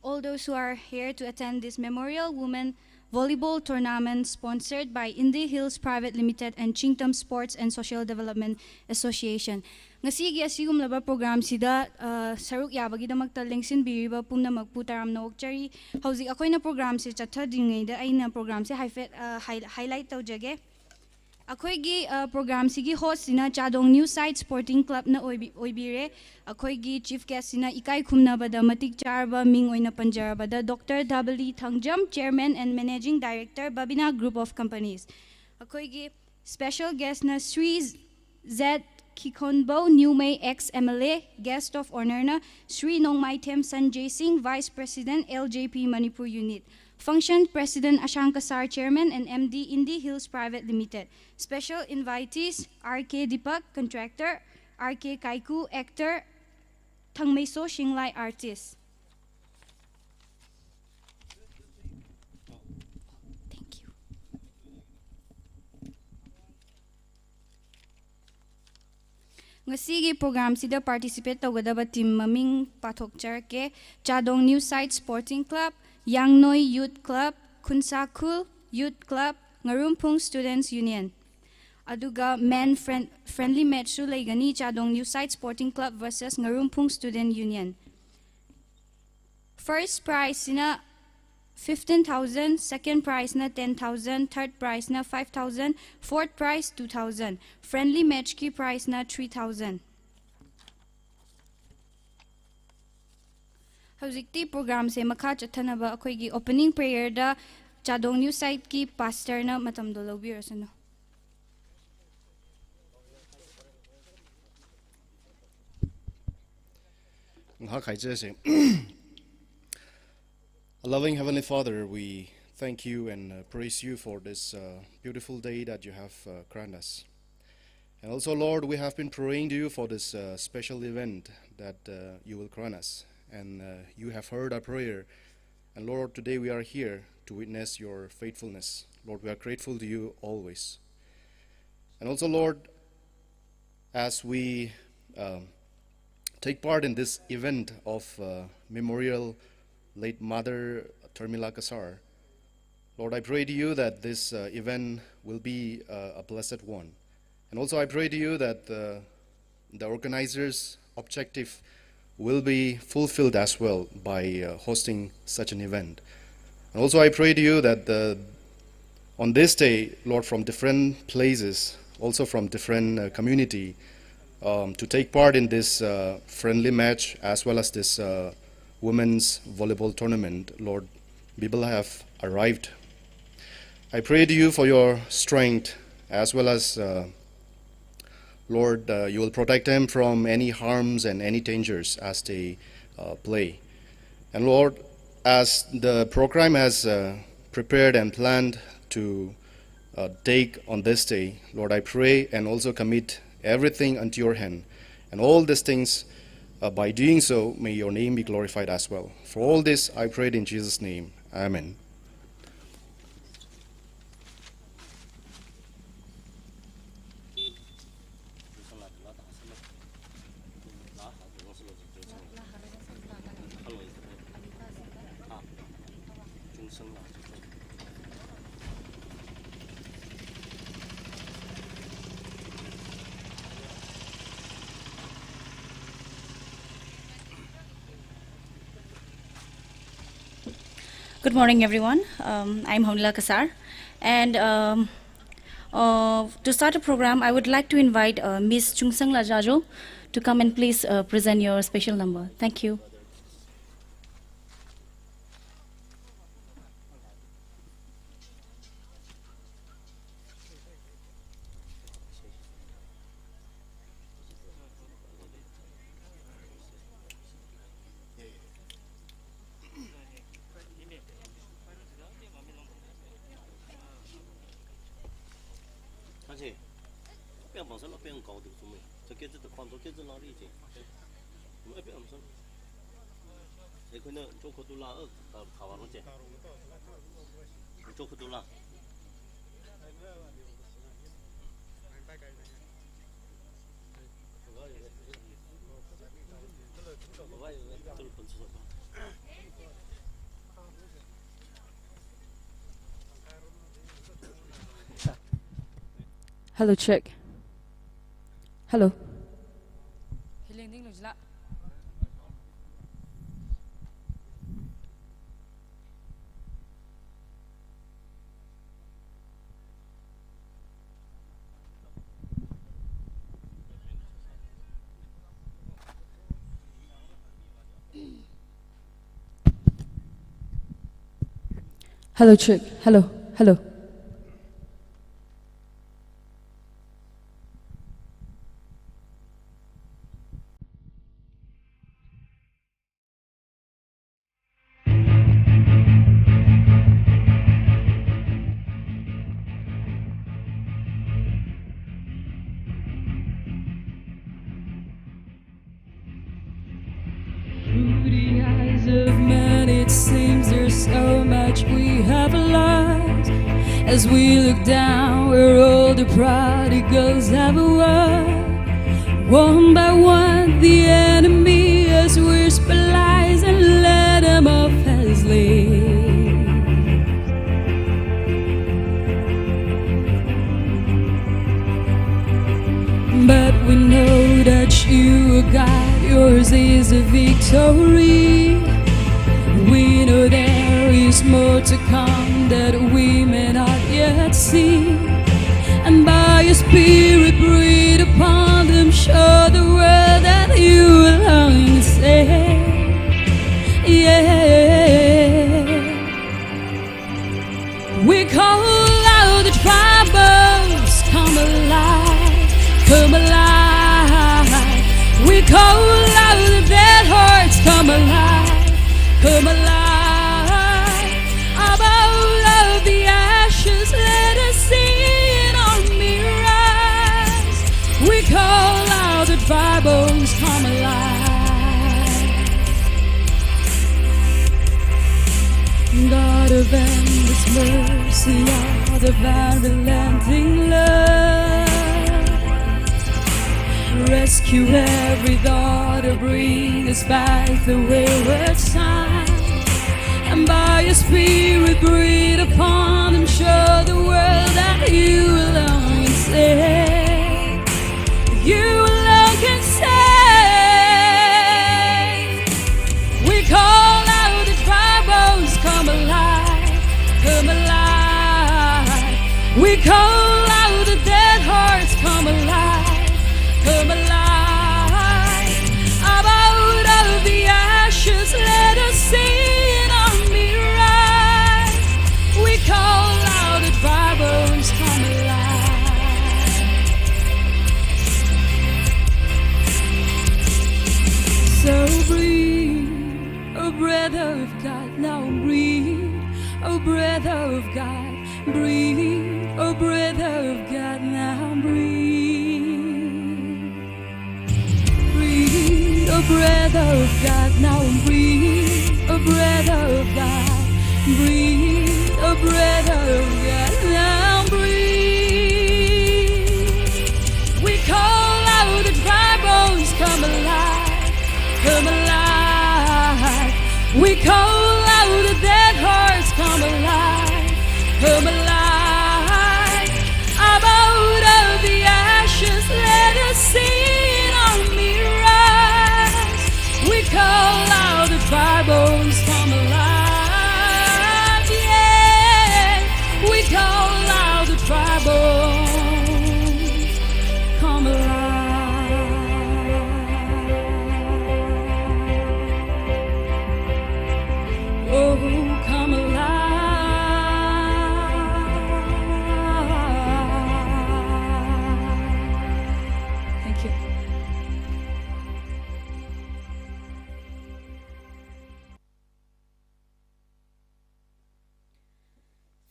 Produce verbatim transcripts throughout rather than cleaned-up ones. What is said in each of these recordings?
All those who are here to attend this Memorial Women Volleyball Tournament sponsored by Indi Hills Private Limited and Chingtam Sports and Social Development Association. Ngasigi asigumlaba program sida, uh, saruk yabagidamākta lengsinbiriba pumnamakpu taramna okchari. Hauzik akhoina program se chathadingaida aina program se haifet, uh, hi-, highlight taujage. Akhoigi, uh, program sigi host sina Chadong New Site Sporting Club na oibi-, oibire. Akhoigi chief guest sina ikai khumnabada matik charba ming oina panjarabada Doctor Dabali Thangjam, Chairman and Managing Director, Babina Group of Companies. Akhoigi special guest na Sri Z Kikhonbo Newmai, ex M L A, guest of honor na Sri Nongmaithem Sanjay Singh, Vice President, L J P Manipur Unit. Function President Ashang Kasar, Chairman and M D, Indi Hills Private Limited. Special invitees, R K Deepak, contractor, R K Kaiku, actor, Thangmeiso Shinglai, artist. Thank you. Ngasigi program sida participate taugadaba team maming pathok charke, Chadong New Site Sporting Club, Yangnoi Youth Club, Khunsakhul Youth Club, Ngarumphung Students Union. Aduga men friend-, friendly match su leigani, Chadong New Site Sporting Club versus Ngarumphung Student Union. First prize sina fifteen thousand, second prize na ten thousand, third prize na five thousand, fourth prize two thousand. Friendly match ki prize na three thousand. Hauzik ti program se makha chathanaba akhoigi opening prayer da Chadong New Site ki pastor na matam dolobi rasano. Ngahak hai che se. Our loving Heavenly Father, we thank you and, uh, praise you for this, uh, beautiful day that you have, uh, granted us. And also, Lord, we have been praying to you for this, uh, special event that, uh, you will grant us. And, uh, you have heard our prayer. And Lord, today we are here to witness your faithfulness. Lord, we are grateful to you always. And also, Lord, as we, um, take part in this event of, uh, Memorial Late Mother Termila Kasar, Lord, I pray to you that this, uh, event will be, uh, a blessed one. And also I pray to you that, uh, the organizers' objective will be fulfilled as well by, uh, hosting such an event. And also I pray to you that the, on this day, Lord, from different places, also from different, uh, community, um, to take part in this, uh, friendly match as well as this, uh, women's volleyball tournament, Lord, people have arrived. I pray to you for your strength as well as, uh, Lord, uh, you will protect them from any harms and any dangers as they, uh, play. And Lord, as the program has, uh, prepared and planned to, uh, take on this day, Lord, I pray and also commit everything unto your hand. And all these things, uh, by doing so, may your name be glorified as well. For all this, I prayed in Jesus' name. Amen. Good morning, everyone. Um, I'm Hawnila Kasar. And, um, uh, to start the program, I would like to invite, uh, Miss Chungsangla Jajo to come and please, uh, present your special number. Thank you. ꯑꯩꯈꯣꯏꯅ ꯆꯣꯛ ꯈꯨꯗꯨꯂꯥ, ꯑ, ꯀ-, ꯀꯥꯋꯥꯔꯣ ꯆꯦ? ꯆꯣꯛ ꯈꯨꯗꯨꯂꯥ꯫ Hello, check. Hello. Hello, check. Hello, hello. Through the eyes of man, it seems there's so much we have lost. As we look down where all the prodigals have walked, one by one, the enemy has whispered lies and led them off as slaves. But we know that you are God, yours is the victory. We know there is more to come that we may not yet see. And by your Spirit, breathe upon them, show the world that you alone can save. Yeah. We call out the dry bones, come alive, come alive. We call out the dead hearts, come alive, come alive. Up out of the ashes, let us see an army rise. We call out the dry bones, come alive. God of endless mercy, God of unrelenting love, rescue every daughter, bring us back the wayward son. And by your Spirit, breathe upon them, show the world that you alone can save. You alone can save. We call out the dry bones, come alive, come alive. We call out the dead hearts, come alive, come alive. Up out of the ashes, let us see an army rise. We call out the dry bones, come alive. So breathe, oh breath of God, now breathe, oh breath of God, breathe, oh breath of God, now breathe. Breathe, oh breath of God, now breathe, oh breath of God, breathe, oh breath of God, now breathe. We call out the dry bones, come alive, come alive. We call out the dead hearts, come alive, come alive. Up out of the ashes, let us see an army rise. We call out the dry bones, come alive, yeah. We call out the dry bones, come alive. Oh, come alive. Thank you.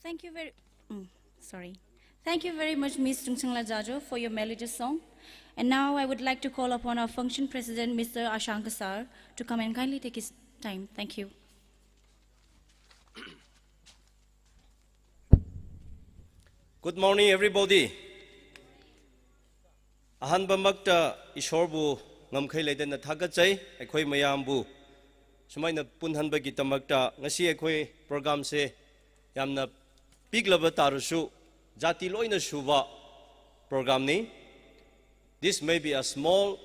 Thank you very, mm, sorry. Thank you very much, Miss Tungchangla Jajo, for your melodious song. And now I would like to call upon our function president, Mister Ashanka Sir, to come and kindly take his time. Thank you. Good morning, everybody. Ahanbamakta Ishorbu ngamkhai leidana thakatchai, aikhoi mayambu sumaina punhanbagi tamakta. Ngasi aikhoi program se yamna piklaba tarasu, jati loina shuba, program ni. This may be a small,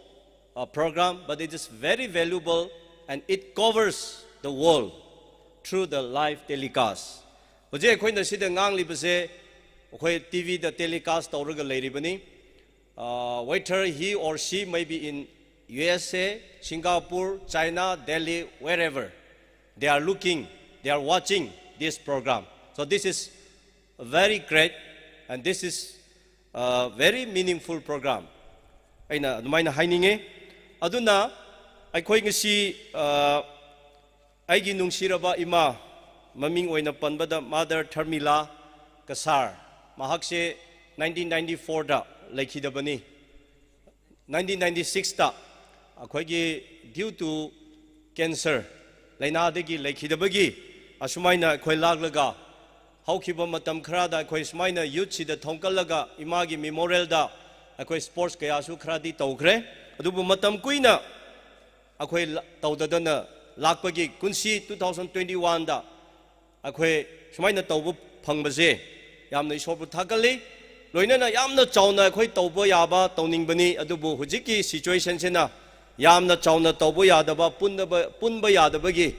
uh, program, but it is very valuable and it covers the world through the live telecast. Hojik akhoi sida nganglibase, akhoi T V da telecast tawraga leiribani. Uh, whether he or she may be in U S A, Singapore, China, Delhi, wherever, they are looking, they are watching this program. So this is very great, and this is a very meaningful program. Eina adumaina haininge. Aduna, akhoi ngasi, uh, aigi nungsiraba ima, maming oina panbada Mother Tharmila Kasar, mahakse nineteen ninety-four da leikhidabani. Nineteen ninety-six da, akhoigi due to cancer, lainadagi leikhidabagi, asumaina akhoi laklaga, haokhiba matam kharada akhoi sumaina youth sida thongkallaga, imagi memorial da, akhoi sports kayashu kharadi tawkhre. Adubu matam kuina, akhoi la-, tawdadana lakpagi kunsi two thousand twenty-one da, akhoi sumaina tawba phangbase, yamna Ishorbu thakalli, loinana yamna chaona akhoi tawba yaba tawningbani, adubu hojikki situation sena, yamna chaona tawba yadaba, punnaba, punba yadabagi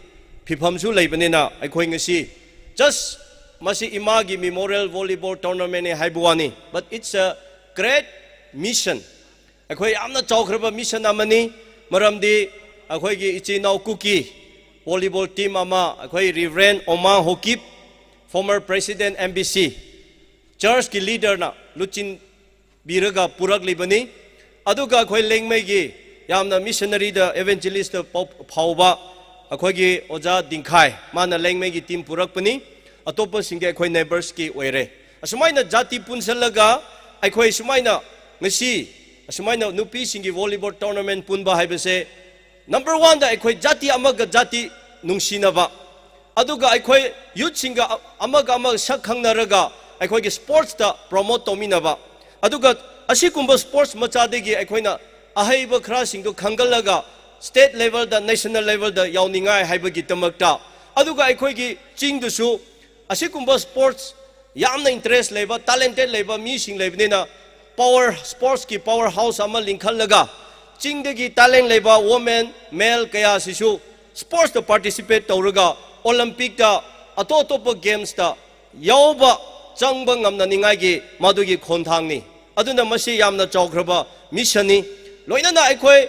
phiphamsu leibanina, akhoi ngasi, just masi imagi memorial volleyball tournament ni haibuwani, but it's a great mission. Akhoi yamna chaokharaba mission amani, maramdi akhoigi ichinao Kuki volleyball team ama, akhoi Reverend Omang Hokip, former President M B C, church ki leader na luchinbiraga puraklibani, aduga akhoi Lengmeigi yamna missionary da evangelist da pao-, phaoba, akhoigi Oja Dingkhai, mana Lengmeigi team purakpani, atopasingdi akhoi neighbors ki oire. Asumaina jati punsalaga, akhoi sumaina ngasi, asumaina nupisinggi volleyball tournament punba haibase, number one da akhoi jati amaga jati nungsinaba. Aduga akhoi youth singga a-, amaga ama sak khangnaraga, akhoigi sports da promote tawminaba. Aduga asikumba sports machadagi akhoina ahaiba kharasingdu khangallaga, state level da, national level da yaoningai haibagi tamakta. Aduga akhoigi chingdusu, asikumba sports yamna interest leiba, talented leiba mising leibanina, power, sports ki powerhouse ama lingkhallaga, chingdagi talent leiba women, male kayasisu sports da participate tawraga, Olympic da, ato atopa games da yaoba zangba ngamnaningaigi madugi khonthangni. Aduna masi yamna chaokharaba mission ni. Loinana akhoi,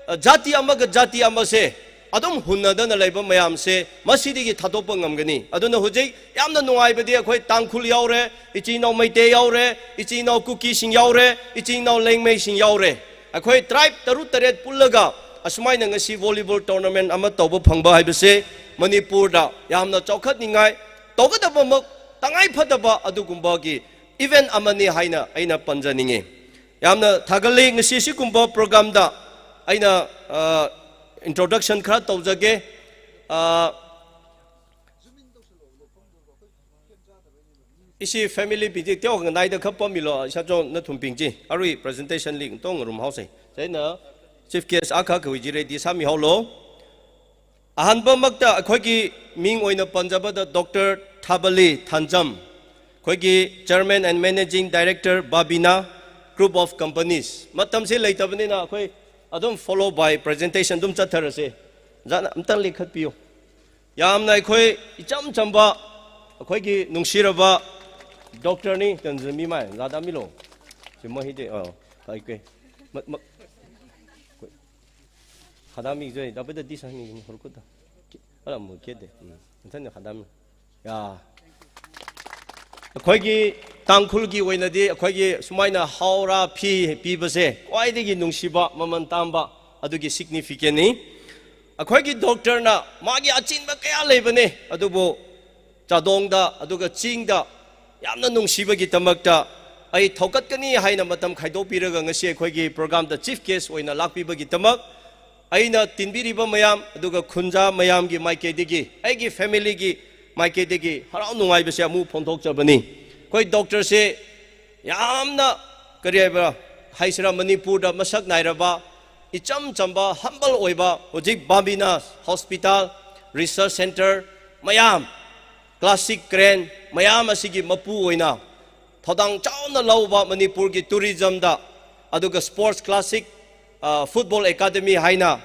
uh, jati amaga jati amase, adum hunnadana leiba mayamse, masidigi thatopa ngamgani. Aduna hojik yamna nungaibadi akhoi Tangkhul yaore, ichinao Meitei yaore, ichinao Kukising yaore, ichinao Lengmeising yaore. Akhoi tribe taruk taret pullaga, asumaina ngasi volleyball tournament ama tawba phangba haibase, Manipur da yamna chaokhatningai, tawkatapa mak, tangai phatapa adukumbagi event amani haina eina panjaninge. Yamna thakalli ngasi sikumba program da eina, uh, introduction khara tawjage. Uh, ishi family biji teo nganaida khapamilo, isha jo nathumbing ji. Arui presentation li tong room house. Chieina chief guest akha kawui ji ready sāmihaolo. Ahanba makta akhoigi ming oina panjabada Doctor Thabali Thanjam, akhoigi Chairman and Managing Director Babina Group of Companies. Matamse leitabanina akhoi adum follow by presentation adum chattharase. Jana amtang likhat piyo. Yamna akhoi icham chamba, akhoigi nungsiraba doctor ni kanzami mai, jada milo. Sima hide, oh, kai ke. Ma, ma, Khadami joi, dapat da disa ni hurkuta. Ala mu kede. Hmm. Nthan khadami. Ya. Akhoigi Tangkhulgi oinadi, akhoigi sumaina haora phi pibase, khwaidagi nungsiba, maman tamba, adugi significant ni. Akhoigi doctor na, magi achinba kaya leibane, adubu chadongda, aduga chingda, yamna nungsibagi tamakta, ai thaukatkani haina matam khaidopiraga ngasi akhoigi program da chief guest oina lakpibagi tamak, aina tinbiriba mayam, aduga khunja mayamgi maikeidagi, aigi family gi maikeidagi, harau nungaibase amu phongthokjabani. Akhoi doctor se, yamna kari haiba, haisira Manipur da masak nairaba, icham chamba, humble oiba, hojik Babina Hospital, Research Center, mayam, classic crane, mayam asigi mapu oina, thotang chaona louva Manipurgi tourism da, aduga sports classic, ah, football academy haina,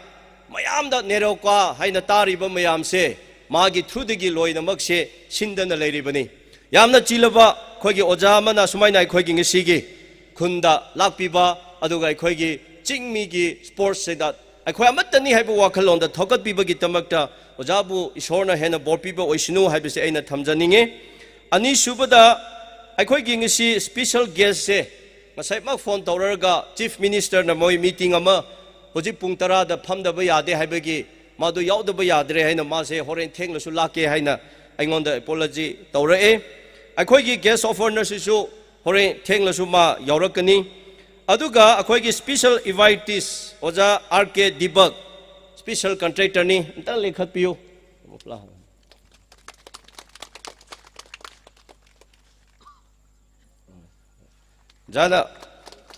mayamda nerokwa haina tariba mayamse, magi through dagi loinamakse, shindana leiribani. Yamna chilava, khoigi ojā mana sumaina khoigi ngasigi, khunda lakpiba, aduga khoigi chingmigi sports se da, khoi amatani haiba wakhalonda thokatpibagi tamakta, ojābu Ishorna hena borpiba oisinu haibase eina thamjaninge. Anisubada, khoigi ngasi special guest se, ngasai mak phone tauraga Chief Minister na moi meeting ama, hojik pung tara da phamdaba yade haibagi, madu yaudaba yadre haina mase horen thenglasu lake haina, aingonda apology taurae. Khoigi guest of honour sisu, horen thenglasu ma yaurakani. Aduga khoigi special invitees, ojā R K Dibak, special contractor ni, nta lekhat piu. Jana,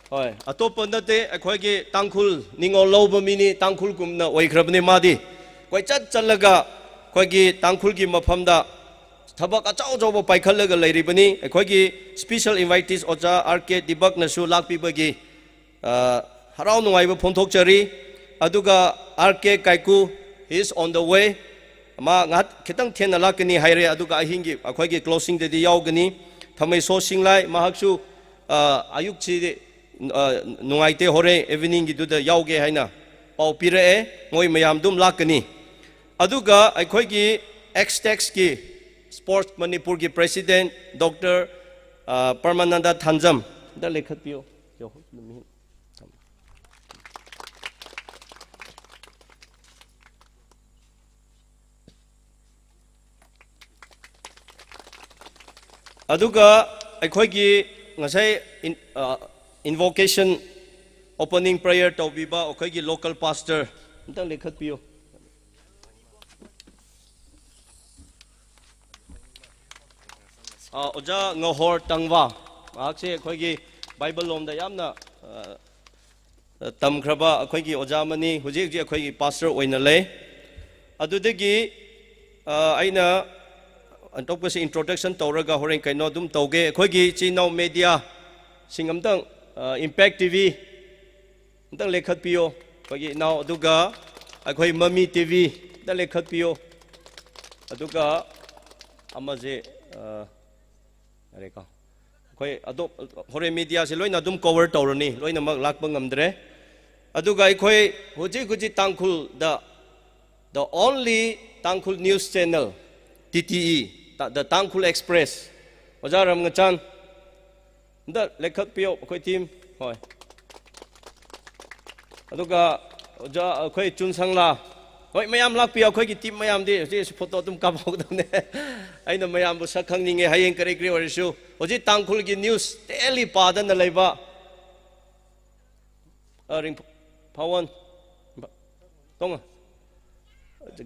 hoi, atopa nate, khoigi Tangkhul, ningo louba mini, Tangkhul kumna oikharabani madi. Khoi chat chatlaga, khoigi Tangkhulgi maphamda, thabak achau achauba paikhatlaga leiribani, khoigi special invitees ojā R K Dibak nasu lakpibagi, ah, harau nungaiba phongthokchari, aduga R K Kaiku, he is on the way, ma ngat khitang thenna lakani haire, aduga ahingi, khoigi closing dadi yaugani, Thamei So Singlai, mahaksu, ah, ayuk chi, ah, nungaite hore, evening gi duda yauge haina, pao pirae, moi mayam dum lakani. Aduga, khoigi X-Tex ki Sports Manipur ki President, Doctor, ah, Parmananda Thanjam, da lekhat piu. Aduga, khoigi ngasai in-, ah, invocation opening prayer taubiba, khoigi local pastor, nta lekhat piu. Ah, ojā Ngahor Tangva, mahakse khoigi Bible lomda yamna, ah, tamkharaba, khoigi ojā mani, hojik hojik khoigi pastor oina lei. Adudagi, ah, aina, antokpasi introduction tauraga horen kaino dum tauge, khoigi chinao media, singamtang, ah, Impact T V, nta lekhat piu, khoigi nao aduga, khoi Mami T V, nta lekhat piu, aduga, amaje, ah, are ka. Khoi adop, horen media se loina dum cover taurani, loinamak lakpa ngamdre. Aduga khoi hojik hojik Tangkhul, the, the only Tangkhul news channel, T T E, ta-, the Tangkhul Express. Ojā Ramngachan, nta lekhat piu, khoi team, hoi. Aduga, ojā, khoi Chunsangla. Hoi, mayam lakpiu, khoigi team mayamdi, hojik photo dum kaphaodamne. Aina mayambu sakhangninge, hayeng kare kare oirisu. Hojik Tangkhulgi news, daily padana leiba. Ah, Ringphawan. Tonga.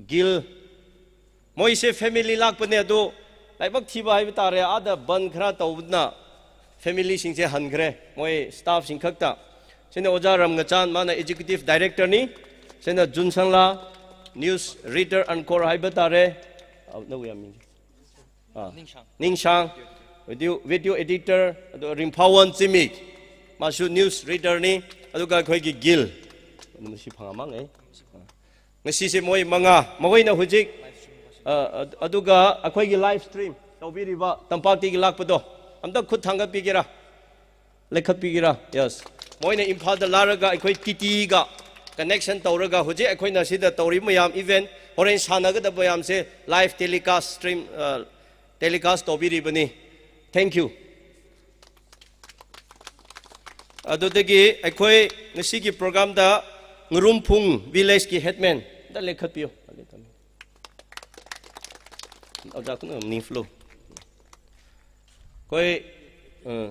Gil. Moise family lakpane adu, laibak thiba haiba tare, ada ban khara tauna, family singse hankhare, moi staff sing khakta. Sena ojā Ramngachan, mana executive director ni, sena Chunsangla, news reader anchor haiba tare, ah, na wuya ming. Ah, Ningshang. Ningshang, video, video editor, adu Ringphawan Zimik, masu news reader ni, aduga khoigi Gil. Numusi phangamang, eh. Ngasise moi manga, mahoina hojik, ah, ad-, aduga khoigi live stream taubiriba, tampakdagi lakpado, amta khut thangkatpigira, lekhat pigira, yes. Moina Imphalda laraga khoi T T E ga connection tauraga, hojik khoina sida tauri mayam event, horen sānakada mayamse live telecast stream, ah, telecast taubiribani. Thank you. Adudagi khoi ngasigi program da Ngarumphung Village ki headman, nta lekhat piu. Ojā kuna ni flow. Khoi, eh,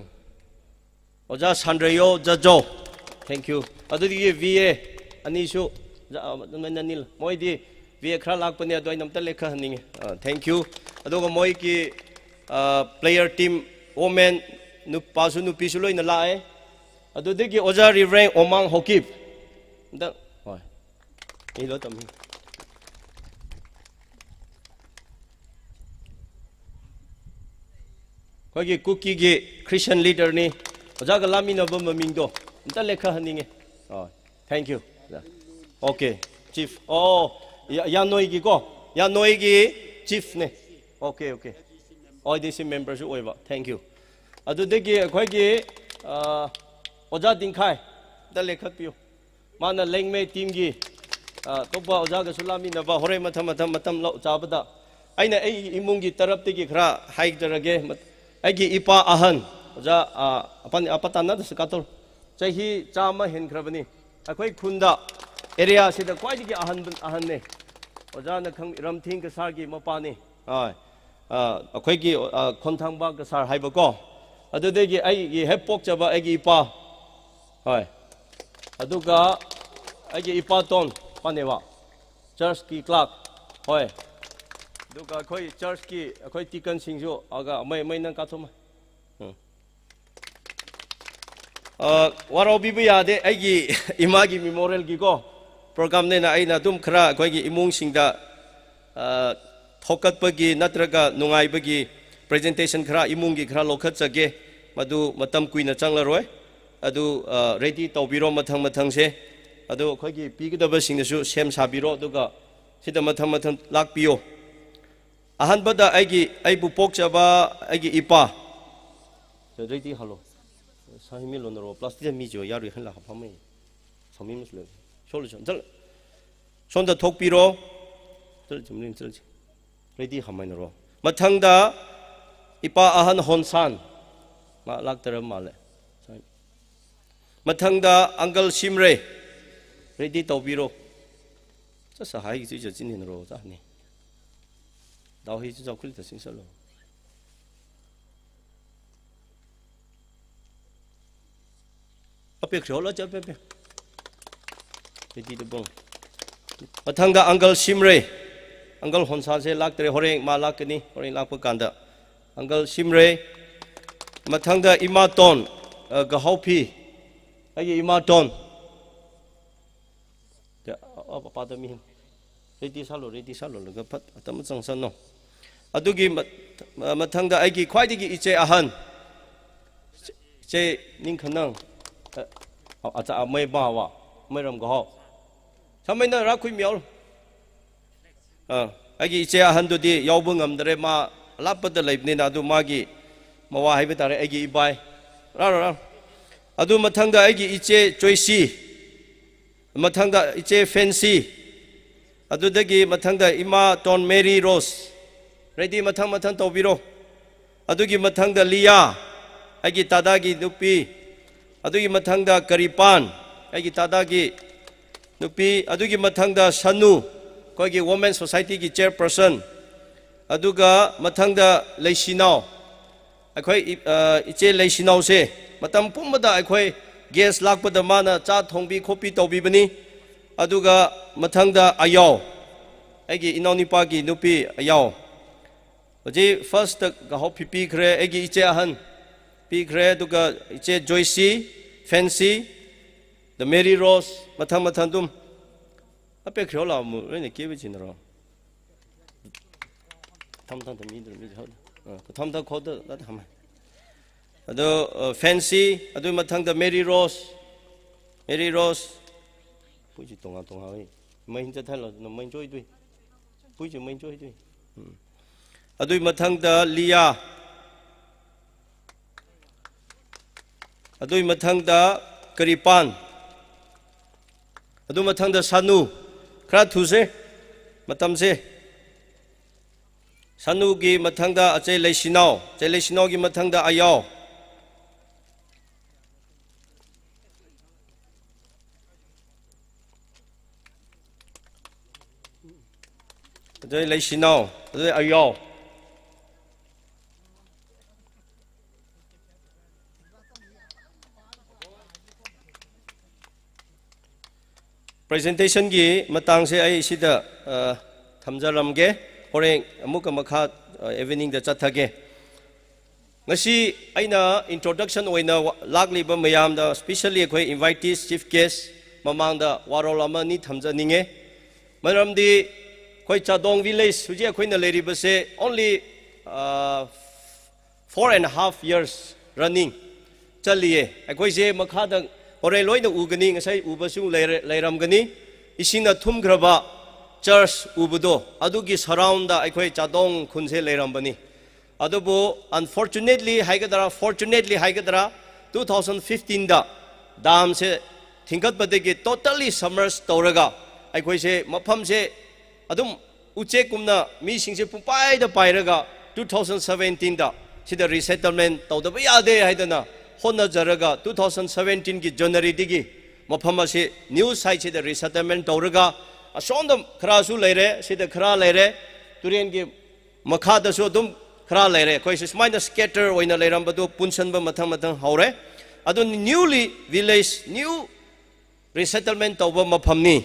ojā Sanreyo Jajo. Thank you. Adudagi V A anisu, ja, ah, nani, moidi V A khara lakpane, adu aina amta lekha haning. Ah, thank you. Aduga moiki, ah, player team, women, nupasu nupisu loina lae. Adudagi ojā Reverend Omang Hokip. Nta, hoi. Hilo tam hi. ꯑꯩꯈꯣꯏꯒꯤ ꯀꯨꯀꯤꯒꯤ Christian leader ꯅꯤ꯫ ꯑꯣꯖꯥꯒ ꯂꯥꯛꯃꯤꯟꯅꯕ ꯃꯃꯤꯡꯗꯣ ꯑꯝꯇ ꯂꯦꯞꯈꯠꯍꯟꯅꯤꯡꯉꯦ꯫ ꯑꯣ, thank you꯫ Okay, chief꯫ ꯑꯣ, ꯌꯥ-, ꯌꯥꯅꯣꯏꯒꯤꯀꯣ? ꯌꯥꯅꯣꯏꯒꯤ chief ꯅꯦ꯫ Okay, okay꯫ ꯑꯣ, D C member ꯁꯨ ꯑꯣꯏꯕ꯫ Thank you꯫ ꯑꯗꯨꯗꯒꯤ ꯑꯩꯈꯣꯏꯒꯤ, ꯑ, ꯑꯣꯖꯥ ꯗꯤꯡꯈꯥꯏ ꯑꯝꯇ ꯂꯦꯞꯈꯠꯄꯤꯌꯨ꯫ ꯃꯥꯅ ꯂꯦꯡꯃꯩ team ꯒꯤ, ꯑ, ꯑꯇꯣꯞꯄ ꯑꯣꯖꯥꯒꯁꯨ ꯂꯥꯛꯃꯤꯟꯅꯕ, ꯍꯣꯔꯦꯟ ꯃꯊꯪ ꯃꯊꯪ ꯃꯇꯝ ꯂꯧ-, ꯆꯥꯕꯗ꯫ ꯑꯩꯅ ꯑꯩꯒꯤ ꯏꯃꯨꯡꯒꯤ ꯇꯔꯞꯇꯒꯤ ꯈꯔ ꯍꯥꯏꯖꯔꯒꯦ꯫ ꯃ-, ꯑꯩꯒꯤ ꯏꯄꯥ ꯑꯍꯟ, ꯑꯣꯖꯥ, ꯑ, ꯑꯄꯥꯟ-, ꯑꯄꯥ ꯇꯥꯟꯅꯗꯁꯨ ꯀꯥꯇꯣꯔ꯫ ꯆꯍꯤ ꯆꯥꯝꯃ ꯍꯦꯟꯈ꯭ꯔꯕꯅꯤ꯫ ꯑꯩꯈꯣꯏ ꯈꯨꯟꯗ, area ꯁꯤꯗ ꯈ꯭ꯋꯥꯏꯗꯒꯤ ꯑꯍꯟ, ꯑꯍꯟꯅꯦ꯫ ꯑꯣꯖꯥꯅ ꯈꯪ-, ꯔꯝꯊꯤꯡ ꯀꯁꯥꯔꯒꯤ ꯃꯄꯥꯅꯤ꯫ ꯍꯣꯏ꯫ ꯑ, ꯑꯩꯈꯣꯏꯒꯤ, ꯑ, ꯈꯣꯟꯊꯥꯡꯕ ꯀꯁꯥꯔ ꯍꯥꯏꯕꯀꯣ꯫ ꯑꯗꯨꯗꯒꯤ ꯑꯩꯒꯤ ꯍꯦꯛ ꯄꯣꯛꯆꯕ ꯑꯩꯒꯤ ꯏꯄꯥ꯫ ꯍꯣꯏ꯫ ꯑꯗꯨꯒ ꯑꯩꯒꯤ ꯏꯄꯥꯇꯣꯟ ꯄꯥꯅꯦꯋꯥ꯫ Church ꯀꯤ clerk꯫ ꯍꯣꯏ꯫ ꯑꯗꯨꯒ ꯑꯩꯈꯣꯏ church ꯀꯤ ꯑꯩꯈꯣꯏ deacon ꯁꯤꯡꯁꯨ ꯑꯒ ꯃꯩ, ꯃꯩ ꯅꯪ ꯀꯥꯊꯣꯛꯃ꯫ ꯎꯝ꯫ ꯑ, ꯋꯥꯔꯧꯕꯤꯕ ꯌꯥꯗꯦ, ꯑꯩꯒꯤ ꯏꯃꯥꯒꯤ memorial ꯒꯤꯀꯣ program ꯅꯦꯅ ꯑꯩꯅ ꯑꯗꯨꯝ ꯈꯔ ꯑꯩꯈꯣꯏꯒꯤ ꯏꯃꯨꯡꯁꯤꯡꯗ, ꯑ, ꯊꯣꯛꯀꯠꯄꯒꯤ ꯅꯠꯇ꯭ꯔꯒ ꯅꯨꯡꯉꯥꯏꯕꯒꯤ presentation ꯈꯔ ꯏꯃꯨꯡꯒꯤ ꯈꯔ ꯂꯧꯈꯠꯆꯒꯦ꯫ ꯃꯗꯨ ꯃꯇꯝ ꯀꯨꯏꯅ ꯆꯪꯂꯔꯣꯏ꯫ ꯑꯗꯨ, ꯑ, ready ꯇꯧꯕꯤꯔꯣ ꯃꯊꯪ ꯃꯊꯪꯁꯦ꯫ ꯑꯗꯨ ꯑꯩꯈꯣꯏꯒꯤ ꯄꯤꯒꯗꯕꯁꯤꯡꯅꯁꯨ ꯁꯦꯝ ꯁꯥꯕꯤꯔꯣ, ꯑꯗꯨꯒ ꯁꯤꯗ ꯃꯊꯪ ꯃꯊꯪ ꯂꯥꯛꯄꯤꯌꯣ꯫ ꯑꯍꯥꯟꯕꯗ ꯑꯩꯒꯤ, ꯑꯩꯕꯨ ꯄꯣꯛꯆꯕ ꯑꯩꯒꯤ ꯏꯄꯥ꯫ ꯔꯦꯗꯤ ꯍꯜꯂꯣ꯫ ꯁꯥꯍꯤꯃꯤ ꯂꯣꯟꯅꯔꯣ, plastic ꯃꯤ ꯖꯣ ꯌꯥꯔꯨꯏ ꯍꯟꯂ ꯍꯥꯞꯐꯝꯃꯦ꯫ ꯁꯥꯃꯤ ꯃꯁꯂꯦ꯫ ꯁꯣꯜꯂꯨ ꯁꯣꯟ꯫ ꯆꯠꯂꯨ꯫ ꯁꯣꯝꯗ ꯊꯣꯛꯄꯤꯔꯣ꯫ ꯆꯠꯂꯨ, ꯆꯠꯂꯨ, ꯆꯠꯂꯨ꯫ ꯔꯦꯗꯤ ꯍꯥꯃꯥꯏꯅꯔꯣ꯫ ꯃꯊꯪꯗ ꯏꯄꯥ ꯑꯍꯟ ꯍꯣꯟꯁꯥꯟ꯫ ꯃꯥ ꯂꯥꯛꯇꯔ ꯃꯥꯜꯂꯦ꯫ ꯃꯊꯪꯗ uncle ꯁꯤꯝꯔꯦ꯫ ꯔꯦꯗꯤ ꯇꯧꯕꯤꯔꯣ꯫ ꯆꯠꯁ ꯍꯥꯏꯒꯤ ꯆꯨꯏ ꯆꯠꯁꯤꯟꯅꯔꯣ, ꯆꯥꯅꯤ꯫ ꯗꯥꯎ ꯍꯤ ꯆꯨ ꯆꯥꯎꯈꯠꯂꯤ ꯇꯁꯤꯡ ꯆꯠꯂꯣ꯫ ꯑꯄꯦꯛ ꯈ꯭ꯔꯦ ꯍꯣꯂ ꯆꯠ ꯄꯦ ꯄꯦ꯫ ꯔꯦꯗꯤ ꯇꯧꯕꯣ꯫ ꯃꯊꯪꯗ uncle ꯁꯤꯝꯔꯦ꯫ Uncle ꯍꯣꯟꯁꯥꯟꯁꯦ ꯂꯥꯛꯇ꯭ꯔꯦ, ꯍꯣꯔꯦꯟ ꯃꯥ ꯂꯥꯛꯀꯅꯤ, ꯍꯣꯔꯦꯟ ꯂꯥꯛꯄ ꯀꯥꯟꯗ꯫ Uncle ꯁꯤꯝꯔꯦ꯫ ꯃꯊꯪꯗ ꯏꯃꯥꯇꯣꯟ, ꯑ, ꯒꯍꯥꯎꯐꯤ꯫ ꯑꯩꯒꯤ ꯏꯃꯥꯇꯣꯟ꯫ ꯇꯦ, ꯑ, ꯑ, ꯄꯥꯗ ꯃꯤ ꯍꯤꯟ꯫ ꯔꯦꯗꯤ ꯁꯥꯂꯣ, ꯔꯦꯗꯤ ꯁꯥꯂꯣ, ꯂꯒ ꯐꯠ, ꯑꯇꯝ ꯆꯪꯁꯟꯅꯣ꯫ ꯑꯗꯨꯒꯤ ꯃ-, ꯃ-, ꯃꯊꯪꯗ ꯑꯩꯒꯤ ꯈ꯭ꯋꯥꯏꯗꯒꯤ ꯏꯆꯦ ꯑꯍꯟ, ꯏꯆꯦ ꯅꯤꯡꯈꯅꯪ, ꯑ, ꯑ, ꯑꯆꯥ, ꯑ, ꯃꯩ ꯕꯥꯋꯥ, ꯃꯩꯔꯝ ꯒꯍꯥꯎ꯫ ꯁꯥꯃꯩꯅ ꯔꯥꯈꯨꯏ ꯃꯤꯌꯥꯎ꯫ ꯑ, ꯑꯩꯒꯤ ꯏꯆꯦ ꯑꯍꯟꯗꯨꯗꯤ ꯌꯥꯎꯕ ꯉꯝꯗ꯭ꯔꯦ, ꯃꯥ ꯑꯂꯥꯞꯄꯗ ꯂꯩꯕꯅꯤꯅ, ꯑꯗꯨ ꯃꯥꯒꯤ ꯃꯋꯥ ꯍꯥꯏꯕ ꯇꯥꯔꯦ, ꯑꯩꯒꯤ ꯏꯕꯥꯏ꯫ ꯔꯥꯔꯣ, ꯔꯥꯔꯣ꯫ ꯑꯗꯨ ꯃꯊꯪꯗ ꯑꯩꯒꯤ ꯏꯆꯦ ꯆꯣꯏꯁꯤ꯫ ꯃꯊꯪꯗ ꯏꯆꯦ ꯐꯦꯟꯁꯤ, ꯑꯗꯨꯗꯒꯤ ꯃꯊꯪꯗ ꯏꯃꯥꯇꯣꯟ ꯃꯦꯔꯤ ꯔꯣꯁ꯫ ꯔꯦꯗꯤ, ꯃꯊꯪ ꯃꯊꯪ ꯇꯧꯕꯤꯔꯣ꯫ ꯑꯗꯨꯒꯤ ꯃꯊꯪꯗ ꯂꯤꯌꯥ, ꯑꯩꯒꯤ ꯗꯥꯗꯥꯒꯤ ꯅꯨꯄꯤ꯫ ꯑꯗꯨꯒꯤ ꯃꯊꯪꯗ ꯀꯔꯤꯄꯥꯟ, ꯑꯩꯒꯤ ꯗꯥꯗꯥꯒꯤ ꯅꯨꯄꯤ꯫ ꯑꯗꯨꯒꯤ ꯃꯊꯪꯗ ꯁꯅꯨ, ꯑꯩꯈꯣꯏꯒꯤ Women Society ꯒꯤ chairperson꯫ ꯑꯗꯨꯒ ꯃꯊꯪꯗ ꯂꯩꯁꯤꯅꯥꯎ, ꯑꯩꯈꯣꯏ ꯏ-, ꯑ, ꯏꯆꯦ ꯂꯩꯁꯤꯅꯥꯎꯁꯦ ꯃꯇꯝ ꯄꯨꯝꯕꯗ ꯑꯩꯈꯣꯏ guest ꯂꯥꯛꯄꯗ ꯃꯥꯅ ꯆꯥ ꯊꯣꯡꯕꯤ ꯈꯣꯠꯄꯤ ꯇꯧꯕꯤꯕꯅꯤ꯫ ꯑꯗꯨꯒ ꯃꯊꯪꯗ ꯑꯌꯥꯎ, ꯑꯩꯒꯤ ꯏꯅꯥꯎꯅꯨꯄꯥꯒꯤ ꯅꯨꯄꯤ ꯑꯌꯥꯎ꯫ ꯍꯧꯖꯤꯛ first ꯒꯍꯥꯎ ꯐꯤ ꯄꯤꯈ꯭ꯔꯦ, ꯑꯩꯒꯤ ꯏꯆꯦ ꯑꯍꯟ ꯄꯤꯈ꯭ꯔꯦ, ꯑꯗꯨꯒ ꯏꯆꯦ ꯖꯣꯏꯁꯤ, ꯐꯦꯟꯁꯤ, the Mary Rose, ꯃꯊꯪ ꯃꯊꯪ ꯑꯗꯨꯝ꯫ ꯑꯄꯦꯛ ꯈ꯭ꯔꯤꯌꯣ ꯂꯥꯎ ꯃꯨ, ꯂꯣꯏꯅ ꯀꯦꯕ ꯆꯤꯟꯅꯔꯣ꯫ ꯊꯝ ꯊꯝ ꯊꯝ ꯃꯤꯗꯨ ꯃꯤꯗꯨ ꯍꯧ꯫ ꯑ, ꯊꯝ ꯊꯝ ꯈꯣꯠꯇ ꯅꯠꯇꯦ ꯍꯝꯃꯦ꯫ ꯑꯗꯣ, ꯑ, ꯐꯦꯟꯁꯤ, ꯑꯗꯨꯒꯤ ꯃꯊꯪꯗ ꯃꯦꯔꯤ ꯔꯣꯁ꯫ ꯃꯦꯔꯤ ꯔꯣꯁ꯫ ꯄꯨꯏꯁꯤ ꯇꯣꯉꯥꯟ ꯇꯣꯉꯥꯟ ꯍꯣꯏ꯫ ꯃꯩ ꯍꯤꯟ ꯆꯠꯊꯍꯜꯂꯣ, ꯑꯗꯨꯅ ꯃꯩ ꯆꯣꯏꯗꯣꯏ꯫ ꯄꯨꯏꯁꯤ ꯃꯩ ꯆꯣꯏꯗꯣꯏ꯫ ꯎꯝ꯫ ꯑꯗꯨꯒꯤ ꯃꯊꯪꯗ ꯂꯤꯌꯥ꯫ ꯑꯗꯨꯒꯤ ꯃꯊꯪꯗ ꯀꯔꯤꯄꯥꯟ꯫ ꯑꯗꯨ ꯃꯊꯪꯗ ꯁꯥꯅꯨ꯫ ꯈꯔ ꯊꯨꯁꯦ꯫ ꯃꯇꯝꯁꯦ꯫ ꯁꯥꯅꯨꯒꯤ ꯃꯊꯪꯗ ꯑꯆꯦ ꯂꯩꯁꯤꯅꯥꯎ꯫ ꯑꯆꯦ ꯂꯩꯁꯤꯅꯥꯎꯒꯤ ꯃꯊꯪꯗ ꯑꯌꯥꯎ꯫ ꯑꯗꯨꯗꯩ ꯂꯩꯁꯤꯅꯥꯎ꯫ ꯑꯗꯨꯗꯩ ꯑꯌꯥꯎ꯫ Presentation ꯒꯤ ꯃꯇꯥꯡꯁꯦ ꯑꯩ ꯁꯤꯗ, ꯑ, ꯊꯝꯖꯔꯝꯒꯦ꯫ ꯍꯣꯔꯦꯟ ꯑꯃꯨꯛꯀ ꯃꯈꯥ, ꯑ, evening ꯗ ꯆꯠꯊꯒꯦ꯫ ꯉꯁꯤ ꯑꯩꯅ introduction ꯑꯣꯏꯅ ꯋꯥ-, ꯂꯥꯛꯂꯤꯕ ꯃꯌꯥꯝꯗ, especially ꯑꯩꯈꯣꯏ invitees, chief guest ꯃꯃꯥꯡꯗ ꯋꯥꯔꯣꯜ ꯑꯃ ꯑꯅꯤ ꯊꯝꯖꯅꯤꯡꯉꯦ꯫ ꯃꯔꯝꯗꯤ ꯑꯩꯈꯣꯏ ꯆꯥꯗꯣꯡ village, ꯍꯧꯖꯤꯛ ꯑꯩꯈꯣꯏꯅ ꯂꯩꯔꯤꯕꯁꯦ only, ꯑ, four and a half years running ꯆꯠꯂꯤꯌꯦ꯫ ꯑꯩꯈꯣꯏꯁꯦ ꯃꯈꯥꯗ ꯍꯣꯔꯦꯟ ꯂꯣꯏꯅ ꯎꯒꯅꯤ, ꯉꯁꯥꯏ ꯎꯕꯁꯨ ꯂꯩꯔꯦ, ꯂꯩꯔꯝꯒꯅꯤ꯫ ꯏꯁꯤꯡꯅ ꯊꯨꯝꯈ꯭ꯔꯕ church ꯎꯕꯗꯣ, ꯑꯗꯨꯒꯤ surroundꯗ ꯑꯩꯈꯣꯏ ꯆꯥꯗꯣꯡ ꯈꯨꯟꯁꯦ ꯂꯩꯔꯝꯕꯅꯤ꯫ ꯑꯗꯨꯕꯨ unfortunately ꯍꯥꯏꯒꯗ꯭ꯔꯥ, fortunately ꯍꯥꯏꯒꯗ꯭ꯔꯥ, two thousand fifteenꯗ damꯁꯦ ꯊꯤꯡꯒꯠꯄꯗꯒꯤ totally submerge ꯇꯧꯔꯒ ꯑꯩꯈꯣꯏꯁꯦ ꯃꯐꯝꯁꯦ ꯑꯗꯨꯝ ꯎꯆꯦꯛꯀꯨꯝꯅ ꯃꯤꯁꯤꯡꯁꯦ ꯄꯨꯡꯄꯥꯏꯗ ꯄꯥꯏꯔꯒ two thousand seventeenꯗ ꯁꯤꯗ resettlement ꯇꯧꯗꯕ ꯌꯥꯗꯦ ꯍꯥꯏꯗꯅ ꯍꯣꯠꯅꯖꯔꯒ two thousand seventeenꯒꯤ Januaryꯗꯒꯤ ꯃꯐꯝ ꯑꯁꯤ new siteꯁꯤꯗ resettlement ꯇꯧꯔꯒ ꯑꯁꯣꯝꯗ ꯈꯔꯁꯨ ꯂꯩꯔꯦ, ꯁꯤꯗ ꯈꯔ ꯂꯩꯔꯦ, ꯇꯨꯔꯦꯟꯒꯤ ꯃꯈꯥꯗꯁꯨ ꯑꯗꯨꯝ ꯈꯔ ꯂꯩꯔꯦ꯫ ꯑꯩꯈꯣꯏꯁꯦ ꯁꯨꯃꯥꯏꯅ scatter ꯑꯣꯏꯅ ꯂꯩꯔꯝꯕꯗꯨ ꯄꯨꯟꯁꯤꯟꯕ ꯃꯊꯪ ꯃꯊꯪ ꯍꯧꯔꯦ꯫ ꯑꯗꯨ newly village, new resettlement ꯇꯧꯕ ꯃꯐꯝꯅꯤ꯫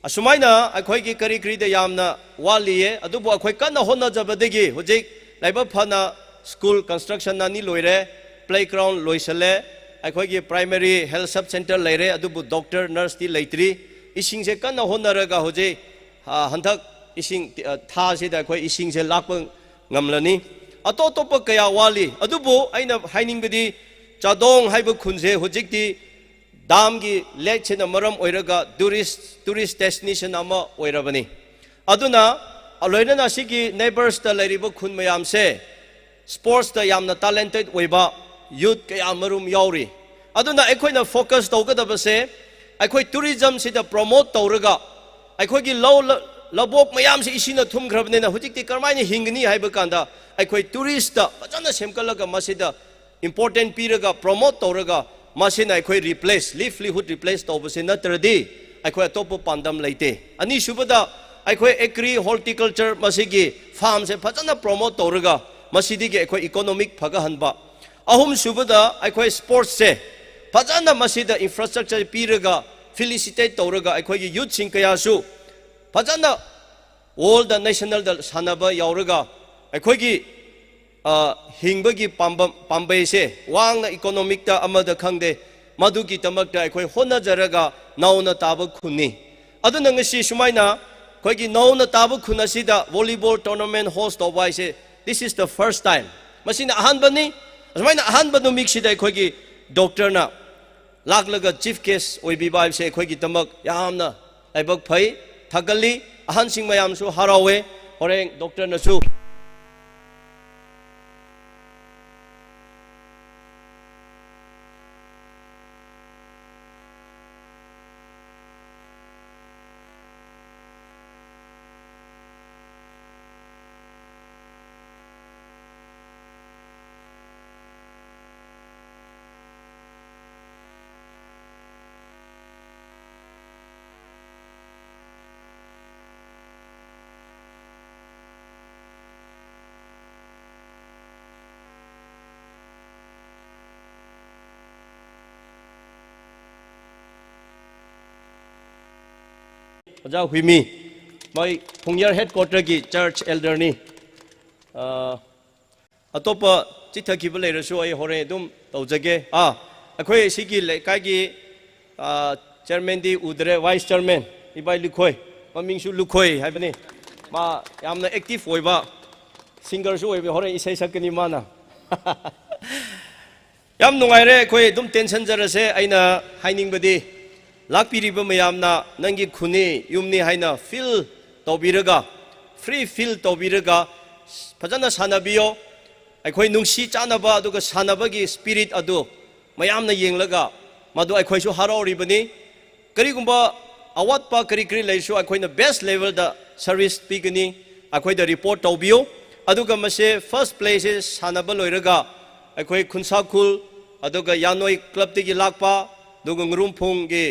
ꯑꯁꯨꯃꯥꯏꯅ ꯑꯩꯈꯣꯏꯒꯤ ꯀꯔꯤ ꯀꯔꯤꯗ ꯌꯥꯝꯅ ꯋꯥꯠꯂꯤꯌꯦ, ꯑꯗꯨꯕꯨ ꯑꯩꯈꯣꯏ ꯀꯟꯅ ꯍꯣꯠꯅꯖꯕꯗꯒꯤ ꯍꯧꯖꯤꯛ ꯂꯥꯏꯕꯛ ꯐꯅ school construction ꯑꯅꯤ ꯂꯣꯏꯔꯦ, playground ꯂꯣꯏꯁꯜꯂꯦ, ꯑꯩꯈꯣꯏꯒꯤ primary health sub center ꯂꯩꯔꯦ, ꯑꯗꯨꯕꯨ doctor, nurseꯇꯤ ꯂꯩꯇ꯭ꯔꯤ꯫ ꯏꯁꯤꯡꯁꯦ ꯀꯟꯅ ꯍꯣꯠꯅꯔꯒ ꯍꯧꯖꯤꯛ, ꯑ, ꯍꯟꯗꯛ ꯏꯁꯤꯡ, ꯑ, ꯊꯥꯁꯤꯗ ꯑꯩꯈꯣꯏ ꯏꯁꯤꯡꯁꯦ ꯂꯥꯛꯄ ꯉꯝꯂꯅꯤ꯫ ꯑꯇꯣꯞ ꯑꯇꯣꯞꯄ ꯀꯌꯥ ꯋꯥꯠꯂꯤ, ꯑꯗꯨꯕꯨ ꯑꯩꯅ ꯍꯥꯏꯅꯤꯡꯕꯗꯤ ꯆꯥꯗꯣꯡ ꯍꯥꯏꯕ ꯈꯨꯟꯁꯦ ꯍꯧꯖꯤꯛꯇꯤ damꯒꯤ lakeꯁꯤꯅ ꯃꯔꯝ ꯑꯣꯏꯔꯒ tourist, tourist destination ꯑꯃ ꯑꯣꯏꯔꯕꯅꯤ꯫ ꯑꯗꯨꯅ ꯂꯣꯏꯅꯅ ꯁꯤꯒꯤ neighboursꯇ ꯂꯩꯔꯤꯕ ꯈꯨꯟ ꯃꯌꯥꯝꯁꯦ sportsꯇ ꯌꯥꯝꯅ talented ꯑꯣꯏꯕ youth ꯀꯌꯥ ꯃꯔꯨꯝ ꯌꯥꯎꯔꯤ꯫ ꯑꯗꯨꯅ ꯑꯩꯈꯣꯏꯅ focus ꯇꯧꯒꯗꯕꯁꯦ ꯑꯩꯈꯣꯏ tourismꯁꯤꯗ promote ꯇꯧꯔꯒ ꯑꯩꯈꯣꯏꯒꯤ ꯂꯧ, ꯂ-, ꯂꯧꯕꯨꯛ ꯃꯌꯥꯝꯁꯦ ꯏꯁꯤꯡꯅ ꯊꯨꯝꯈ꯭ꯔꯕꯅꯤꯅ ꯍꯧꯖꯤꯛꯇꯤ ꯀꯔꯝꯍꯥꯏꯅ ꯍꯤꯡꯒꯅꯤ ꯍꯥꯏꯕ ꯀꯥꯟꯗ ꯑꯩꯈꯣꯏ tourismꯇ ꯐꯖꯅ ꯁꯦꯝꯒꯠꯂꯒ ꯃꯁꯤꯗ important ꯄꯤꯔꯒ promote ꯇꯧꯔꯒ ꯃꯁꯤꯅ ꯑꯩꯈꯣꯏ replace, livelihood replace ꯇꯧꯕꯁꯦ ꯅꯠꯇ꯭ꯔꯗꯤ ꯑꯩꯈꯣꯏ ꯑꯇꯣꯞꯄ ꯄꯥꯟꯗꯝ ꯂꯩꯇꯦ꯫ ꯑꯅꯤꯁꯨꯕꯗ ꯑꯩꯈꯣꯏ agri horticulture ꯃꯁꯤꯒꯤ farmꯁꯦ ꯐꯖꯅ promote ꯇꯧꯔꯒ ꯃꯁꯤꯗꯒꯤ ꯑꯩꯈꯣꯏ economic ꯐꯒꯠꯍꯟꯕ꯫ ꯑꯍꯨꯝꯁꯨꯕꯗ ꯑꯩꯈꯣꯏ sportsꯁꯦ ꯐꯖꯅ ꯃꯁꯤꯗ infrastructure ꯄꯤꯔꯒ felicitate ꯇꯧꯔꯒ ꯑꯩꯈꯣꯏꯒꯤ youthꯁꯤꯡ ꯀꯌꯥꯁꯨ ꯐꯖꯅ worldꯗ nationalꯗ ꯁꯥꯟꯅꯕ ꯌꯥꯎꯔꯒ ꯑꯩꯈꯣꯏꯒꯤ, ꯑ, ꯍꯤꯡꯕꯒꯤ ꯄꯥꯝꯕꯝ, ꯄꯥꯝꯕꯩꯁꯦ ꯋꯥꯡꯅ economicꯇ ꯑꯃꯗ ꯈꯪꯗꯦ, ꯃꯗꯨꯒꯤꯗꯃꯛꯇ ꯑꯩꯈꯣꯏ ꯍꯣꯠꯅꯖꯔꯒ ꯅꯧꯅ ꯇꯥꯕ ꯈꯨꯟꯅꯤ꯫ ꯑꯗꯨꯅ ꯉꯁꯤ ꯁꯨꯃꯥꯏꯅ ꯑꯩꯈꯣꯏꯒꯤ ꯅꯧꯅ ꯇꯥꯕ ꯈꯨꯟ ꯑꯁꯤꯗ volleyball tournament host ꯇꯧꯕ ꯍꯥꯏꯁꯦ, this is the first time꯫ ꯃꯁꯤꯅ ꯑꯍꯥꯟꯕꯅꯤ꯫ ꯑꯁꯨꯃꯥꯏꯅ ꯑꯍꯥꯟꯕ ꯅꯨꯃꯤꯠꯁꯤꯗ ꯑꯩꯈꯣꯏꯒꯤ doctorꯅ ꯂꯥꯛꯂꯒ chief guest ꯑꯣꯏꯕꯤꯕ ꯍꯥꯏꯕꯁꯦ ꯑꯩꯈꯣꯏꯒꯤꯗꯃꯛ ꯌꯥꯝꯅ ꯂꯥꯏꯕꯛ ꯐꯩ, ꯊꯥꯒꯠꯂꯤ꯫ ꯑꯍꯟꯁꯤꯡ ꯃꯌꯥꯝꯁꯨ ꯍꯔꯥꯎꯋꯦ꯫ ꯍꯣꯔꯦꯟ doctorꯅꯁꯨ ꯑꯣꯖꯥ ꯍꯨꯏꯃꯤ, ꯃꯣꯏ ꯐꯨꯡꯌꯔ headquarterꯒꯤ church elderꯅꯤ꯫ ꯑ, ꯑꯇꯣꯞꯄ ꯆꯤꯠꯊꯈꯤꯕ ꯂꯩꯔꯁꯨ ꯑꯩ ꯍꯣꯔꯦꯟ ꯑꯗꯨꯝ ꯇꯧꯖꯒꯦ꯫ ꯑꯥ, ꯑꯩꯈꯣꯏ ꯁꯤꯒꯤ ꯂꯩꯀꯥꯏꯒꯤ, ꯑꯥ, chairmanꯗꯤ ꯎꯗ꯭ꯔꯦ, vice chairman, ꯏꯕꯥꯏ ꯂꯨꯈꯣꯏ, ꯃꯃꯤꯡꯁꯨ ꯂꯨꯈꯣꯏ ꯍꯥꯏꯕꯅꯤ꯫ ꯃꯥ ꯌꯥꯝꯅ active ꯑꯣꯏꯕ singerꯁꯨ ꯑꯣꯏꯕ, ꯍꯣꯔꯦꯟ ꯏꯁꯩ ꯁꯛꯀꯅꯤ ꯃꯥꯅ꯫ ꯌꯥꯝ ꯅꯨꯡꯉꯥꯏꯔꯦ, ꯑꯩꯈꯣꯏ ꯑꯗꯨꯝ ꯇꯦꯟꯁꯤꯟꯖꯔꯁꯦ꯫ ꯑꯩꯅ ꯍꯥꯏꯅꯤꯡꯕꯗꯤ, ꯂꯥꯛꯄꯤꯔꯤꯕ ꯃꯌꯥꯝꯅ ꯅꯪꯒꯤ ꯈꯨꯟꯅꯤ, ꯌꯨꯝꯅꯤ ꯍꯥꯏꯅ feel ꯇꯧꯕꯤꯔꯒ, free feel ꯇꯧꯕꯤꯔꯒ ꯐꯖꯅ ꯁꯥꯟꯅꯕꯤꯌꯣ꯫ ꯑꯩꯈꯣꯏ ꯅꯨꯡꯁꯤ ꯆꯥꯟꯅꯕ ꯑꯗꯨꯒ ꯁꯥꯟꯅꯕꯒꯤ spirit ꯑꯗꯨ ꯃꯌꯥꯝꯅ ꯌꯦꯡꯂꯒ ꯃꯗꯨ ꯑꯩꯈꯣꯏꯁꯨ ꯍꯔꯥꯎꯔꯤꯕꯅꯤ꯫ ꯀꯔꯤꯒꯨꯝꯕ ꯑꯋꯥꯠꯄ ꯀꯔꯤ ꯀꯔꯤ ꯂꯩꯔꯁꯨ ꯑꯩꯈꯣꯏꯅ best levelꯗ service ꯄꯤꯒꯅꯤ꯫ ꯑꯩꯈꯣꯏꯗ report ꯇꯧꯕꯤꯌꯨ꯫ ꯑꯗꯨꯒ ꯃꯁꯦ first playꯁꯦ ꯁꯥꯟꯅꯕ ꯂꯣꯏꯔꯒ ꯑꯩꯈꯣꯏ ꯈꯨꯟꯁꯥꯈꯨꯜ, ꯑꯗꯨꯒ ꯌꯥꯅꯣꯏ clubꯇꯒꯤ ꯂꯥꯛꯄ, ꯑꯗꯨꯒ ꯉꯨꯔꯨꯝꯐꯨꯡꯒꯤ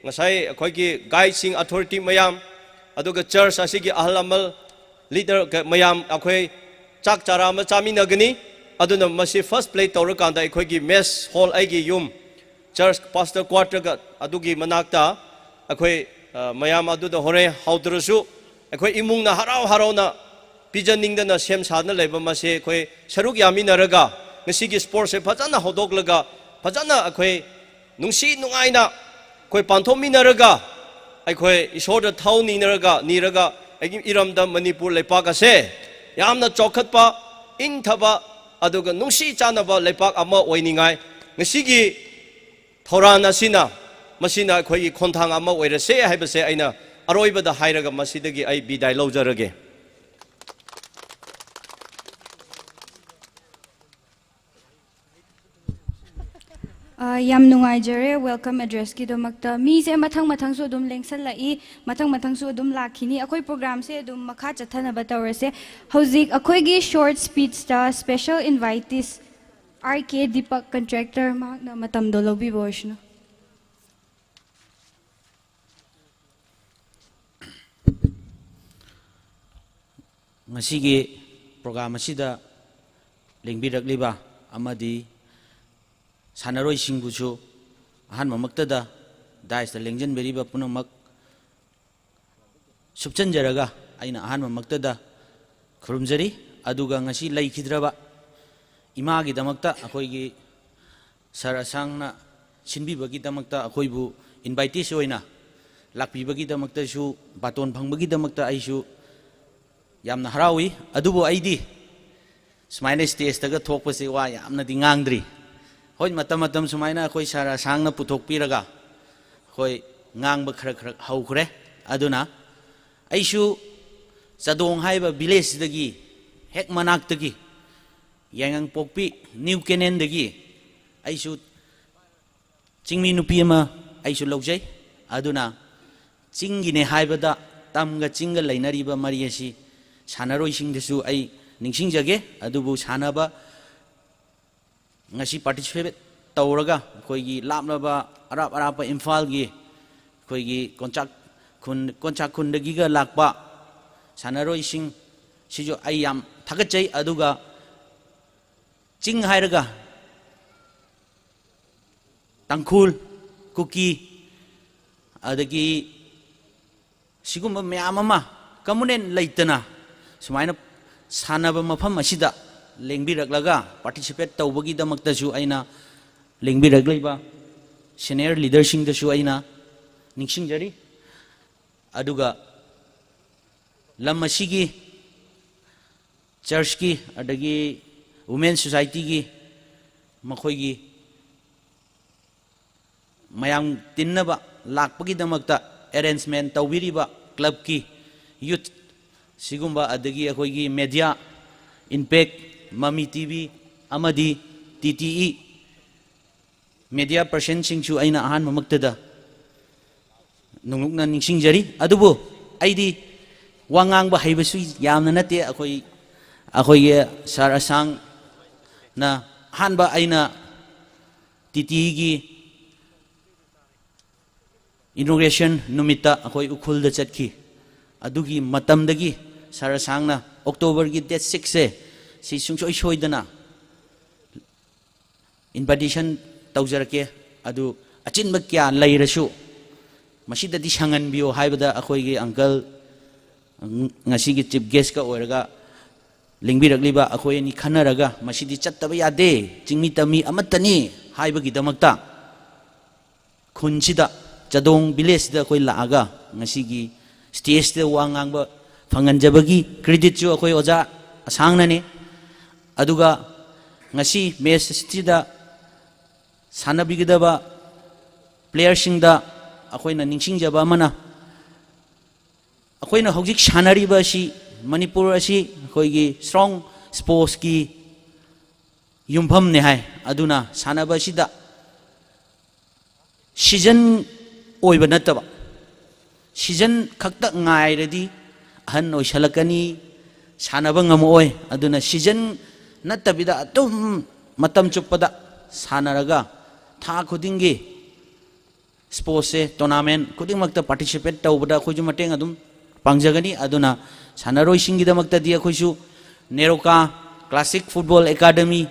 ꯉꯁꯥꯏ ꯑꯩꯈꯣꯏꯒꯤ guideꯁꯤꯡ, authority ꯃꯌꯥꯝ, ꯑꯗꯨꯒ church ꯑꯁꯤꯒꯤ ꯑꯍꯜ ꯂꯃꯟ, leader ꯀ-, ꯃꯌꯥꯝ ꯑꯩꯈꯣꯏ ꯆꯥꯛ ꯆꯥꯔꯥ ꯑꯃ ꯆꯥꯃꯤꯟꯅꯒꯅꯤ꯫ ꯑꯗꯨꯅ ꯃꯁꯤ first play ꯇꯧꯔꯀꯥꯟꯗ ꯑꯩꯈꯣꯏꯒꯤ mess hall, ꯑꯩꯒꯤ ꯌꯨꯝ, church pastor quarterꯒ ꯑꯗꯨꯒꯤ ꯃꯅꯥꯛꯇ ꯑꯩꯈꯣꯏ, ꯑ, ꯃꯌꯥꯝ ꯑꯗꯨꯗ ꯍꯣꯔꯦꯟ ꯍꯧꯗ꯭ꯔꯁꯨ ꯑꯩꯈꯣꯏ ꯏꯃꯨꯡꯅ ꯍꯔꯥꯎ ꯍꯔꯥꯎꯅ ꯄꯤꯖꯅꯤꯡꯗꯅ ꯁꯦꯝ ꯁꯥꯗꯨꯅ ꯂꯩꯕ ꯃꯁꯦ ꯑꯩꯈꯣꯏ ꯁꯔꯨꯛ ꯌꯥꯃꯤꯟꯅꯔꯒ ꯉꯁꯤꯒꯤ sportsꯁꯦ ꯐꯖꯅ ꯍꯧꯗꯣꯛꯂꯒ ꯐꯖꯅ ꯑꯩꯈꯣꯏ ꯅꯨꯡꯁꯤ ꯅꯨꯡꯉꯥꯏꯅ ꯑꯩꯈꯣꯏ ꯄꯥꯡꯊꯣꯛꯃꯤꯟꯅꯔꯒ ꯑꯩꯈꯣꯏ ꯏꯁꯣꯔꯗ ꯊꯧ ꯅꯤꯅꯔꯒ, ꯅꯤꯔꯒ ꯑꯩꯒꯤ ꯏꯔꯝꯗꯝ ꯃꯅꯤꯄꯨꯔ ꯂꯩꯄꯥꯛ ꯑꯁꯦ ꯌꯥꯝꯅ ꯆꯥꯎꯈꯠꯄ, ꯏꯪꯊꯕ, ꯑꯗꯨꯒ ꯅꯨꯡꯁꯤ ꯆꯥꯟꯅꯕ ꯂꯩꯄꯥꯛ ꯑꯃ ꯑꯣꯏꯅꯤꯡꯉꯥꯏ ꯉꯁꯤꯒꯤ ꯊꯧꯔꯥꯡ ꯑꯁꯤꯅ, ꯃꯁꯤꯅ ꯑꯩꯈꯣꯏꯒꯤ ꯈꯣꯡꯊꯥꯡ ꯑꯃ ꯑꯣꯏꯔꯁꯦ ꯍꯥꯏꯕꯁꯦ ꯑꯩꯅ ꯑꯔꯣꯏꯕꯗ ꯍꯥꯏꯔꯒ ꯃꯁꯤꯗꯒꯤ ꯑꯩ ꯕꯤꯗꯥꯏ ꯂꯧꯖꯔꯒꯦ꯫ ꯑ, ꯌꯥꯝ ꯅꯨꯡꯉꯥꯏꯖꯔꯦ welcome addressꯀꯤꯗꯃꯛꯇ꯫ ꯃꯤꯁꯦ ꯃꯊꯪ ꯃꯊꯪꯁꯨ ꯑꯗꯨꯝ ꯂꯦꯡꯁꯜꯂꯛꯏ, ꯃꯊꯪ ꯃꯊꯪꯁꯨ ꯑꯗꯨꯝ ꯂꯥꯛꯈꯤꯅꯤ꯫ ꯑꯩꯈꯣꯏ programꯁꯦ ꯑꯗꯨꯝ ꯃꯈꯥ ꯆꯠꯊꯅꯕ ꯇꯧꯔꯁꯦ꯫ ꯍꯧꯖꯤꯛ ꯑꯩꯈꯣꯏꯒꯤ short speechꯇ special invitees R K Deepak, contractor, ꯃꯍꯥꯛꯅ ꯃꯇꯝꯗꯣ ꯂꯧꯕꯤꯕ ꯑꯣꯏꯁꯅꯨ꯫ ꯉꯁꯤꯒꯤ program ꯑꯁꯤꯗ ꯂꯦꯡꯕꯤꯔꯛꯂꯤꯕ ꯑꯃꯗꯤ ꯁꯥꯟꯅꯔꯣꯏꯁꯤꯡꯕꯨꯁꯨ ꯑꯍꯥꯟꯕꯃꯛꯇꯗ daisꯇ ꯂꯦꯡꯖꯟꯕꯤꯔꯤꯕ ꯄꯨꯝꯅꯃꯛ ꯁꯨꯞꯆꯟꯖꯔꯒ ꯑꯩꯅ ꯑꯍꯥꯟꯕꯃꯛꯇꯗ ꯈꯨꯔꯨꯝꯖꯔꯤ꯫ ꯑꯗꯨꯒ ꯉꯁꯤ ꯂꯩꯈꯤꯗ꯭ꯔꯕ ꯏꯃꯥꯒꯤꯗꯃꯛꯇ, ꯑꯩꯈꯣꯏꯒꯤ ꯁꯥꯔ ꯑꯁꯥꯡꯅ ꯁꯤꯟꯕꯤꯕꯒꯤꯗꯃꯛꯇ, ꯑꯩꯈꯣꯏꯕꯨ invitees ꯑꯣꯏꯅ ꯂꯥꯛꯄꯤꯕꯒꯤꯗꯃꯛꯇꯁꯨ, ꯕꯥꯇꯣꯟ ꯐꯪꯕꯒꯤꯗꯃꯛꯇ ꯑꯩꯁꯨ ꯌꯥꯝꯅ ꯍꯔꯥꯎꯏ꯫ ꯑꯗꯨꯕꯨ ꯑꯩꯗꯤ ꯁꯨꯃꯥꯏꯅ stageꯇꯒ ꯊꯣꯛꯄꯁꯦ ꯋꯥ ꯌꯥꯝꯅꯗꯤ ꯉꯥꯡꯗ꯭ꯔꯤ꯫ ꯍꯣꯏ, ꯃꯇꯝ ꯃꯇꯝ ꯁꯨꯃꯥꯏꯅ ꯑꯩꯈꯣꯏ ꯁꯥꯔ ꯑꯁꯥꯡꯅ ꯄꯨꯊꯣꯛꯄꯤꯔꯒ ꯑꯩꯈꯣꯏ ꯉꯥꯡꯕ ꯈꯔ ꯈꯔ ꯍꯧꯈ꯭ꯔꯦ꯫ ꯑꯗꯨꯅ ꯑꯩꯁꯨ ꯆꯥꯗꯣꯡ ꯍꯥꯏꯕ villageꯁꯤꯗꯒꯤ, ꯍꯦꯛ ꯃꯅꯥꯛꯇꯒꯤ, ꯌꯥꯏꯉꯪꯄꯣꯛꯄꯤ, ꯅ꯭ꯌꯨ ꯀꯦꯅꯦꯟꯗꯒꯤ ꯑꯩꯁꯨ ꯆꯤꯡꯃꯤ ꯅꯨꯄꯤ ꯑꯃ ꯑꯩꯁꯨ ꯂꯧꯖꯩ꯫ ꯑꯗꯨꯅ ꯆꯤꯡꯒꯤꯅꯦ ꯍꯥꯏꯕꯗ, ꯇꯝꯒ ꯆꯤꯡꯒ ꯂꯩꯅꯔꯤꯕ ꯃꯔꯤ ꯑꯁꯤ ꯁꯥꯟꯅꯔꯣꯏꯁꯤꯡꯗꯁꯨ ꯑꯩ ꯅꯤꯡꯁꯤꯡꯖꯒꯦ꯫ ꯑꯗꯨꯕꯨ ꯁꯥꯟꯅꯕ ꯉꯁꯤ participate ꯇꯧꯔꯒ ꯑꯩꯈꯣꯏꯒꯤ ꯂꯥꯞꯂꯕ ꯑꯔꯥꯞ ꯑꯔꯥꯞꯄ ꯏꯝꯐꯥꯜꯒꯤ ꯑꯩꯈꯣꯏꯒꯤ ꯀꯣꯟꯆꯥꯛ ꯈꯨꯟ, ꯀꯣꯟꯆꯥꯛ ꯈꯨꯟꯗꯒꯤꯒ ꯂꯥꯛꯄ ꯁꯥꯟꯅꯔꯣꯏꯁꯤꯡ ꯁꯤꯁꯨ ꯑꯩ ꯌꯥꯝ ꯊꯥꯒꯠꯆꯩ꯫ ꯑꯗꯨꯒ ꯆꯤꯡ ꯍꯥꯏꯔꯒ ꯇꯥꯡꯈꯨꯜ, ꯀꯨꯀꯤ, ꯑꯗꯒꯤ ꯁꯤꯒꯨꯝꯕ ꯃꯌꯥꯝ ꯑꯃ communal ꯂꯩꯇꯅ ꯁꯨꯃꯥꯏꯅ ꯁꯥꯟꯅꯕ ꯃꯐꯝ ꯑꯁꯤꯗ ꯂꯦꯡꯕꯤꯔꯛꯂꯒ participate ꯇꯧꯕꯒꯤꯗꯃꯛꯇꯁꯨ ꯑꯩꯅ ꯂꯦꯡꯕꯤꯔꯛꯂꯤꯕ senior leaderꯁꯤꯡꯗꯁꯨ ꯑꯩꯅ ꯅꯤꯡꯁꯤꯡꯖꯔꯤ꯫ ꯑꯗꯨꯒ ꯂꯝ ꯑꯁꯤꯒꯤ churchꯀꯤ ꯑꯗꯒꯤ women societyꯒꯤ ꯃꯈꯣꯏꯒꯤ ꯃꯌꯥꯝ ꯇꯤꯟꯅꯕ ꯂꯥꯛꯄꯒꯤꯗꯃꯛꯇ arrangement ꯇꯧꯕꯤꯔꯤꯕ clubꯀꯤ, youth ꯁꯤꯒꯨꯝꯕ, ꯑꯗꯒꯤ ꯑꯩꯈꯣꯏꯒꯤ media, Impact, Mami TV ꯑꯃꯗꯤ TTE media personꯁꯤꯡꯁꯨ ꯑꯩꯅ ꯑꯍꯥꯟꯕꯃꯛꯇꯗ ꯅꯨꯡꯂꯨꯛꯅ ꯅꯤꯡꯁꯤꯡꯖꯔꯤ꯫ ꯑꯗꯨꯕꯨ ꯑꯩꯗꯤ ꯋꯥ ꯉꯥꯡꯕ ꯍꯩꯕꯁꯨ ꯌꯥꯝꯅ ꯅꯠꯇꯦ꯫ ꯑꯩꯈꯣꯏ, ꯑꯩꯈꯣꯏꯒꯤ ꯁꯥꯔ ꯑꯁꯥꯡꯅ ꯑꯍꯥꯟꯕ ꯑꯩꯅ TTEꯒꯤ inauguration ꯅꯨꯃꯤꯠꯇ ꯑꯩꯈꯣꯏ ꯎꯈ꯭ꯔꯨꯜꯗ ꯆꯠꯈꯤ꯫ ꯑꯗꯨꯒꯤ ꯃꯇꯝꯗꯒꯤ ꯁꯥꯔ ꯑꯁꯥꯡꯅ Octoberꯒꯤ date sixꯁꯦ ꯁꯤ ꯁꯨꯡꯁꯣꯏ ꯁꯣꯏꯗꯅ invitation ꯇꯧꯖꯔꯛꯀꯦ, ꯑꯗꯨ ꯑꯆꯤꯟꯕ ꯀꯌꯥ ꯂꯩꯔꯁꯨ ꯃꯁꯤꯗꯗꯤ ꯁꯪꯍꯟꯕꯤꯌꯣ ꯍꯥꯏꯕꯗ ꯑꯩꯈꯣꯏꯒꯤ uncle, ꯉꯁꯤꯒꯤ chief guestꯀ ꯑꯣꯏꯔꯒ ꯂꯦꯡꯕꯤꯔꯛꯂꯤꯕ ꯑꯩꯈꯣꯏ ꯑꯅꯤ ꯈꯟꯅꯔꯒ ꯃꯁꯤꯗꯤ ꯆꯠꯇꯕ ꯌꯥꯗꯦ, ꯆꯤꯡꯃꯤ ꯇꯝꯃꯤ ꯑꯃꯠꯇꯅꯤ ꯍꯥꯏꯕꯒꯤꯗꯃꯛꯇ ꯈꯨꯟꯁꯤꯗ, ꯆꯥꯗꯣꯡ villageꯁꯤꯗ ꯑꯩꯈꯣꯏ ꯂꯥꯛꯑꯒ ꯉꯁꯤꯒꯤ stageꯁꯤꯗ ꯋꯥ ꯉꯥꯡꯕ ꯐꯪꯍꯟꯖꯕꯒꯤ creditꯁꯨ ꯑꯩꯈꯣꯏ ꯑꯣꯖꯥ ꯑꯁꯥꯡꯅꯅꯤ꯫ ꯑꯗꯨꯒ ꯉꯁꯤ match ꯑꯁꯤꯗ ꯁꯥꯟꯅꯕꯤꯒꯗꯕ playerꯁꯤꯡꯗ ꯑꯩꯈꯣꯏꯅ ꯅꯤꯡꯁꯤꯡꯖꯕ ꯑꯃꯅ, ꯑꯩꯈꯣꯏꯅ ꯍꯧꯖꯤꯛ ꯁꯥꯟꯅꯔꯤꯕ ꯑꯁꯤ, ꯃꯅꯤꯄꯨꯔ ꯑꯁꯤ ꯑꯩꯈꯣꯏꯒꯤ strong sportsꯀꯤ ꯌꯨꯝꯐꯝꯅꯦ ꯍꯥꯏ꯫ ꯑꯗꯨꯅ ꯁꯥꯟꯅꯕ ꯑꯁꯤꯗ season ꯑꯣꯏꯕ ꯅꯠꯇꯕ, season ꯈꯛꯇ ꯉꯥꯏꯔꯗꯤ ꯑꯍꯟ ꯑꯣꯏꯁꯜꯂꯛꯀꯅꯤ, ꯁꯥꯟꯅꯕ ꯉꯝꯃꯛꯑꯣꯏ꯫ ꯑꯗꯨꯅ season ꯅꯠꯇꯕꯤꯗ ꯑꯗꯨꯝ ꯃꯇꯝ ꯆꯨꯞꯄꯗ ꯁꯥꯟꯅꯔꯒ ꯊꯥ ꯈꯨꯗꯤꯡꯒꯤ sportsꯁꯦ, tournament ꯈꯨꯗꯤꯡꯃꯛꯇ participate ꯇꯧꯕꯗ ꯑꯩꯈꯣꯏꯁꯨ ꯃꯇꯦꯡ ꯑꯗꯨꯝ ꯄꯥꯡꯖꯒꯅꯤ꯫ ꯑꯗꯨꯅ ꯁꯥꯟꯅꯔꯣꯏꯁꯤꯡꯒꯤꯗꯃꯛꯇꯗꯤ ꯑꯩꯈꯣꯏꯁꯨ NEROCA, Classic Football Academy,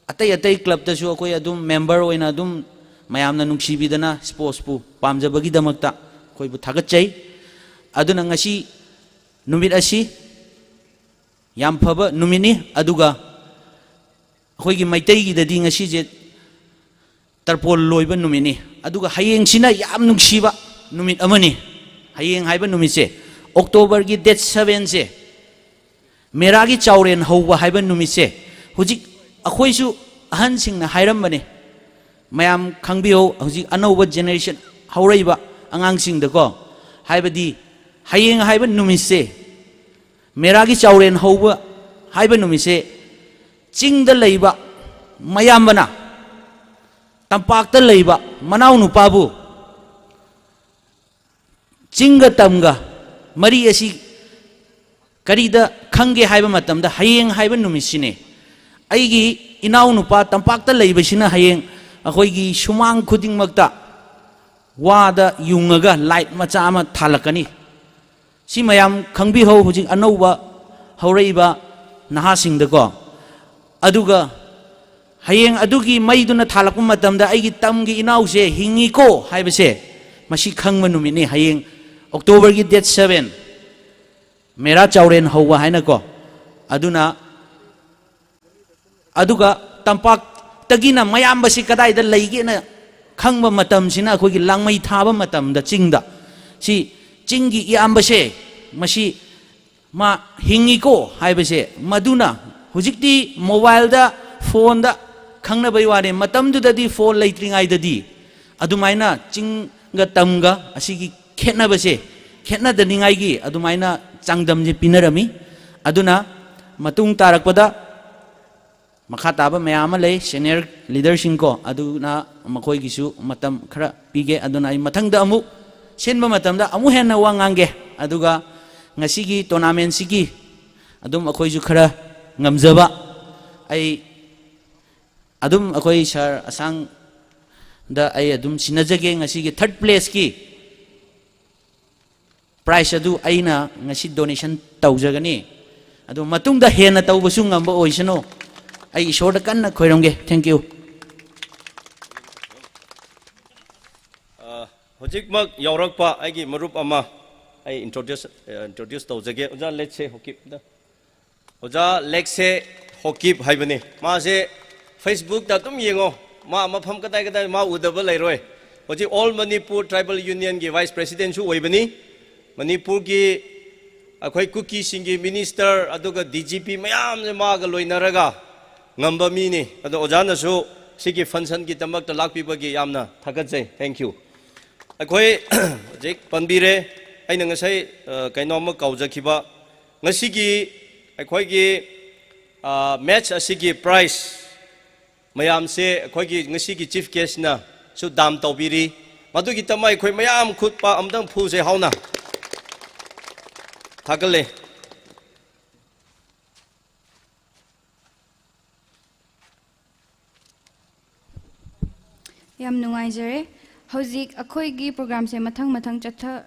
ꯑꯇꯩ ꯑꯇꯩ clubꯇꯁꯨ ꯑꯩꯈꯣꯏ ꯑꯗꯨꯝ member ꯑꯣꯏꯅ ꯑꯗꯨꯝ ꯃꯌꯥꯝꯅ ꯅꯨꯡꯁꯤꯕꯤꯗꯅ sportsꯄꯨ ꯄꯥꯝꯖꯕꯒꯤꯗꯃꯛꯇ ꯑꯩꯈꯣꯏꯕꯨ ꯊꯥꯒꯠꯆꯩ꯫ ꯑꯗꯨꯅ ꯉꯁꯤ ꯅꯨꯃꯤꯠ ꯑꯁꯤ ꯌꯥꯝ ꯐꯕ ꯅꯨꯃꯤꯠꯅꯤ꯫ ꯑꯗꯨꯒ ꯑꯩꯈꯣꯏꯒꯤ ꯃꯩꯇꯩꯒꯤꯗꯗꯤ ꯉꯁꯤꯁꯦ ꯇꯔꯄꯣꯜ ꯂꯣꯏꯕ ꯅꯨꯃꯤꯠꯅꯤ꯫ ꯑꯗꯨꯒ ꯍꯌꯦꯡꯁꯤꯅ ꯌꯥꯝ ꯅꯨꯡꯁꯤꯕ ꯅꯨꯃꯤꯠ ꯑꯃꯅꯤ꯫ ꯍꯌꯦꯡ ꯍꯥꯏꯕ ꯅꯨꯃꯤꯠꯁꯦ, Octoberꯒꯤ date sevenꯁꯦ, ꯃꯦꯔꯥꯒꯤ ꯆꯥꯎꯔꯦꯟ ꯍꯧꯕ ꯍꯥꯏꯕ ꯅꯨꯃꯤꯠꯁꯦ, Hojik ꯑꯩꯈꯣꯏꯁꯨ ꯑꯍꯟꯁꯤꯡꯅ ꯍꯥꯏꯔꯝꯕꯅꯦ, ꯃꯌꯥꯝ ꯈꯪꯕꯤꯍꯧ, ꯍꯧꯖꯤꯛ ꯑꯅꯧꯕ generation ꯍꯧꯔꯛꯏꯕ ꯑꯉꯥꯡꯁꯤꯡꯗꯀꯣ, ꯍꯥꯏꯕꯗꯤ ꯍꯌꯦꯡ ꯍꯥꯏꯕ ꯅꯨꯃꯤꯠꯁꯦ, ꯃꯦꯔꯥꯒꯤ ꯆꯥꯎꯔꯦꯟ ꯍꯧꯕ ꯍꯥꯏꯕ ꯅꯨꯃꯤꯠꯁꯦ, ꯆꯤꯡꯗ ꯂꯩꯕ ꯃꯌꯥꯝꯕꯅ ꯇꯝꯄꯥꯛꯇ ꯂꯩꯕ ꯃꯅꯥꯎꯅꯨꯄꯥꯕꯨ ꯆꯤꯡꯒ ꯇꯝꯒ ꯃꯔꯤ ꯑꯁꯤ ꯀꯔꯤꯗ ꯈꯪꯒꯦ ꯍꯥꯏꯕ ꯃꯇꯝꯗ, ꯍꯌꯦꯡ ꯍꯥꯏꯕ ꯅꯨꯃꯤꯠꯁꯤꯅꯦ꯫ ꯑꯩꯒꯤ ꯏꯅꯥꯎꯅꯨꯄꯥ ꯇꯝꯄꯥꯛꯇ ꯂꯩꯕꯁꯤꯅ ꯍꯌꯦꯡ ꯑꯩꯈꯣꯏꯒꯤ ꯁꯨꯃꯥꯡ ꯈꯨꯗꯤꯡꯃꯛꯇ ꯋꯥꯗ ꯌꯨꯡꯉꯒ light ꯃꯆꯥ ꯑꯃ ꯊꯥꯜꯂꯛꯀꯅꯤ꯫ ꯁꯤ ꯃꯌꯥꯝ ꯈꯪꯕꯤꯍꯧ, ꯍꯧꯖꯤꯛ ꯑꯅꯧꯕ ꯍꯧꯔꯛꯏꯕ ꯅꯍꯥꯁꯤꯡꯗꯀꯣ꯫ ꯑꯗꯨꯒ ꯍꯌꯦꯡ ꯑꯗꯨꯒꯤ ꯃꯩꯗꯨꯅ ꯊꯥꯜꯂꯛꯄ ꯃꯇꯝꯗ ꯑꯩꯒꯤ ꯇꯝꯒꯤ ꯏꯅꯥꯎꯁꯦ ꯍꯤꯡꯉꯤꯀꯣ ꯍꯥꯏꯕꯁꯦ, ꯃꯁꯤ ꯈꯪꯕ ꯅꯨꯃꯤꯠꯅꯤ, ꯍꯌꯦꯡ October ꯒꯤ date seven, ꯃꯦꯔꯥ ꯆꯥꯎꯔꯦꯟ ꯍꯧꯕ ꯍꯥꯏꯅꯀꯣ꯫ ꯑꯗꯨꯅ ꯑꯗꯨꯒ ꯇꯝꯄꯥꯛꯇꯒꯤꯅ ꯃꯌꯥꯝꯕꯁꯤ ꯀꯗꯥꯏꯗ ꯂꯩꯒꯦꯅ ꯈꯪꯕ ꯃꯇꯝꯁꯤꯅ ꯑꯩꯈꯣꯏꯒꯤ ꯂꯥꯡꯃꯩ ꯊꯥꯕ ꯃꯇꯝꯗ ꯆꯤꯡꯗ, ꯁꯤ ꯆꯤꯡꯒꯤ ꯏꯌꯥꯝꯕꯁꯦ ꯃꯁꯤ ꯃꯥ ꯍꯤꯡꯉꯤꯀꯣ ꯍꯥꯏꯕꯁꯦ, ꯃꯗꯨꯅ ꯍꯧꯖꯤꯛꯇꯤ mobile ꯗ, phone ꯗ ꯈꯪꯅꯕꯩ ꯋꯥꯅꯦ, ꯃꯇꯝꯗꯨꯗꯗꯤ phone ꯂꯩꯇ꯭ꯔꯤꯉꯩꯗꯗꯤ ꯑꯗꯨꯃꯥꯏꯅ ꯆꯤꯡꯒ ꯇꯝꯒ ꯑꯁꯤꯒꯤ ꯈꯦꯠꯅꯕꯁꯦ, ꯈꯦꯠꯅꯗꯅꯤꯡꯉꯥꯏꯒꯤ ꯑꯗꯨꯃꯥꯏꯅ ꯆꯥꯡꯗꯝꯁꯦ ꯄꯤꯅꯔꯝꯃꯤ꯫ ꯑꯗꯨꯅ ꯃꯇꯨꯡ ꯇꯥꯔꯛꯄꯗ ꯃꯈꯥ ꯇꯥꯕ ꯃꯌꯥꯝ ꯑꯃ ꯂꯩ, senior leader ꯁꯤꯡ ꯀꯣ, ꯑꯗꯨꯅ ꯃꯈꯣꯏꯒꯤꯁꯨ ꯃꯇꯝ ꯈꯔ ꯄꯤꯒꯦ꯫ ꯑꯗꯨꯅ ꯑꯩ ꯃꯊꯪꯗ ꯑꯃꯨꯛ ꯁꯤꯟꯕ ꯃꯇꯝꯗ ꯑꯃꯨꯛ ꯍꯦꯟꯅ ꯋꯥ ꯉꯥꯡꯒꯦ꯫ ꯑꯗꯨꯒ ꯉꯁꯤꯒꯤ tournament ꯁꯤꯒꯤ ꯑꯗꯨꯝ ꯑꯩꯈꯣꯏꯁꯨ ꯈꯔ ꯉꯝꯖꯕ, ꯑꯩ ꯑꯗꯨꯝ ꯑꯩꯈꯣꯏ sir ꯑꯁꯥꯡꯗ ꯑꯩ ꯑꯗꯨꯝ ꯁꯤꯟꯅꯖꯒꯦ꯫ ꯉꯁꯤꯒꯤ third place ꯀꯤ prize ꯑꯗꯨ ꯑꯩꯅ ꯉꯁꯤ donation ꯇꯧꯖꯒꯅꯤ꯫ ꯑꯗꯨ ꯃꯇꯨꯡꯗ ꯍꯦꯟꯅ ꯇꯧꯕꯁꯨ ꯉꯝꯕ ꯑꯣꯏꯁꯅꯨ꯫ ꯑꯩ ꯏꯁꯣꯔꯗ ꯀꯟꯅ ꯈꯣꯏꯔꯝꯒꯦ꯫ Thank you꯫ ꯑ, ꯍꯧꯖꯤꯛꯃꯛ ꯌꯥꯎꯔꯛꯄ ꯑꯩꯒꯤ ꯃꯔꯨꯞ ꯑꯃ ꯑꯩ introduce, ꯑ, introduce ꯇꯧꯖꯒꯦ꯫ ꯑꯣꯖꯥ ꯂꯦꯛꯁꯦ ꯍꯣꯀꯤꯞꯗ꯫ ꯑꯣꯖꯥ ꯂꯦꯛꯁꯦ ꯍꯣꯀꯤꯞ ꯍꯥꯏꯕꯅꯤ꯫ ꯃꯥꯁꯦ Facebook ꯇ ꯑꯗꯨꯝ ꯌꯦꯡꯉꯣ꯫ ꯃꯥ ꯃꯐꯝ ꯀꯗꯥꯏ ꯀꯗꯥꯏ ꯃꯥ ꯎꯗꯕ ꯂꯩꯔꯣꯏ꯫ ꯍꯧꯖꯤꯛ All Manipur Tribal Union ꯒꯤ vice president ꯁꯨ ꯑꯣꯏꯕꯅꯤ꯫ ꯃꯅꯤꯄꯨꯔꯒꯤ ꯑꯩꯈꯣꯏ ꯀꯨꯀꯤꯁꯤꯡꯒꯤ minister ꯑꯗꯨꯒ D G P ꯃꯌꯥꯝꯁꯦ ꯃꯥꯒ ꯂꯣꯏꯅꯔꯒ ꯉꯝꯕ ꯃꯤꯅꯤ꯫ ꯑꯗꯣ ꯑꯣꯖꯥꯅꯁꯨ ꯁꯤꯒꯤ function ꯒꯤꯗꯃꯛꯇ ꯂꯥꯛꯄꯤꯕꯒꯤ ꯌꯥꯝꯅ ꯊꯥꯒꯠꯆꯩ꯫ Thank you꯫ ꯑꯩꯈꯣꯏ ꯍꯧꯖꯤꯛ ꯄꯟꯕꯤꯔꯦ꯫ ꯑꯩꯅ ꯉꯁꯥꯏ, ꯑ, ꯀꯩꯅꯣꯝꯃ ꯀꯥꯎꯖꯈꯤꯕ꯫ ꯉꯁꯤꯒꯤ ꯑꯩꯈꯣꯏꯒꯤ, ꯑ, match ꯑꯁꯤꯒꯤ prize ꯃꯌꯥꯝꯁꯦ ꯑꯩꯈꯣꯏꯒꯤ ꯉꯁꯤꯒꯤ chief guest ꯅꯁꯨ ꯗꯥꯟ ꯇꯧꯕꯤꯔꯤ꯫ ꯃꯗꯨꯒꯤꯗꯃꯛ ꯑꯩꯈꯣꯏ ꯃꯌꯥꯝ ꯈꯨꯠ ꯄꯥ ꯑꯃꯇꯪ ꯐꯨꯁꯦ ꯍꯥꯎꯅ꯫ ꯊꯥꯒꯠꯂꯦ꯫ ꯌꯥꯝ ꯅꯨꯡꯉꯥꯏꯖꯔꯦ꯫ ꯍꯧꯖꯤꯛ ꯑꯩꯈꯣꯏꯒꯤ program ꯁꯦ ꯃꯊꯪ ꯃꯊꯪ ꯆꯠꯊ-,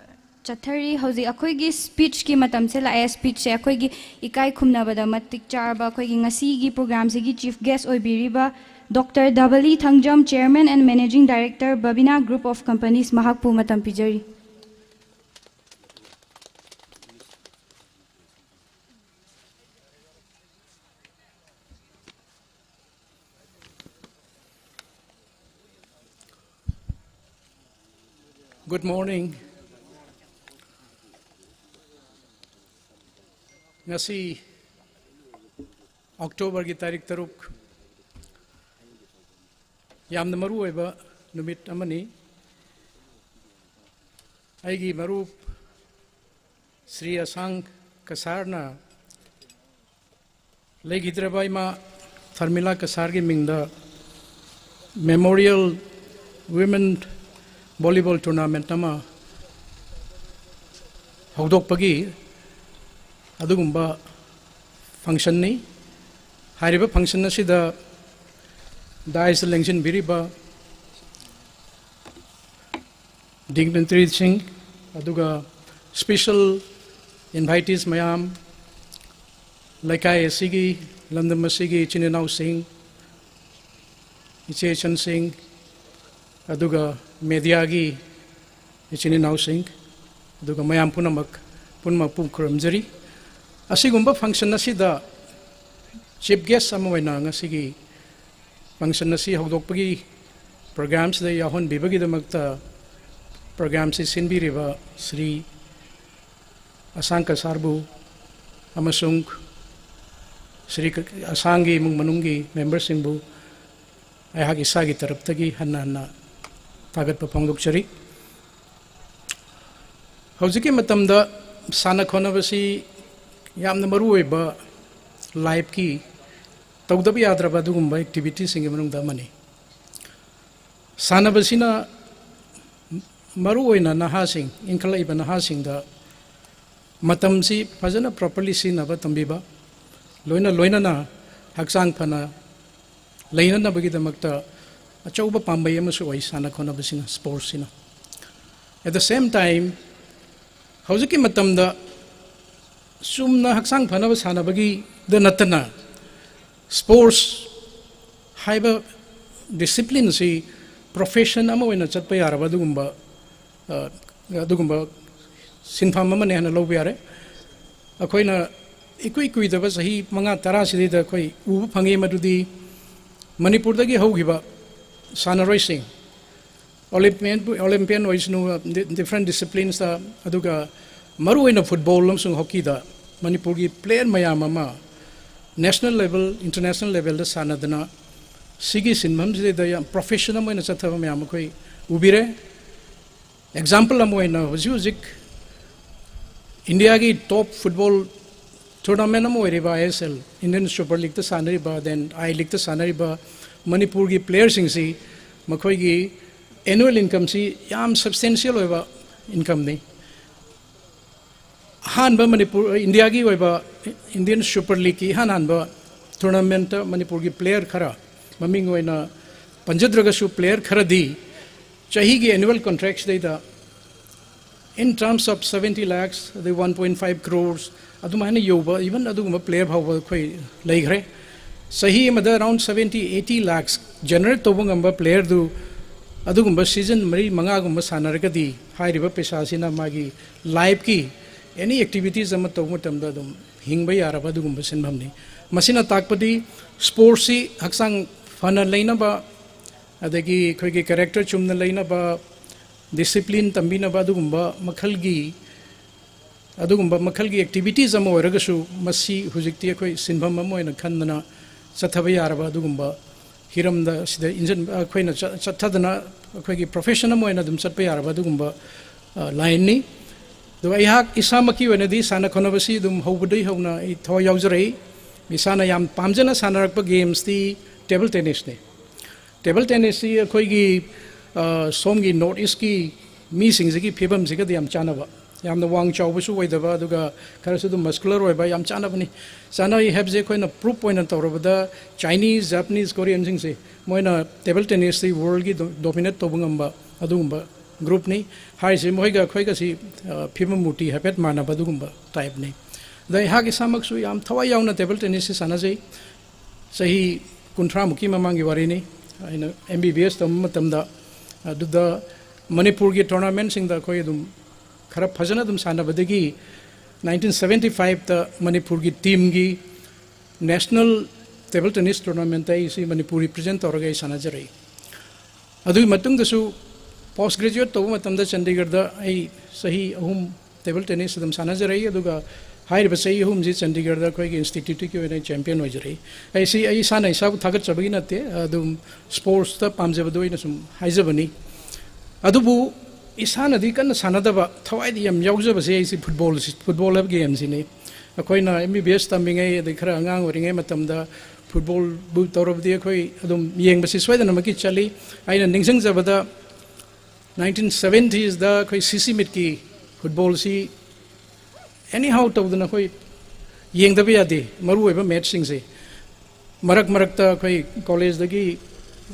ꯆꯠꯊꯔꯤ꯫ ꯍꯧꯖꯤꯛ ꯑꯩꯈꯣꯏꯒꯤ speech ꯀꯤ ꯃꯇꯝꯁꯦ ꯂꯥꯛꯑꯦ꯫ Speech ꯁꯦ ꯑꯩꯈꯣꯏꯒꯤ ꯏꯀꯥꯏ ꯈꯨꯝꯅꯕꯗ ꯃꯇꯤꯛ ꯆꯥꯔꯕ ꯑꯩꯈꯣꯏꯒꯤ ꯉꯁꯤꯒꯤ program ꯁꯤꯒꯤ chief guest ꯑꯣꯏꯕꯤꯔꯤꯕ Doctor ꯙꯕꯂꯤ ꯊꯪꯖꯝ, Chairman and Managing Director, Babina Group of Companies, ꯃꯍꯥꯛꯄꯨ ꯃꯇꯝ ꯄꯤꯖꯔꯤ꯫ Good morning. ꯉꯁꯤ October ꯒꯤ ꯇꯥꯔꯤꯛ ꯇꯔꯨꯛ, ꯌꯥꯝꯅ ꯃꯔꯨꯑꯣꯏꯕ ꯅꯨꯃꯤꯠ ꯑꯃꯅꯤ꯫ ꯑꯩꯒꯤ ꯃꯔꯨꯞ ꯁ꯭ꯔꯤ ꯑꯁꯥꯡ ꯀꯁꯥꯔꯅ ꯂꯩꯈꯤꯗ꯭ꯔꯕ ꯏꯃꯥ ꯊꯔꯃꯤꯂꯥ ꯀꯁꯥꯔꯒꯤ ꯃꯤꯡꯗ Memorial Women Volleyball Tournament ꯑꯃ ꯍꯧꯗꯣꯛꯄꯒꯤ ꯑꯗꯨꯒꯨꯝꯕ function ꯅꯤ꯫ ꯍꯥꯏꯔꯤꯕ function ꯑꯁꯤꯗ dais ꯂꯦꯡꯁꯤꯟꯕꯤꯔꯤꯕ dignitary ꯁꯤꯡ, ꯑꯗꯨꯒ special invitees ꯃꯌꯥꯝ, ꯂꯩꯀꯥꯏ ꯑꯁꯤꯒꯤ, ꯂꯝꯗꯝ ꯑꯁꯤꯒꯤ ꯏꯆꯤꯟ ꯏꯅꯥꯎꯁꯤꯡ, ꯏꯆꯦ ꯏꯆꯟꯁꯤꯡ, ꯑꯗꯨꯒ media ꯒꯤ ꯏꯆꯤꯟ ꯏꯅꯥꯎꯁꯤꯡ, ꯑꯗꯨꯒ ꯃꯌꯥꯝ ꯄꯨꯝꯅꯃꯛ, ꯄꯨꯝꯅꯃꯛꯄꯨ ꯈꯨꯔꯨꯝꯖꯔꯤ꯫ ꯑꯁꯤꯒꯨꯝꯕ function ꯑꯁꯤꯗ chief guest ꯑꯃ ꯑꯣꯏꯅ ꯉꯁꯤꯒꯤ function ꯑꯁꯤ ꯍꯧꯗꯣꯛꯄꯒꯤ program ꯁꯤꯗ ꯌꯥꯎꯍꯟꯕꯤꯕꯒꯤꯗꯃꯛꯇ program ꯁꯤ ꯁꯤꯟꯕꯤꯔꯤꯕ ꯁ꯭ꯔꯤ ꯑꯁꯥꯡ ꯀꯁꯥꯔꯕꯨ ꯑꯃꯁꯨꯡ Shri K-, Asanggi imung manunggi membersingbu aihak isāgi taraptagi hanna hanna thagatpa phongdokchari. Hojikki matamda sāna khonabasi yamna maruoiba lifekhi tokdap yadraba dugumba activitiesinggi manungda amani. Sānabasina maruoina nahāsing, inkhaleiba nahāsingda matamsi phajana properly sizinaba tambiba, loina loinana hakchāng phana leinanabagi damakta achouba pāmei amasu oi sāna khonabasina, sports sina. At the same time, hojikki matamda sumna hakchāng phanaba sānabagida nattana, sports haiba discipline si profession ama oina chatpa yaraba dugumba, uh, dugumba sinpham amane hana loubi yare. Akhoina ikui kuidaba sahi manga tara sirida khoi uba phangi madudi Manipurdagi houkiba sānaroising, Olympian, Olympian oisnu, uh, di-, different disciplines da, aduga maruoina football amasung hockey da Manipurgi player mayam ama national level, international level da sānadana sigi sinpham sirida yam profession ama oina chathaba mayam akhoi ubire. Example ama oina hojik hojik Indiagi top football tournament ama oiriba I S L, Indian Super League da sānariba, then I League da sānariba Manipurgi playersingsi makhoigi annual income si yam substantial oiba income ni. Ahanba Manipur, Indiagi oiba Indian Super Leaguegi ahan ahanba tournament da Manipurgi player khara, maming oina panjadragasu player kharadi chahigi annual contract sida, in terms of seventy lakhs, the one point five crores, adumai hana yoba, even adugumba player phāva khoi leikhare. Sahi amada around seventy, eighty lakhs generate tobung amba player du, adugumba season mari mangagumba sānaragadi, hairiba paisa sina magi lifekhi, any activities ama toba matamda adum hingba yaraba adugumba sinphamni. Masina takpadi sports si hakchāng phana leinaba, adagi khoigi character chumna leinaba, discipline tambinaba adugumba makhalgi, adugumba makhalgi activities ama oiragasu masi hojikti akhoi sinpham ama oina khandana chathaba yaraba adugumba hiramda sida injan akhoina cha-, chathadana akhoigi profession ama oina adum chatpa yaraba adugumba, uh, line ni. Do aihak isāmaki oinadi sāna khonabasi adum houbadai houna i tho yaojarei. Isāna yam pamjana sānarakpa games ti table tennis ni. Table tennis si akhoigi, uh, somgi North East ki misingzeki phibam zikadi yam chānaba. Yamna wang chaobasu oidaba, aduga kharasudum muscular oiba yam chānabani. Chāna i hepze khoina proof oina taurabada Chinese, Japanese, Korean singsi moina table tennis si world gi do-, dominate tobung amba, adugumba group ni. Haisi moiga khoigasi, uh, phibam muti hepet manaba adugumba type ni. Dai haki samaksu yam thawai yaona table tennis si sānajai. Sahi kunthra muki mamanggi warini, aina M B B S tam matamda, aduda Manipurgi tournamentsingda khoi adum khara phajana adum sānabadagi nineteen seventy-five da Manipurgi teamgi national table tennis tournament da isi Manipur represent toraga i sānajarei. Adui matungdasu post graduate toba matamda Chandigarh da ai sahi ahum table tennis adum sānajarei, aduga hairiba sahi ahumsi Chandigarh da khoigi institute ki oina champion oijarei. Aisi ai sāna isābu thagatchabagi natte, adum sports da pamjaba do eina sum haijabani. Adubu isānadi kanna sānadaba, thawaidi yam yaojabase aisi football si, football game sini. Akhoina M B B S tammingai, adai khara angang oiringai matamda football bu taurabadi akhoi adum yengba si soidana maki chali. Aina ningsangjabada nineteen seventies da akhoi C C Meet ki football si anyhow todana akhoi yengdaba yade, maruoiba matchsingse. Marak marakta akhoi college dagi,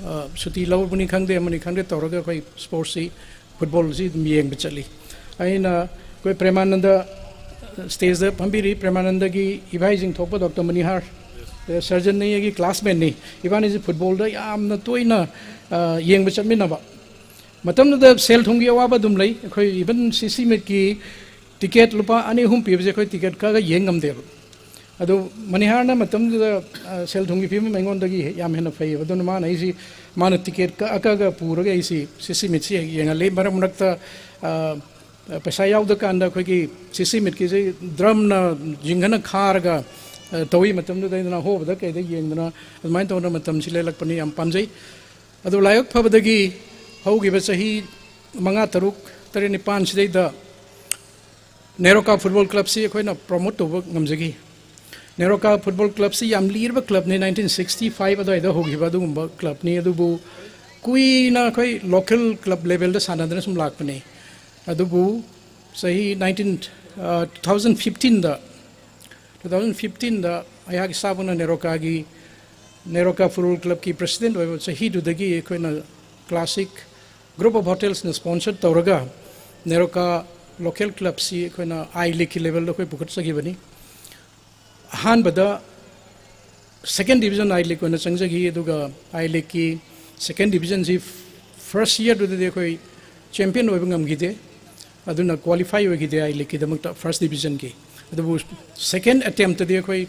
ah, suti laubuni khangde, amani khangde tauraga akhoi sports si, football si adum yengba chali. Aina akhoi Premananda stage da phambiri, Premanandagi ivai zingthokpa Doctor Manihar, eh, surgeon ni, aigi classmate ni, ivanisi football da yamna toina, ah, yengba chatminaba. Matamda sel thungki awaba adum lei, akhoi even C C Meet ki ticket lupa ani ahum pibase akhoi ticket kaka yeng ngamdeba. Ado Maniharna matamda, ah, sel thungki phim aingondagi yam hena phai. Ado mana isi mana ticket ka aka ka puraga isi C C Meet si yenga lei marak marakta, ah, paisa yaoda kanda akhoi ki C C Meet ki si drum na jingana kharaga eh, tawui matamda dai dana hobada kaida yangdana, admire tawna matam si leilakpani yam pamjai. Adu lairik phabadagi haukiba chahi manga taruk, tare nipan sidaida Neroka Football Club si akhoi na promote tawba ngamjaki. Neroka Football Club si yam lirba club ni, nineteen sixty-five adai da haukiba adugumba club ni, adubu kuina akhoi local club level da sānadana sum lakpani. Adubu chahi nineteen, uh, two thousand fifteen da, two thousand fifteen da, ayaki sabuna Neroka gi, Neroka Football Club ki president oiba chahi dudagi akhoi na Classic Group of Hotels na sponsor tawraga, Neroka local club si akhoi na I-League ki level da akhoi pukhat saki bani. Ahanbada second division I-League oina changzaki, aduga I-League ki second division si first year dudadi akhoi champion oiba ngamkide, aduna qualify oikide I-League ki damakta first division ki. Adubu second attempt di akhoi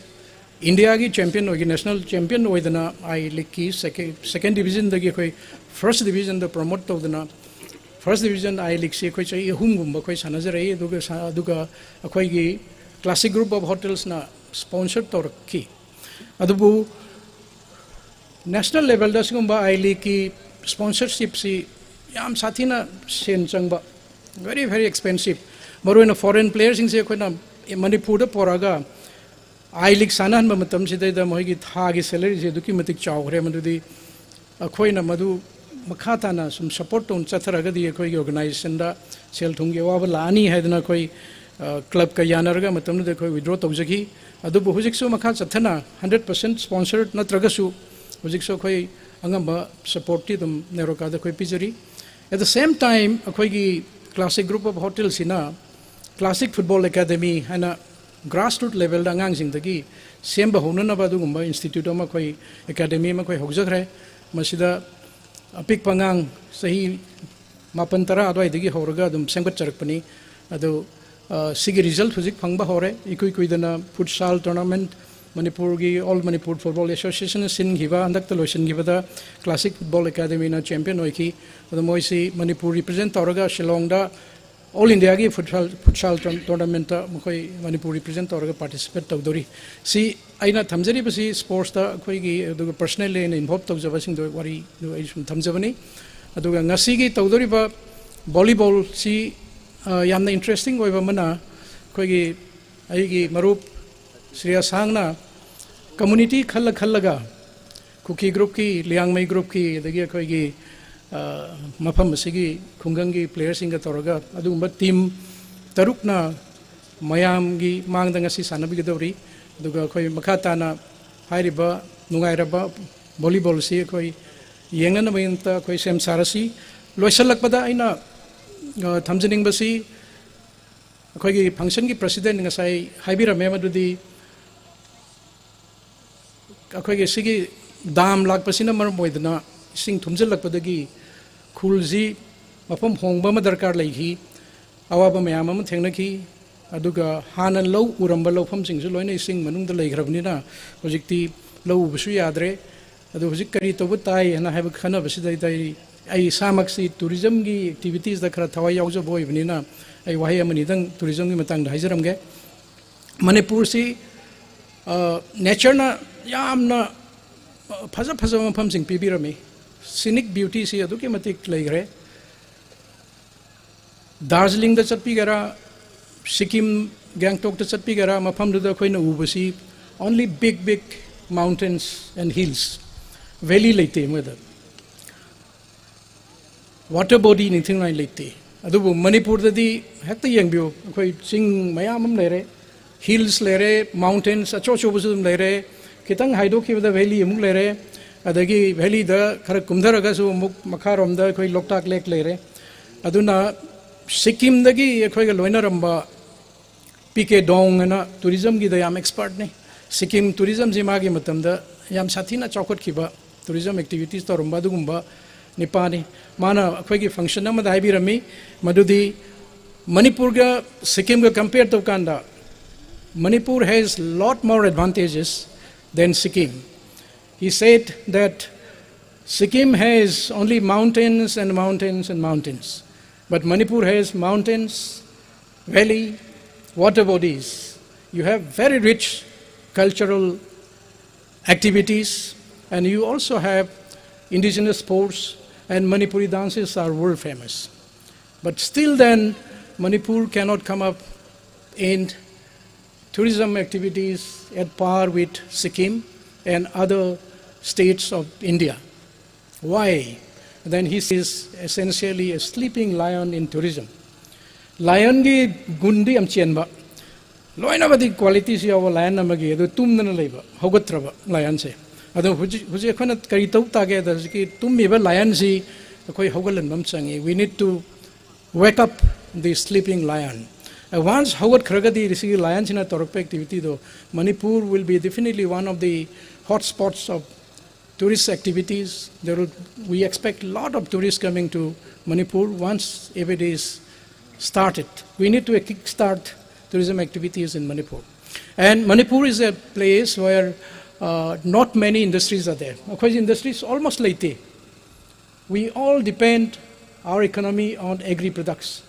India ki champion oiki, national champion oidana I-League ki second, second division dagi akhoi first division da promote tawdana, first division I-League si akhoi chahi ahumgumba akhoi sānazare, aduga sā, aduga akhoigi Classic Group of Hotels na sponsor tawraki. Adubu national level da sigumba I-League ki sponsorship si yam sāthina sen changba, very, very expensive. Maruina foreign players singse akhoi na Manipur da poraga I-League sānahonba matam sidaida moigi thāki salary si aduki matik chaokre, madudi akhoina madu makhatana sum support tawna chatharagadi akhoigi organization da sel thungki awaba lani haidana akhoi, uh, club ka yanaraga matamda akhoi withdraw tawzaki. Adubu hujiksu makha chathana hundred percent sponsored natragasu, hujiksu akhoi angamba support ti dum Neroka da akhoi pizari. At the same time, akhoigi Classic Group of Hotels ina Classic Football Academy haina grassroot level da angangshingdagi semba haunanaba adugumba institute ama akhoi academy ama akhoi hauzakre. Masida apikpa angang chahi mapan tara adwaidagi hauraga adum semkatcharakpani. Adu, uh, sigi result huzik phangba haure, ikui kuidana futsal tournament, Manipur gi All Manipur Football Association sinkhiba, andakta loisinkhibada Classic Football Academy na champion oiki. Adu moisi Manipur represent tawraga Shillong da All India gi futsal, futsal tour-, tournament ta makhoi Manipur represent tawraga participate tawdori. Si aina thamzariba si sports ta akhoigi, aduga personally aina involve tawzaba singda wari du ai sum thamzabani. Aduga ngasigi tawdoriba volleyball si, ah, yamna interesting oiba mana, akhoigi aigi marup Shri Asangna community khalla khallaga, Kuki group ki, Liangmai group ki, adagi akhoigi, ah, mapham asigi khungkanggi players singga tawraga, adugumba team tarukna mayamgi mangda ngasi sānabigadauri, aduga akhoi makhatana hairiba, nungairaba volleyball si akhoi yangnanaba inta akhoi semsārasi, loisālakpada aina, ah, thamzaningbasi, akhoigi function ki president ngasai haibirame madudi, akhoigi sigi dam lakpasina maram oidana ising thumzalakpadagi khul zi mapham hongba madarkar leiki, awaba mayam ama thengnaki, aduga hānna lou uramba louphamsingsu loina ising manungda leikrabnina, hujikti lou ubasu yadre. Adu huzik kari tawba tai hana haiba khanabasi dai dai, ai sāmaksi tourism gi activities da khara thawai yaoza boibanina, ai wahai amani dang tourism gi matangda haizaramge. Manipur si, uh, nature na yamna, uh, phaza phaza maphamsing pibirami. Scenic beauty si aduki matik leikre. Darjeeling da chatpigara, Sikkim, Gangtok da chatpigara, maphamduda akhoina ubasi only big, big mountains and hills. Valley leite mada. Water body ningthing lai leite. Adubu Manipur dadi hekta yangbiu, akhoi ching mayam ama leire, hills leire, mountains achocho basu leire, khitang haidokkida valley amuk leire, adagi valley da khara kumdharagasu amuk makharomda akhoi Loktak Lake leire. Aduna Sikkim dagi akhoiga loinaramba P K Dong ana tourism gida yam expert ne. Sikkim tourism si magi matamda yam sāthina chaokhatkhiba tourism activities tawramba adugumba nipani. Mana akhoigi function amada haibirami, madudi Manipur ga Sikkim ga compare tawkanda, Manipur has lot more advantages than Sikkim. He said that Sikkim has only mountains and mountains and mountains, but Manipur has mountains, valley, water bodies. You have very rich cultural activities, and you also have indigenous sports, and Manipuri dances are world famous. But still then, Manipur cannot come up in tourism activities at par with Sikkim and other states of India. Why? Then he is essentially a sleeping lion in tourism. Lion gi gundi am chienba. Loina badi qualities yawa lion amagi, adu tumna leiba, haugatraba lion se. Adu huji, huji khona kari tau ta ge, da ki tummiba lion si, koi haugalan bam changi. We need to wake up the sleeping lion. Uh, once haugat kharagadi, this lion sina torpe activity do, Manipur will be definitely one of the hotspots of tourist activities. There will, we expect a lot of tourists coming to Manipur once if it is started. We need to kickstart tourism activities in Manipur. And Manipur is a place where uh, not many industries are there. Of course, industries almost leite. We all depend our economy on agri products.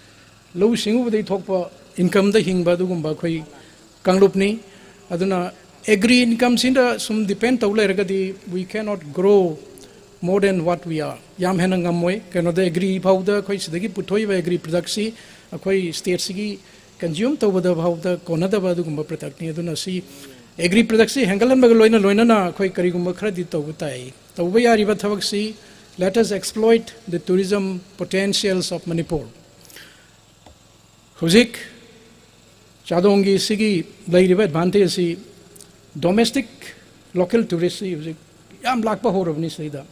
Lou singubadai thokpa income da hingba dugumba koi kanglupni. Aduna agri income sinda sum depend tau leiragadi, we cannot grow more than what we are. Yam hena ngamoi, kano da agri phau da koi sidagi puthoi ba agri product si, koi state sigi consume tau ba da phau da kona da ba dugumba product ni. Aduna si agri product si hengkalan ba loina loina na koi karigumba kharadi tau tai. Tauba yariba thabak si, let us exploit the tourism potentials of Manipur. Huzik, Chadonggi sigi leiriba advantage si, domestic local tourist si huzik yam lakpa horabni sida.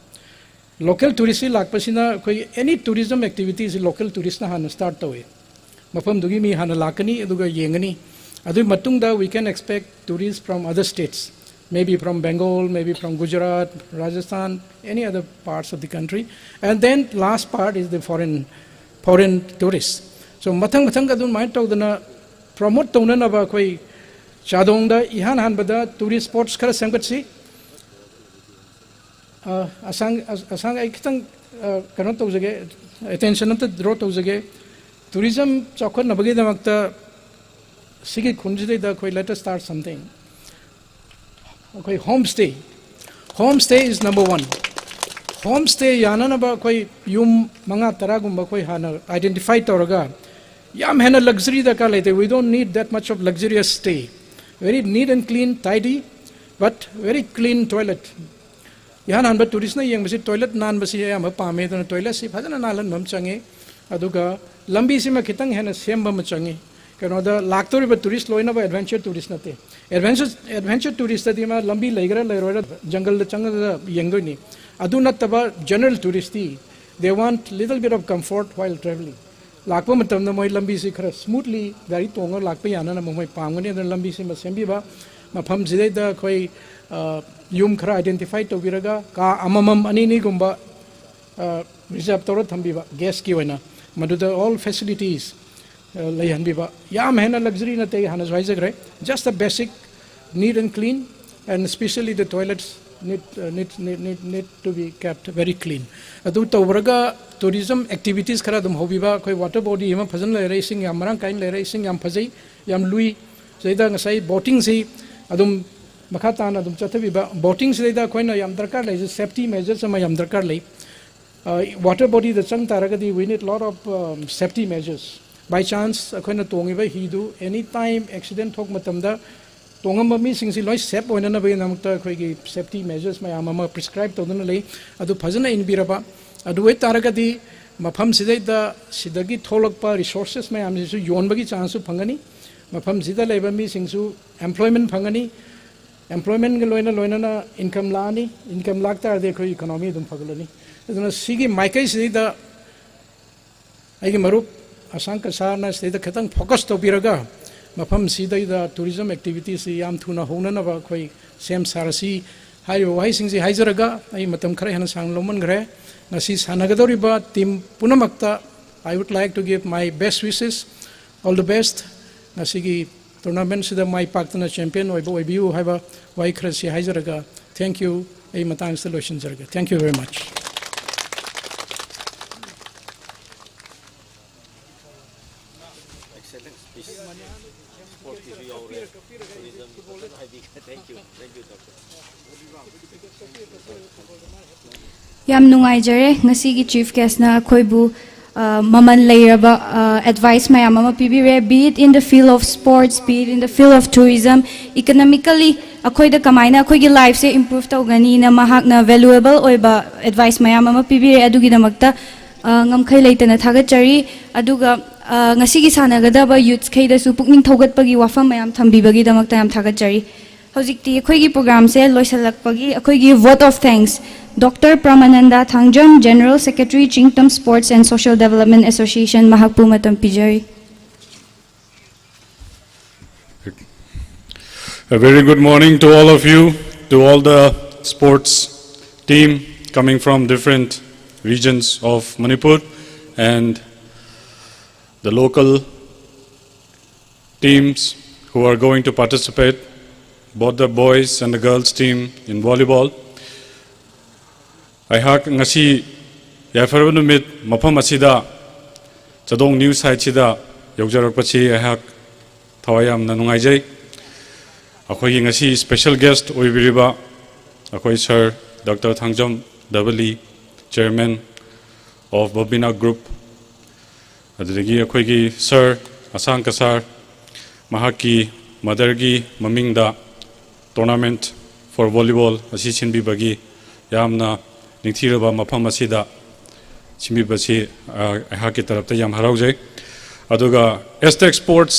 Local tourist si lakpa sina koi any tourism activities local tourist na hana start tau e. Mafam dugi mi hana lakani, aduga yengani. Adu matungda we can expect tourists from other states, maybe from Bengal, maybe from Gujarat, Rajasthan, any other parts of the country. And then last part is the foreign, foreign tourists. So matang matang kadun mai tau dana promote tau na ba koi Chadong da ihan han bada tourist spots kara sangkat si. Uh, asang, as, asang ai kitang uh, kano tau jage, attention nata draw tau jage. Tourism chakon na bagi damak ta sigi khunji da koi let us start something. Okay, homestay. Homestay is number one. Homestay yana na ba koi yum manga tara gumba koi hana identify tauraga. Yam hena luxury da ka leite. We don't need that much of luxurious stay. Very neat and clean, tidy, but very clean toilet. Ihan hanba tourist na yengba si toilet nanba si yam pame dana toilet si phajana nalan bam changi. Aduga lambi si ma kitang hena semba ma changi. Kano da laktoriba tourist loina ba adventure tourist nate. Adventure, adventure tourist di ma lambi leigra leiroira jungle da chang da yengdoi ni. Adu nattaba general tourist di, they want little bit of comfort while traveling. Lakpa matamna moi lambi si khara smoothly gari tonga lakpa yana na moi pamgani da lambi si ma sembi ba. Mafam jide da koi uh, yum khara identify to biraga ka amamam ani ni gumba uh, reserve toro thambi ba guest ki waina. Maduda all facilities uh, lei hanbi ba. Yam hena luxury nate hana zoi jagre. Just a basic, neat and clean, and especially the toilets need, uh, need, need, need, need to be kept very clean. Adu tauraga tourism activities khara dum hobi ba koi water body yam phajana leire, ising yam marang kain leire, ising yam phajai, yam lui. Jida ngasai boating si adum makatan adum chathabi ba. Boating si da koina yam darkar lei, safety measures ma yam darkar lei. Uh, water body da chang taragadi, we need lot of um, safety measures. By chance, akoina tongiba hi du, anytime accident thok matamda, tongamba mi singsi loi safe oina na bai namta koi ki safety measures mayam ama prescribe todana lei, adu phajana inbiraba, adu wai taragadi, mafam sidai da, sidagi tholakpa resources mayam si su yonbagi chance su phangani, mafam sida leiba mi singsu employment phangani, employment ga loina loina na income lani, income lak tarde koi economy dum phagalani. Aduna sigi maikai sida, aigi marup, asang kasarna sida khatang focus tobiraga, mafam sida tourism activities yam thuna hona na ba koi sem sarasi, hai wai singsi hai jaraga, ai matam khare hana sang loman khare, ngasi sana gadoriba team punamakta, I would like to give my best wishes, all the best, ngasigi tournament sida mai paktana champion oiba oibiu haiba wai kharasi hai jaraga. Thank you. Ei matang solution jaraga. Thank you very much. Excellent speech. Thank you. Thank you, Doctor. ꯌꯥꯝ ꯅꯨꯡꯉꯥꯏꯖꯔꯦ, ꯉꯁꯤꯒꯤ chief guest ꯅ ꯑꯩꯈꯣꯏꯕꯨ, ꯑ, ꯃꯃꯜ ꯂꯩꯔꯕ, ꯑ, advice ꯃꯌꯥꯝ ꯑꯃ ꯄꯤꯕꯤꯔꯦ, be it in the field of sports, be it in the field of tourism, economically ꯑꯩꯈꯣꯏꯗ ꯀꯃꯥꯏꯅ ꯑꯩꯈꯣꯏꯒꯤ life ꯁꯦ improve ꯇꯧꯒꯅꯤꯅ ꯃꯍꯥꯛꯅ valuable ꯑꯣꯏꯕ advice ꯃꯌꯥꯝ ꯑꯃ ꯄꯤꯕꯤꯔꯦ꯫ ꯑꯗꯨꯒꯤꯗꯃꯛꯇ, ꯑ, ꯉꯝꯈꯩ ꯂꯩꯇꯅ ꯊꯥꯒꯠꯆꯔꯤ꯫ ꯑꯗꯨꯒ, ꯑ, ꯉꯁꯤꯒꯤ ꯁꯥꯟꯅꯒꯗꯕ youths ꯈꯩꯗꯁꯨ ꯄꯨꯛꯅꯤꯡ ꯊꯧꯒꯠꯄꯒꯤ ꯋꯥꯐꯝ ꯃꯌꯥꯝ ꯊꯝꯕꯤꯕꯒꯤꯗꯃꯛꯇ ꯌꯥꯝ ꯊꯥꯒꯠꯆꯔꯤ꯫ ꯍꯧꯖꯤꯛꯇꯤ ꯑꯩꯈꯣꯏꯒꯤ program ꯁꯦ ꯂꯣꯏꯁꯤꯜꯂꯛꯄꯒꯤ ꯑꯩꯈꯣꯏꯒꯤ vote of thanks, Doctor ꯄ꯭ꯔꯃꯥꯅꯟꯗ ꯊꯥꯡꯖꯝ, General Secretary, ꯆꯤꯡꯇꯝ Sports and Social Development Association, ꯃꯍꯥꯛꯄꯨ ꯃꯇꯝ ꯄꯤꯖꯔꯤ꯫ A very good morning to all of you, to all the sports team coming from different regions of Manipur and the local teams who are going to participate, both the boys and the girls team in volleyball. ꯑꯩꯍꯥꯛ ꯉꯁꯤ ꯌꯥꯏꯐꯔꯕ ꯅꯨꯃꯤꯠ ꯃꯐꯝ ꯑꯁꯤꯗ ꯆꯥꯗꯣꯡ news site ꯁꯤꯗ ꯌꯧꯖꯔꯛꯄꯁꯤ ꯑꯩꯍꯥꯛ ꯊꯋꯥꯏ ꯌꯥꯝꯅ ꯅꯨꯡꯉꯥꯏꯖꯩ꯫ ꯑꯩꯈꯣꯏꯒꯤ ꯉꯁꯤ special guest ꯑꯣꯏꯕꯤꯔꯤꯕ ꯑꯩꯈꯣꯏ sir Doctor ꯊꯥꯡꯖꯝ ꯗꯕꯂꯤ, chairman of Babina Group, ꯑꯗꯨꯗꯒꯤ ꯑꯩꯈꯣꯏꯒꯤ sir ꯑꯁꯥꯡ ꯀꯁꯥꯔ, ꯃꯍꯥꯛꯀꯤ mother ꯒꯤ ꯃꯃꯤꯡꯗ tournament for volleyball ꯑꯁꯤ ꯁꯤꯟꯕꯤꯕꯒꯤ ꯌꯥꯝꯅ ꯅꯤꯡꯊꯤꯔꯕ ꯃꯐꯝ ꯑꯁꯤꯗ ꯁꯤꯟꯕꯤꯕꯁꯤ, ꯑ, ꯑꯩꯍꯥꯛꯀꯤ ꯇꯔꯞꯇ ꯌꯥꯝ ꯍꯔꯥꯎꯖꯩ꯫ ꯑꯗꯨꯒ Aztec Sports,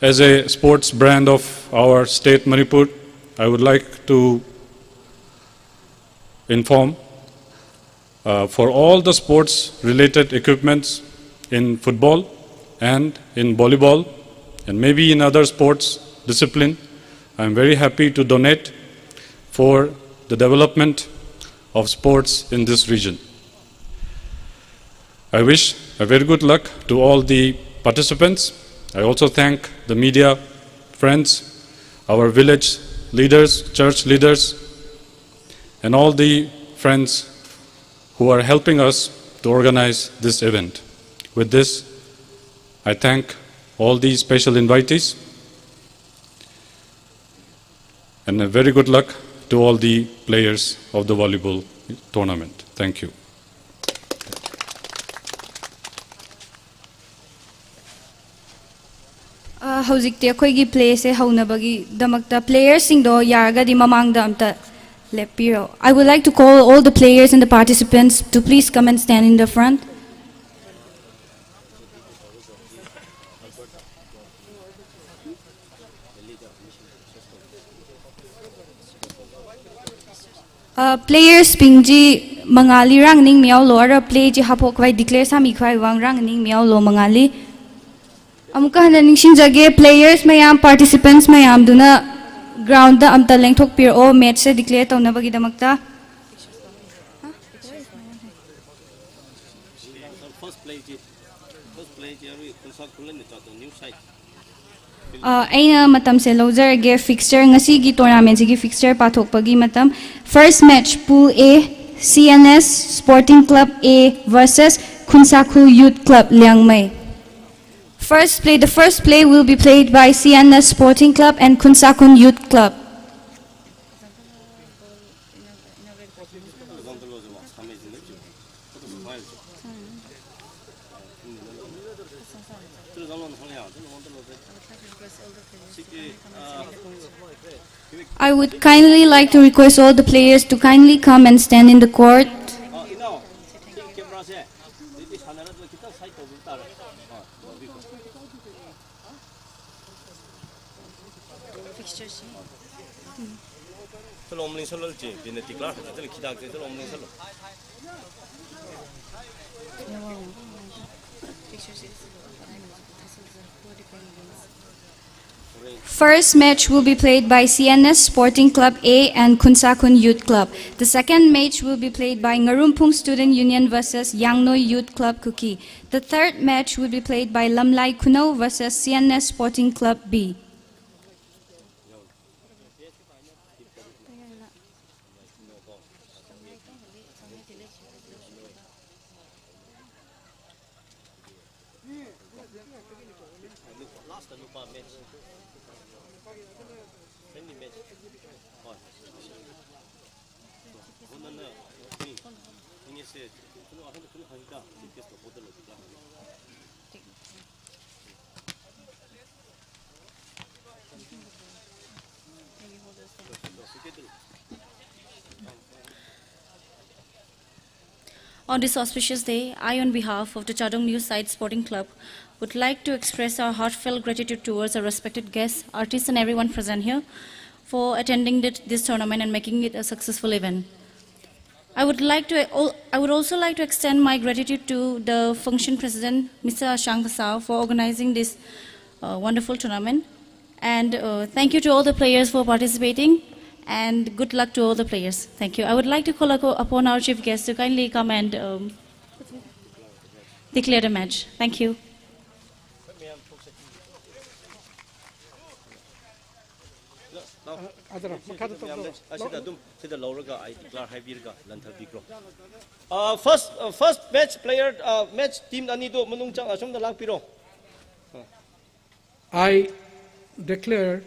as a sports brand of our state Manipur, I would like to inform, uh, for all the sports related equipments in football and in volleyball and maybe in other sports discipline, I am very happy to donate for the development of sports in this region. I wish a very good luck to all the participants. I also thank the media friends, our village leaders, church leaders, and all the friends who are helping us to organize this event. With this, I thank all the special invitees and a very good luck to all the players of the volleyball tournament. Thank you. ꯑ, ꯍꯧꯖꯤꯛꯇꯤ ꯑꯩꯈꯣꯏꯒꯤ play ꯁꯦ ꯍꯧꯅꯕꯒꯤꯗꯃꯛꯇ players ꯁꯤꯡꯗꯣ ꯌꯥꯔꯒꯗꯤ ꯃꯃꯥꯡꯗ ꯑꯝꯇ ꯂꯦꯞꯄꯤꯔꯣ꯫ I would like to call all the players and the participants to please come and stand in the front. Uh, players ꯁꯤꯡꯁꯤ ꯃꯉꯥꯂꯤ ꯔꯥꯡꯅꯤꯡ ꯃꯤꯌꯥꯎꯂꯣ, ꯑꯔ play ꯁꯤ ꯍꯥꯞꯄꯣꯛꯈ꯭ꯔꯥꯏ, declare ꯁꯥꯃꯤꯈ꯭ꯔꯥꯏ ꯋꯥꯡ ꯔꯥꯡꯅꯤꯡ ꯃꯤꯌꯥꯎꯂꯣ ꯃꯉꯥꯂꯤ꯫ ꯑꯃꯨꯛꯀ ꯍꯟꯅ ꯅꯤꯡꯁꯤꯡꯖꯒꯦ, players ꯃꯌꯥꯝ, participants ꯃꯌꯥꯝꯗꯨꯅ ground ꯗ ꯑꯝꯇ ꯂꯦꯡꯊꯣꯛꯄꯤꯔꯛꯑꯣ, match ꯁꯦ declare ꯇꯧꯅꯕꯒꯤꯗꯃꯛꯇ꯫ First play ꯁꯤ, first play ꯁꯤ ꯑꯔꯨꯏ ꯈꯨꯟꯁꯥ ꯈꯨꯂꯟꯅ ꯆꯥꯗꯣꯡ news site꯫ ꯑ, ꯑꯩꯅ ꯃꯇꯝꯁꯦ ꯂꯧꯖꯔꯒꯦ, fixture, ꯉꯁꯤꯒꯤ tournament ꯁꯤꯒꯤ fixture ꯄꯥꯊꯣꯛꯄꯒꯤ ꯃꯇꯝ꯫ First match, Pool A, C N S Sporting Club A versus Khunsakhul Youth Club, Liangmai. First play, the first play will be played by C N S Sporting Club and Khunsakhul Youth Club. I would kindly like to request all the players to kindly come and stand in the court. First match will be played by C N S Sporting Club A and Khunsakhul Youth Club. The second match will be played by Ngarumphung Student Union versus Yangnoi Youth Club, Kuki. The third match will be played by Lamlai Khunao versus C N S Sporting Club B. On this auspicious day, I, on behalf of the Chadong New Site Sporting Club, would like to express our heartfelt gratitude towards our respected guests, artists, and everyone present here for attending thi-, this tournament and making it a successful event. I would like to al-, I would also like to extend my gratitude to the function president, Mister Ashang Kasao, for organizing this, uh, wonderful tournament. And, uh, thank you to all the players for participating, and good luck to all the players. Thank you. I would like to call apo-, upon our chief guest to kindly come and, um, declare the match. Thank you. Lau. Azara, makhada toklo. Asida athum, sida lauraga, I declare haibirga, lantha bikro. Uh, first, uh, first match player, uh, match team ani do manung chang ashomda lākpiro. I declare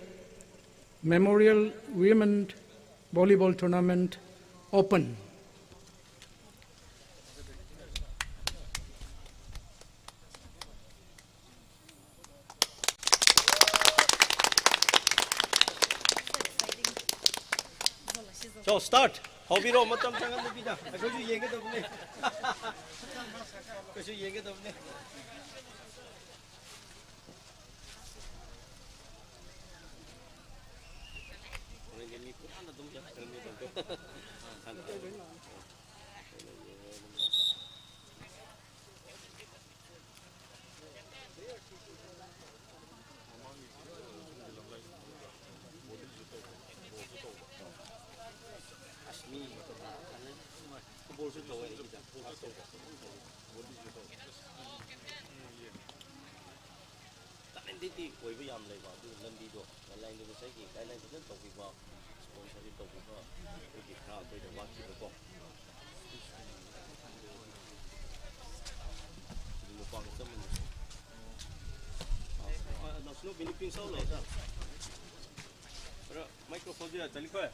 Memorial Women Volleyball Tournament open. So, start. Haobiro, matam chang nabida. Akhoi su yengkadabne. Akhoi su yengkadabne. Talent di, di, ꯑꯣꯏꯕ ꯌꯥꯝ ꯂꯩꯕ, ꯑꯗꯨ ꯂꯝꯕꯤꯗꯣ, guideline ꯗꯣ ꯉꯁꯥꯏꯒꯤ guideline ꯐꯖꯅ ꯇꯧꯕꯤꯕ, sponsorship ꯇꯧꯕꯤꯕ, ꯑꯗꯨꯒꯤ ꯈꯔ ꯑꯩꯈꯣꯏꯗ ꯋꯥꯠꯈꯤꯕꯀꯣ꯫ ꯑꯗꯨ ꯅꯨꯄꯥꯒ ꯆꯞ ꯃꯥꯟꯅꯩ꯫ ꯑ, ꯑ, ꯅꯁꯅꯨ ꯃꯤꯅꯤ ꯄꯤꯡ ꯁꯥꯎ ꯂꯩ, ꯁꯥꯔ꯫ ꯈꯔ microphone ꯗꯤ ꯆꯠꯂꯤꯈꯣꯏ꯫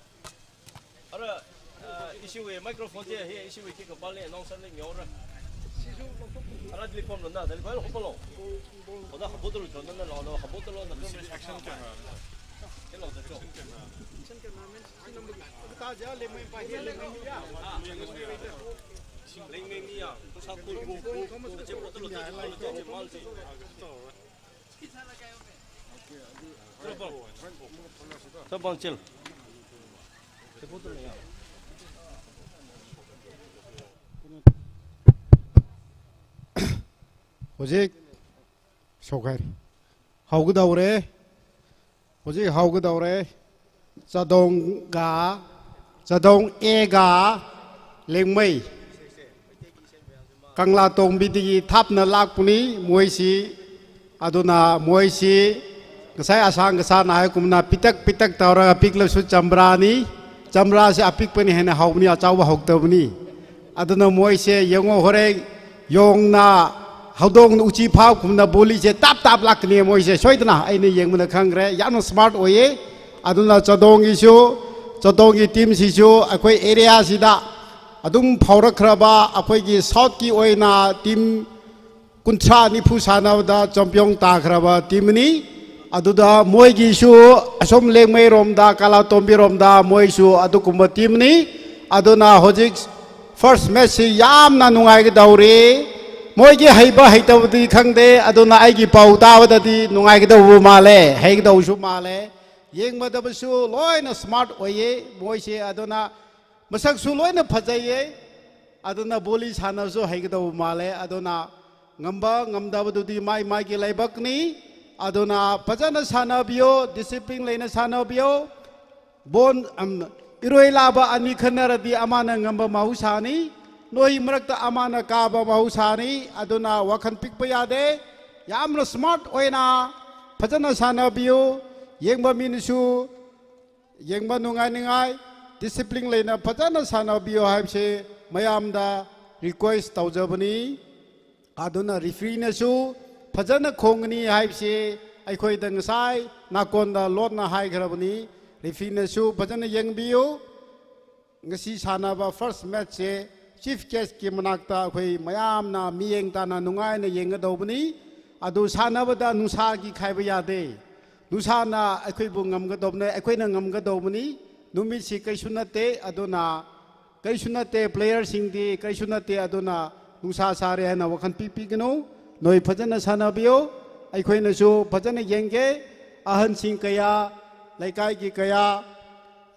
ꯑꯔ, ꯑ, ꯏꯁꯤꯋꯦ microphone ꯁꯦ, ꯍꯦ, ꯏꯁꯤꯋꯦ ꯀꯤ ꯀꯄꯥꯜ ꯂꯦ, announcer ꯂꯦ ꯃꯤꯌꯥꯎꯔ꯫ ꯑꯔ, ꯗꯤꯂꯤ ꯐꯣꯟ ꯂꯣ ꯅ, ꯗꯤꯂꯤ ꯐꯣꯟ ꯂꯣ, ꯍꯣꯄ ꯂꯣ꯫ ꯑꯣꯗ ꯍꯕꯣ ꯇꯣ ꯂꯣ, ꯅ, ꯅ, ꯂꯣ, ꯅ, ꯍꯕꯣ ꯇꯣ ꯂꯣ, ꯅ, ꯀꯦꯃꯦꯔꯥ, action camera꯫ ꯀꯦ ꯂꯣ, ꯗ ꯆꯣ꯫ Action camera꯫ Action camera ꯃꯤꯟꯁ ꯁꯤ ꯅꯝꯕꯔ ꯀꯤ꯫ ꯇꯥ ꯖꯥ ꯂꯦ ꯃꯣꯏ ꯄꯥ ꯍꯦ ꯂꯦ ꯃꯣꯏ ꯌꯥ꯫ ꯂꯦ ꯃꯣꯏ ꯌꯥ꯫ ꯄꯩꯁꯥ ꯀꯨꯜ ꯀꯨꯜ ꯀꯨꯜ꯫ ꯅꯆꯦ ꯄꯣꯠꯇ ꯂꯣ, ꯅꯆꯦ ꯄꯣꯠꯇ ꯂꯣ, ꯅꯆꯦ ꯃꯥꯜ ꯁꯤ꯫ ꯆꯠꯄꯥꯡ ꯆꯤꯜ꯫ ꯍꯧꯖꯤꯛ ꯁꯣꯛꯈꯥꯏꯔꯦ꯫ ꯍꯧꯒꯗꯧꯔꯦ꯫ ꯍꯧꯖꯤꯛ ꯍꯧꯒꯗꯧꯔꯦ꯫ ꯆꯥꯗꯣꯡꯒ, ꯆꯥꯗꯣꯡ Aꯒ ꯂꯦꯡꯃꯩ꯫ ꯀꯪꯂꯥꯇꯣꯡꯕꯤꯗꯒꯤ ꯊꯥꯞꯅ ꯂꯥꯛꯄꯅꯤ ꯃꯣꯏꯁꯤ꯫ ꯑꯗꯨꯅ ꯃꯣꯏꯁꯤ ꯉꯁꯥꯏ ꯑꯁꯥꯡ ꯀꯁꯥꯅ ꯍꯥꯏꯒꯨꯝꯅ ꯄꯤꯇꯛ ꯄꯤꯇꯛ ꯇꯧꯔꯒ ꯄꯤꯛꯂꯁꯨ ꯆꯝꯄ꯭ꯔꯥꯅꯤ꯫ ꯆꯝꯄ꯭ꯔꯥꯁꯤ ꯑꯄꯤꯛꯄꯅ ꯍꯦꯟꯅ ꯍꯥꯎꯕꯅꯤ, ꯑꯆꯧꯕ ꯍꯥꯎꯇꯕꯅꯤ꯫ ꯑꯗꯨꯅ ꯃꯣꯏꯁꯦ ꯌꯦꯡꯉꯣ, ꯍꯣꯔꯦꯟ ꯌꯣꯡꯅ, ꯍꯧꯗꯣꯡꯅ ꯎꯆꯤ ꯐꯥꯕꯒꯨꯝꯅ ꯕꯣꯂꯤꯁꯦ ꯇꯥꯞ ꯇꯥꯞ ꯂꯥꯛꯀꯅꯤ ꯃꯣꯏꯁꯦ ꯁꯣꯏꯗꯅ꯫ ꯑꯩꯅ ꯌꯦꯡꯕꯗ ꯈꯪꯈ꯭ꯔꯦ, ꯌꯥꯝꯅ smart ꯑꯣꯏꯌꯦ꯫ ꯑꯗꯨꯅ ꯆꯥꯗꯣꯡꯒꯤꯁꯨ, ꯆꯥꯗꯣꯡꯒꯤ teamꯁꯤꯁꯨ ꯑꯩꯈꯣꯏ areaꯁꯤꯗ ꯑꯗꯨꯝ ꯐꯥꯎꯔꯛꯈ꯭ꯔꯕ, ꯑꯩꯈꯣꯏꯒꯤ southꯀꯤ ꯑꯣꯏꯅ team ꯀꯨꯟꯊ꯭ꯔꯥ ꯅꯤꯐꯨ ꯁꯥꯟꯅꯕꯗ champion ꯇꯥꯈ꯭ꯔꯕ teamꯅꯤ꯫ ꯑꯗꯨꯗ ꯃꯣꯏꯒꯤꯁꯨ ꯑꯁꯣꯝ ꯂꯦꯡꯃꯩꯔꯣꯝꯗ, ꯀꯪꯂꯥꯇꯣꯡꯕꯤꯔꯣꯝꯗ ꯃꯣꯏꯁꯨ ꯑꯗꯨꯒꯨꯝꯕ teamꯅꯤ꯫ ꯑꯗꯨꯅ ꯍꯧꯖꯤꯛ first matchꯁꯤ ꯌꯥꯝꯅ ꯅꯨꯡꯉꯥꯏꯒꯗꯧꯔꯤ꯫ ꯃꯣꯏꯒꯤ ꯍꯩꯕ ꯍꯩꯇꯕꯗꯤ ꯈꯪꯗꯦ, ꯑꯗꯨꯅ ꯑꯩꯒꯤ ꯄꯥꯎ ꯇꯥꯕꯗꯗꯤ ꯅꯨꯡꯉꯥꯏꯒꯗꯧꯕ ꯃꯥꯜꯂꯦ, ꯍꯩꯒꯗꯧꯕꯁꯨ ꯃꯥꯜꯂꯦ꯫ ꯌꯦꯡꯕꯗꯕꯁꯨ ꯂꯣꯏꯅ smart ꯑꯣꯏꯌꯦ ꯃꯣꯏꯁꯦ꯫ ꯑꯗꯨꯅ ꯃꯁꯛꯁꯨ ꯂꯣꯏꯅ ꯐꯖꯩꯌꯦ꯫ ꯑꯗꯨꯅ ꯕꯣꯂꯤ ꯁꯥꯟꯅꯕꯁꯨ ꯍꯩꯒꯗꯧꯕ ꯃꯥꯜꯂꯦ꯫ ꯑꯗꯨꯅ ꯉꯝꯕ ꯉꯝꯗꯕꯗꯨꯗꯤ ꯃꯥꯏ ꯃꯥꯏꯒꯤ ꯂꯥꯏꯕꯛꯅꯤ꯫ ꯑꯗꯨꯅ ꯐꯖꯅ ꯁꯥꯟꯅꯕꯤꯌꯣ, discipline ꯂꯩꯅ ꯁꯥꯟꯅꯕꯤꯌꯣ꯫ ꯕꯣꯟ, ꯑꯝ, ꯏꯔꯣꯏ ꯂꯥꯕ ꯑꯅꯤ ꯈꯠꯅꯔꯗꯤ ꯑꯃꯅ ꯉꯝꯕ ꯃꯍꯧꯁꯥꯅꯤ꯫ ꯅꯣꯏ ꯃꯔꯛꯇ ꯑꯃꯅ ꯀꯥꯕ ꯃꯍꯧꯁꯥꯅꯤ꯫ ꯑꯗꯨꯅ ꯋꯥꯈꯜ ꯄꯤꯛꯄ ꯌꯥꯗꯦ꯫ ꯌꯥꯝꯅ smart ꯑꯣꯏꯅ ꯐꯖꯅ ꯁꯥꯟꯅꯕꯤꯌꯨ꯫ ꯌꯦꯡꯕ ꯃꯤꯅꯁꯨ ꯌꯦꯡꯕ ꯅꯨꯡꯉꯥꯏꯅꯤꯡꯉꯥꯏ, discipline ꯂꯩꯅ ꯐꯖꯅ ꯁꯥꯟꯅꯕꯤꯌꯨ ꯍꯥꯏꯕꯁꯦ ꯃꯌꯥꯝꯗ request ꯇꯧꯖꯕꯅꯤ꯫ ꯑꯗꯨꯅ refereeꯅꯁꯨ ꯐꯖꯅ ꯈꯣꯡꯒꯅꯤ ꯍꯥꯏꯕꯁꯦ ꯑꯩꯈꯣꯏꯗ ꯉꯁꯥꯏ ꯅꯥꯀꯣꯟꯗ ꯂꯣꯠꯅ ꯍꯥꯏꯈ꯭ꯔꯕꯅꯤ, referee ꯅꯁꯨ ꯐꯖꯅ ꯌꯦꯡꯕꯤꯌꯨ꯫ ꯉꯁꯤ ꯁꯥꯟꯅꯕ first match ꯁꯦ chief guest ꯀꯤ ꯃꯅꯥꯛꯇ ꯑꯩꯈꯣꯏ ꯃꯌꯥꯝꯅ ꯃꯤꯠꯌꯦꯡ ꯇꯥꯅ ꯅꯨꯡꯉꯥꯏꯅ ꯌꯦꯡꯒꯗꯧꯕꯅꯤ꯫ ꯑꯗꯨ ꯁꯥꯟꯅꯕꯗ ꯅꯨꯡꯁꯥ ꯀꯤꯈꯥꯏꯕ ꯌꯥꯗꯦ꯫ ꯅꯨꯡꯁꯥꯅ ꯑꯩꯈꯣꯏꯕꯨ ꯉꯝꯒꯗꯧꯕꯅꯦ, ꯑꯩꯈꯣꯏꯅ ꯉꯝꯒꯗꯧꯕꯅꯤ꯫ ꯅꯨꯃꯤꯠꯁꯤ ꯀꯩꯁꯨ ꯅꯠꯇꯦ, ꯑꯗꯨꯅ ꯀꯩꯁꯨ ꯅꯠꯇꯦ, player ꯁꯤꯡꯗꯤ ꯀꯩꯁꯨ ꯅꯠꯇꯦ, ꯑꯗꯨꯅ ꯅꯨꯡꯁꯥ ꯁꯥꯔꯦ ꯍꯥꯏꯅ ꯋꯥꯈꯜ ꯄꯤꯕꯤꯒꯅꯨ꯫ ꯅꯣꯏ ꯐꯖꯅ ꯁꯥꯟꯅꯕꯤꯌꯨ, ꯑꯩꯈꯣꯏꯅꯁꯨ ꯐꯖꯅ ꯌꯦꯡꯒꯦ꯫ ꯑꯍꯟꯁꯤꯡ ꯀꯌꯥ, ꯂꯩꯀꯥꯏꯒꯤ ꯀꯌꯥ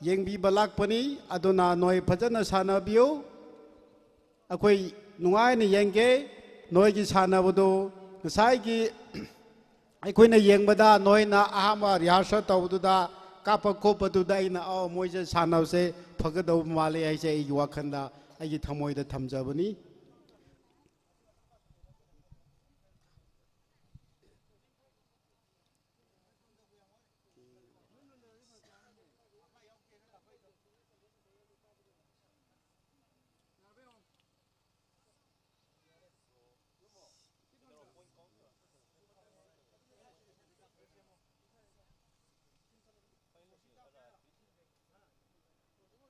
ꯌꯦꯡꯕꯤꯕ ꯂꯥꯛꯄꯅꯤ, ꯑꯗꯨꯅ ꯅꯣꯏ ꯐꯖꯅ ꯁꯥꯟꯅꯕꯤꯌꯨ꯫ ꯑꯩꯈꯣꯏ ꯅꯨꯡꯉꯥꯏꯅ ꯌꯦꯡꯒꯦ꯫ ꯅꯣꯏꯒꯤ ꯁꯥꯟꯅꯕꯗꯨ ꯉꯁꯥꯏꯒꯤ ꯑꯩꯈꯣꯏꯅ ꯌꯦꯡꯕꯗ ꯅꯣꯏꯅ ꯑꯍꯥꯟꯕ rehearsal ꯇꯧꯕꯗꯨꯗ, ꯀꯥꯞꯄ ꯈꯣꯠꯄꯗꯨꯗ ꯑꯩꯅ, "ꯑꯣ, ꯃꯣꯏꯁꯦ ꯁꯥꯟꯅꯕꯁꯦ ꯐꯒꯗꯧꯕ ꯃꯥꯜꯂꯦ" ꯍꯥꯏꯁꯦ ꯑꯩꯒꯤ ꯋꯥꯈꯜꯗ, ꯑꯩꯒꯤ ꯊꯃꯣꯏꯗ ꯊꯝꯖꯕꯅꯤ꯫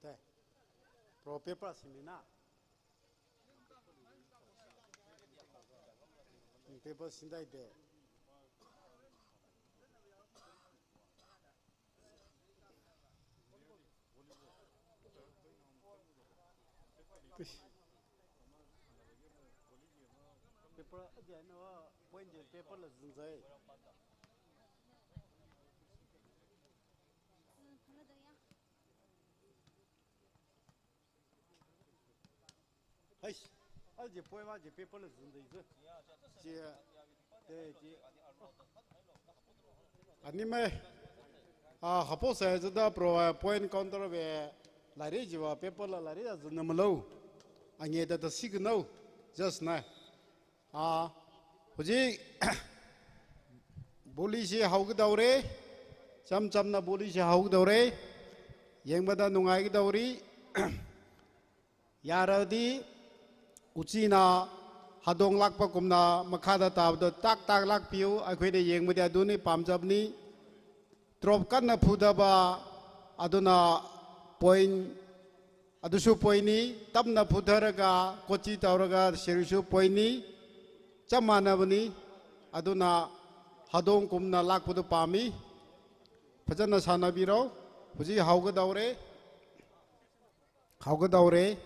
Te. Bro, paper simina. Hmm, paper sindai de. Push. Paper, aja na wa point je paper la zunzai. Haish, aja point ma je paper la zunzai ze. Je, de, je. Animai, ah, hapo sa zada pro, ah, point counter ve lari jiva paper la lari da zunna malo. Ange da da signal, just na. Ah, huji, volley si haoga daure, cham cham na volley si haoga daure, yengba da nungai ga dauri. Yaradi, uchina hadong lakpa kumna makhada tabdo tak tak lakpiu, akhoi de yengmadi aduni pamjabni. Drop kanna phudaba, aduna point, adusu point ni, tamna phudaraga, kochi tauraga, shirisu point ni, chamanabani, aduna hadong kumna lakpadu pami. Phajana sana biro, huji haoga daure. Haoga daure.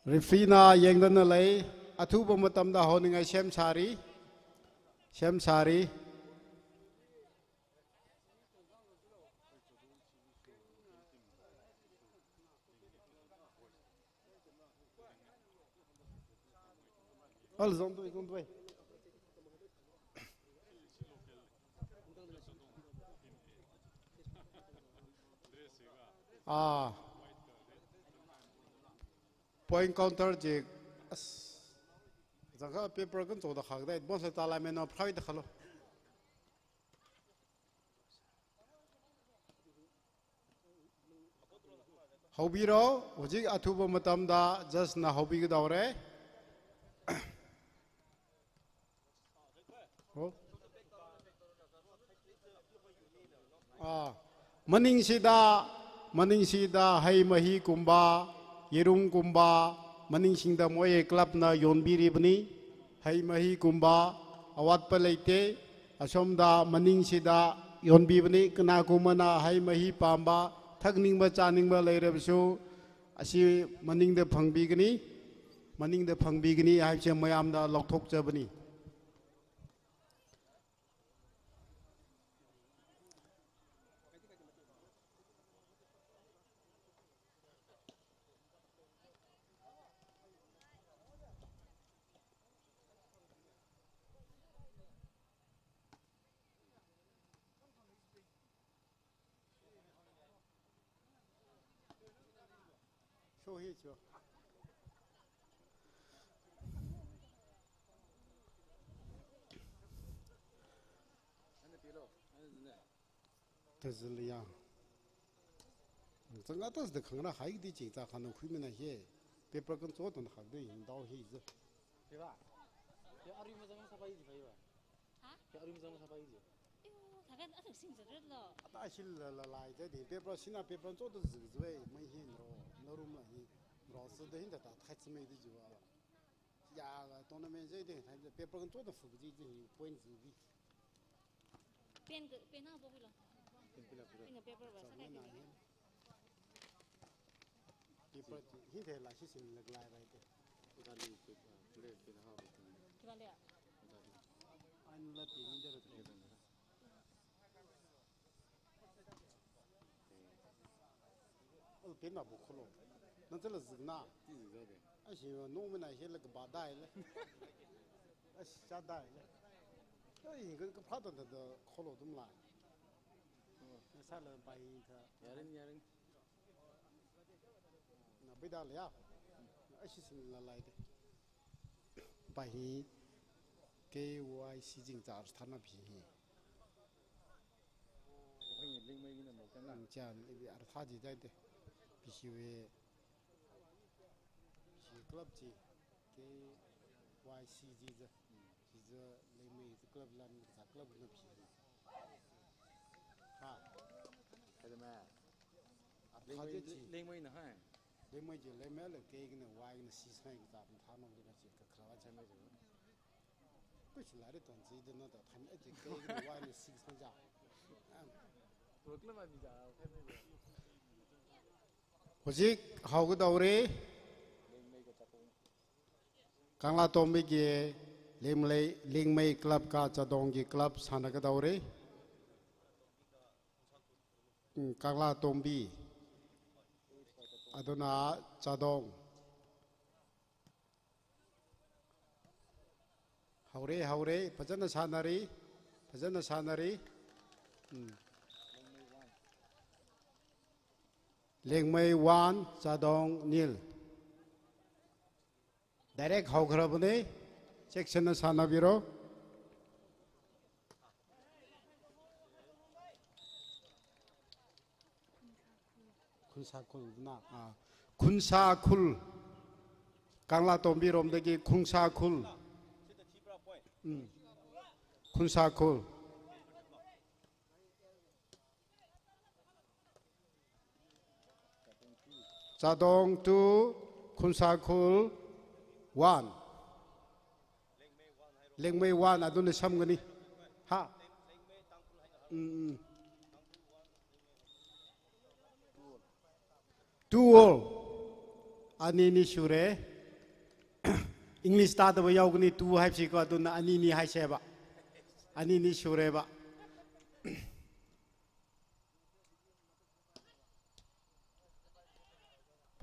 Referee na yengdana lei, athuba matamda haoningai sem sari. Sem sari. Al zong tui, zong tui. Ah. Point counter je. As. Zangka paper kan zoda khagda, bon se tala meno private khalo. Haobiro, hujik athuba matamda judge na haobi ga daure. Oh. Ah, maningsida, maningsida hei mahi kumba, yerum kumba, maningsingda moi club na yonbiribani, hei mahi kumba, awatpa leite, asomda maningsida yonbibani, kanakumana hei mahi pamba, thakningba, chaningba leirabasu, asi maningda phangbigani, maningda phangbigani, haise mayamda lokthok jabani. Show here, show. Taziliya. Zanga tas de khangra hai di ching ta khanu khuimina he. Paper kancho tun hak de hin dao hi ze. Diba? Ya, ari mazang sa pai ji pai ba. Ha? Ya, ari mazang sa pai ji. Iyo, thakan athak sing jadret lo. Ata shil la la lai ze de. Paper sina paper cho tu zi zi wei mai hin ro. No room la hi. Ro se de hin da ta khai chi mai de ji wa. Ya, la tournament ze de, thai paper kancho tu fu ji ji point zi bi. Pen ke, pen ha bo lo. Pen pila pura. Pen paper ba sa kai pen. Paper hi de la shi sin lag lai bai de. Uda li pe, pura pen ha bo. Kiba le ya? Uda li. An la pen de ro. Al pen ma bu kholo. Nang zala zikna. Ti zi zo de. Ashi no mena he la kaba dai le. Ashi cha dai le. Yo yin ka ka pha da da kholo dum la. Na sa la bai ta. Yaring, yaring. Na bai da le ya. Ashi sin la lai de. Bai hi K Y C jing cha ar thana bi hi. Wahai Liangmai na mo kan la. Chan, ibi ar tha ji dai de. Pi shi we. Shi club ji. K Y C ji ze. Ji ze Liangmai ji club lan, za club na pi. Ha. Kada ma. Ar tha ji ji. Liangmai na hai. Liangmai ji, Liangmai le K na Y na C sai za thana ji ka ji ka kra wa chan mai ji. Kuch lari ton si dino da than aji kai wani six na ja. Hojik haoka daore. Kangla Tombi ki Liangmai, Liangmai club ka Chadong ki club sānaka daore. Mm, Kangla Tombi. Adona Chadong. Haore, haore, phazana sānari, phazana sānari. Hmm. Liangmai one, Chadong nil. Direct haokharabane, section na sānabiro. Khunsakhul na, ah, Khunsakhul. Kangla Tombi romdagi Khunsakhul. Mm. Khunsakhul. Chadong two, Khunsakhul one. Liangmai one, aduna samgani. Ha. Mm, mm. Two all. Ani ni sure. English tādava yaogani two haisi ko, aduna ani ni haiseba. Ani ni sureba.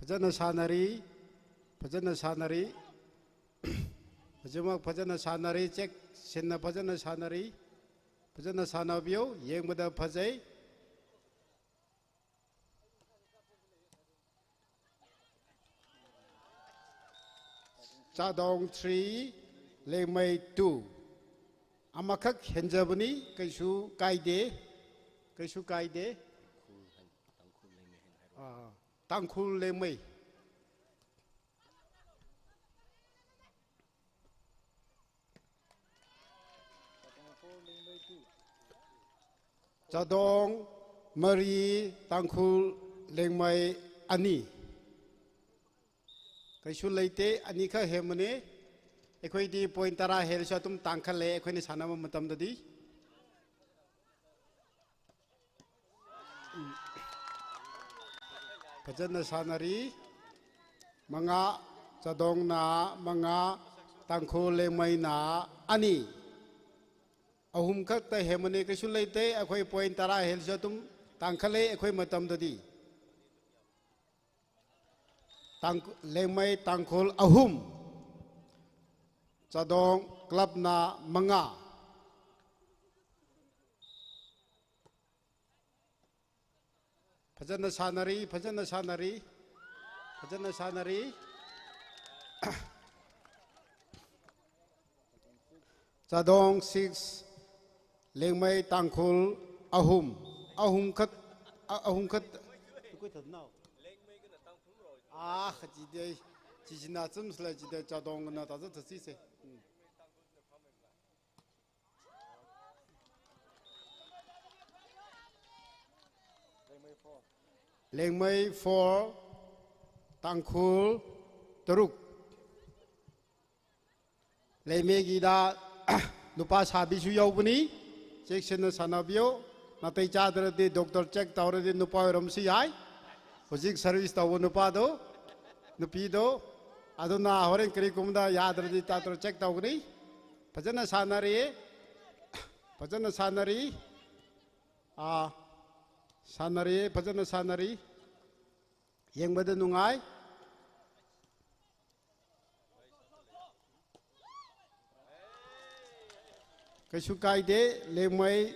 Phazana sānari, phazana sānari, phazama phazana sānari, check sinna phazana sānari, phazana sānabiyo, yangmada phazai. Chadong three, Liangmai two. Amakhak henjabani, kaisu kaide, kaisu kaide. Ah, Tangkhul Liangmai. Chadong mari, Tangkhul Liangmai ani. Kaisu leite, ani kha hemane. Ekhoi di point tara hel sha tum tangkhale, ekhoi ni sānama matamdadi. Phazana sānari, manga, Chadongna manga, Tangkhul Liangmaina ani. Ahum khakta hemane kaisu leite, ekhoi point tara hel sha tum tangkhale, ekhoi matamdadi. Tang-, Liangmai Tangkhul ahum. Chadong club na manga. Phazana sānari, phazana sānari, phazana sānari. Chadong six, Liangmai Tangkhul ahum, ahum khat, a-, ahum khat. Ah, khaji dei. Chichina chumsila chida Chadongna taza tatsise. Hmm. Lengmei four, Tangkhul taruk. Leimei gida nupasābishu yaobuni, cheksinna sānabiyo, natai chādaradi doctor check taudaradi nupa oiramsi yai. Hojik service tauwa nupado, nupido, aduna horen karikumda yadaradi doctor check taugani. Phazana sānari, phazana sānari, ah, sānari, phazana sānari, yengmada nungai. Kaisu kaide, Lengmei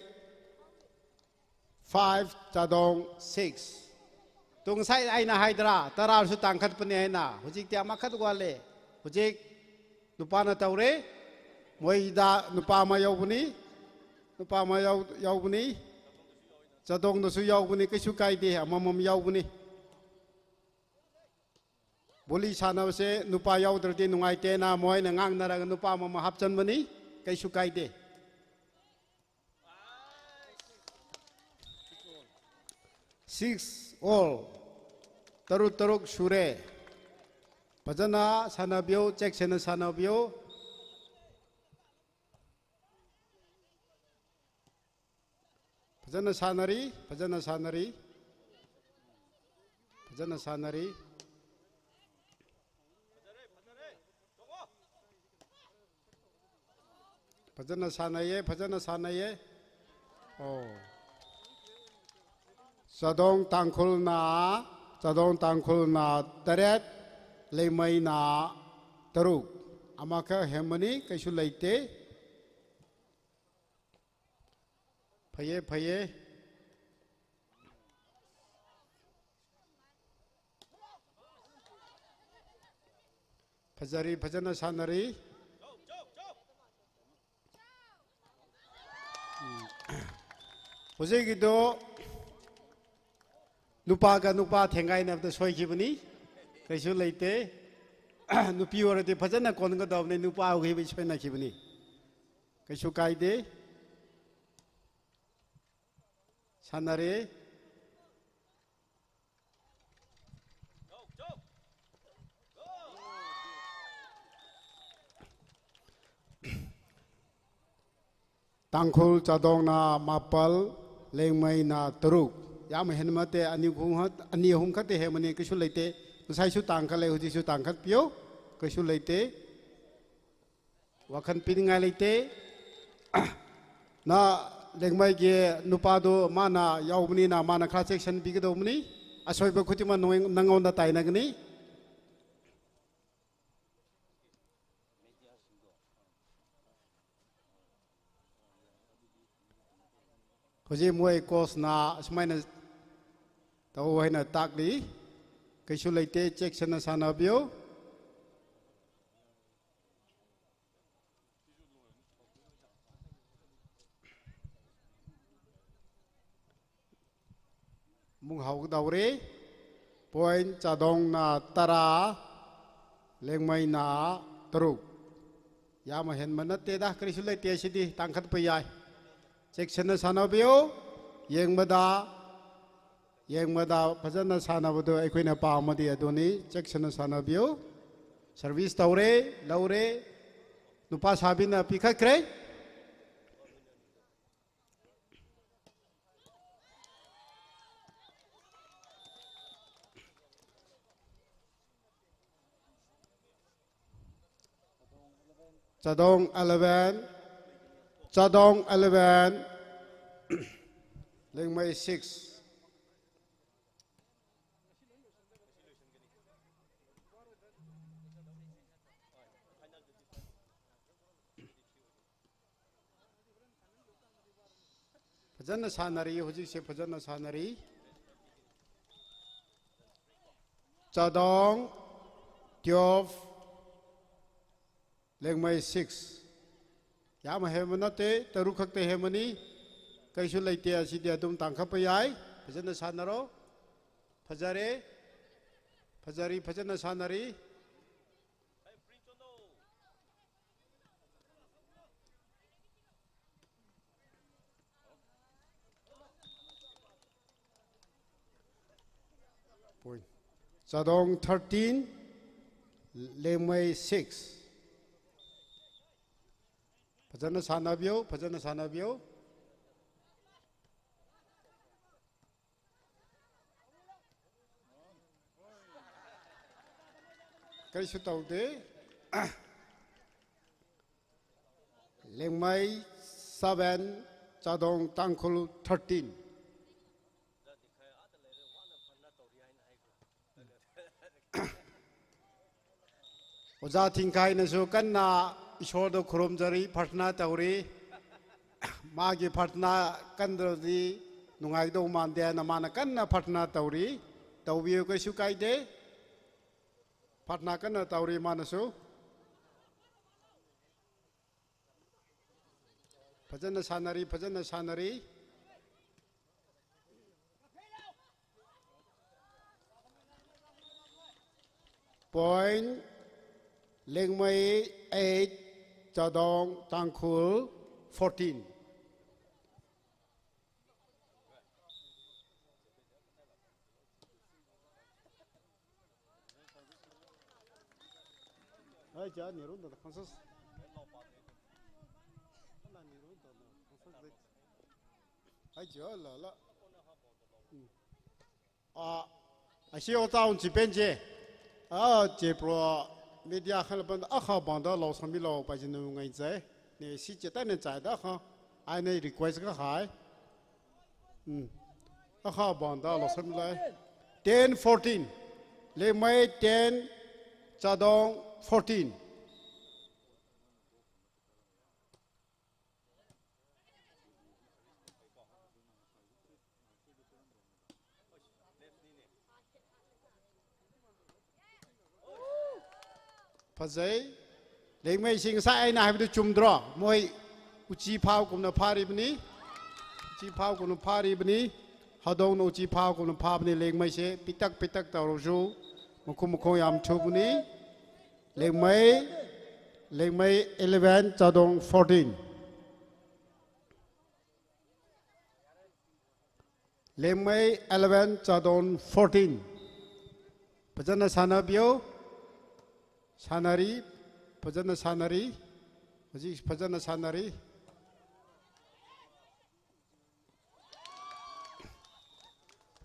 five, Chadong six. Tungsai aina haidra, tara su tangkhat puni aina, hojik tia makhat wale, hojik nupana taure, moida nupa ma yaobuni, nupa ma yao, yaobuni, Chadongna su yaobuni, kaisu kaide, amamam yaobuni. Volley sānabase nupa yaodaradi nungaitena moina ngangnaraga nupa mama hapchanmani, kaisu kaide. Six all. Taruk taruk sure. Phazana sānabiyo, cheksinna sānabiyo. Phazana sānari, phazana sānari. Phazana sānari. Phazana sānaiye, phazana sānaiye. Oh. Chadong Tangkhulna, Chadong Tangkhulna taret, Leimeina taruk. Amakha hemani, kaisu leite. Phāye, phāye. Phazari, phazana sānari. Hmm. Hojikkido nupa ka nupa thengkaina da soikhipani. Kaisu leite. Nupi oradi phazana konkadomni, nupa okhibing soinakhipani. Kaisu kaide. Sānari. Tangkhul Chadongna mapal, Leimeina taruk. Yamhen mate, ani hum hat, ani hum khat hemani, kaisu leite. Ngasaisu tangkhat lei, hojiksu tangkhat pio. Kaisu leite. Wakhan piningai leite. Na Leimeiki nupado mana yaomanina mana kha section pikadomani. Asoiba khutima nang, nangona tainagani. Hojik moi coach na sumaina tao haina takli. Kaisu leite, cheksinna sānabio. Mung haodaore, point Chadongna tara, Leimeina taruk. Yamhen manateda, karisu leite sidi, tangkhat payai. Cheksinna sānabio, yengmada, yengmada, phazana sānabado, ꯑꯩꯈꯣꯏꯅ ꯄꯥꯝꯕꯗꯤ ꯑꯗꯨꯅꯤ, cheksinna sānabio. Service taure, laure, nupasābina pikhakhre. Chadong eleven, Chadong eleven, Leingmei six. Phazana sānari, hujikse phazana sānari. Chadong twelve, Leingmei six. Yāma hemana te, taruk khakta hemani. Kaisu leite, asidi athum tangkhapa yai. Phazana sānaro. Phazare. Phazari, phazana sānari. Point. Chadong thirteen, Lengmei six. Phazana sānabiyo, phazana sānabiyo. Karisu taude. Lengmei seven, Chadong Tangkhul thirteen. Ojā Thingkhainasu kanna Ishwarda khurumzari, prarthana tauri. Magi prarthana kandaradi nungaidao mande, na mana kanna prarthana tauri. Taubiyo, kaisu kaide. Prarthana kanna tauri manasu. Phazana sānari, phazana sānari. Point, Lengmei eight, Chadong Tangkhul fourteen. Ai, ja, ni run da, da, kansas. Ai, ja, la, la. Hmm. A, ashi o taun chi pen je. A, je pro media khan la ban, a, kha banda lau sami lau pa jin ngai zai. Ne si je ta ne zai da kha. Ai ne request ka hai. Hmm. Akha banda lau sami lai. Ten fourteen. Lengmei ten, Chadong fourteen. Phazai, Lengmei sing sa aina haibidu chumdro, moi uchi phao kumna pharibani, uchi phao kumna pharibani, Hadongna uchi phao kumna phabani, Lengmei se, pitak pitak taurusu, makhum makhong yam thubani, Lengmei, Lengmei eleven, Chadong fourteen. Lengmei eleven, Chadong fourteen. Phazana sānabiyo. Sānari, phazana sānari. Hojik phazana sānari.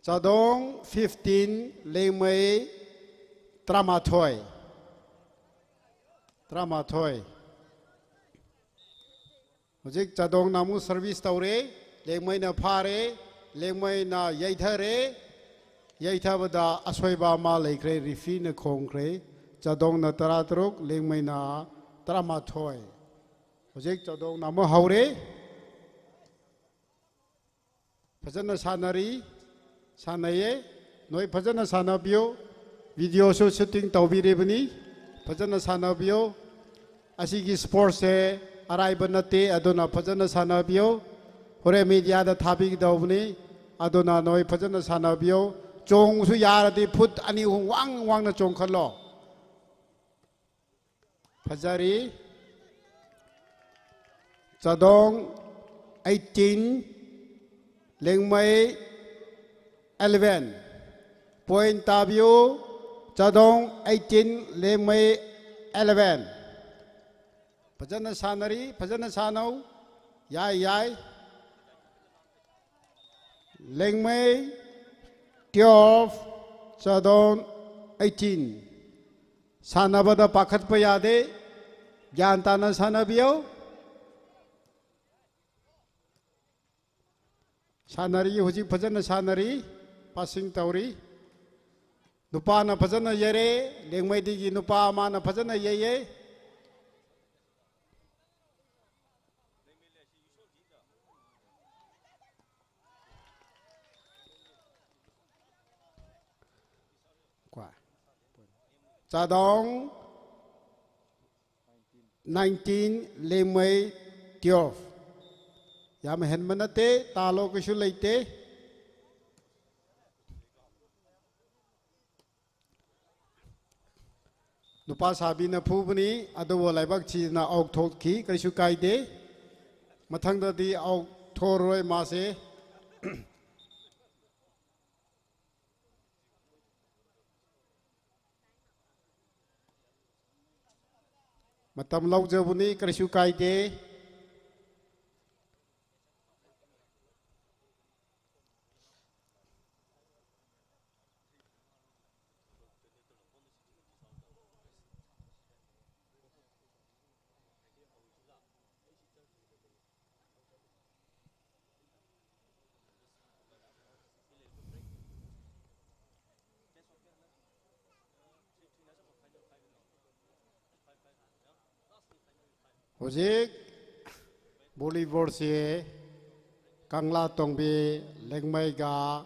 Chadong fifteen, Lengmei tara mathoi. Tara mathoi. Hojik Chadongna mu service taure, Lengmeina phare, Lengmeina yaithare, yaithabada asoiba ma leikre, referee na khongkre, Chadongna tara taruk, Lengmeina tara mathoi. Hojik Chadongna mu haure. Phazana sānari, sānaiye, noi phazana sānabiyo, video su shooting taubiribani, phazana sānabiyo, asigi sports se araiba nate, aduna phazana sānabiyo, hore media da thabi daubani, aduna noi phazana sānabiyo, chong su yaradi phut ani hung wang wangna chong khalo. Phazari, Chadong eighteen, Lengmei eleven. Point tabiyo, Chadong eighteen, Lengmei eleven. Phazana sānari, phazana sānao, yai, yai. Lengmei twelve, Chadong eighteen. Sānabada pakhatpa yade, gyan tana sānabiyo. Sānari, hojik phazana sānari, passing tauri. Nupana phazana yare, Lengmeidigi nupa amana phazana yeye. Kwa. Chadong nineteen, Lengmei twelve. Yam henmana te, talo kaisu leite. Nupa sābina phubani, aduwa laibak china auk thotki, kaisu kaide. Mathangdadi auk thoroi mase. Matam laujabuni, karisu kaide. Hojik volleyball se Kangla Tongbi Lengmeiga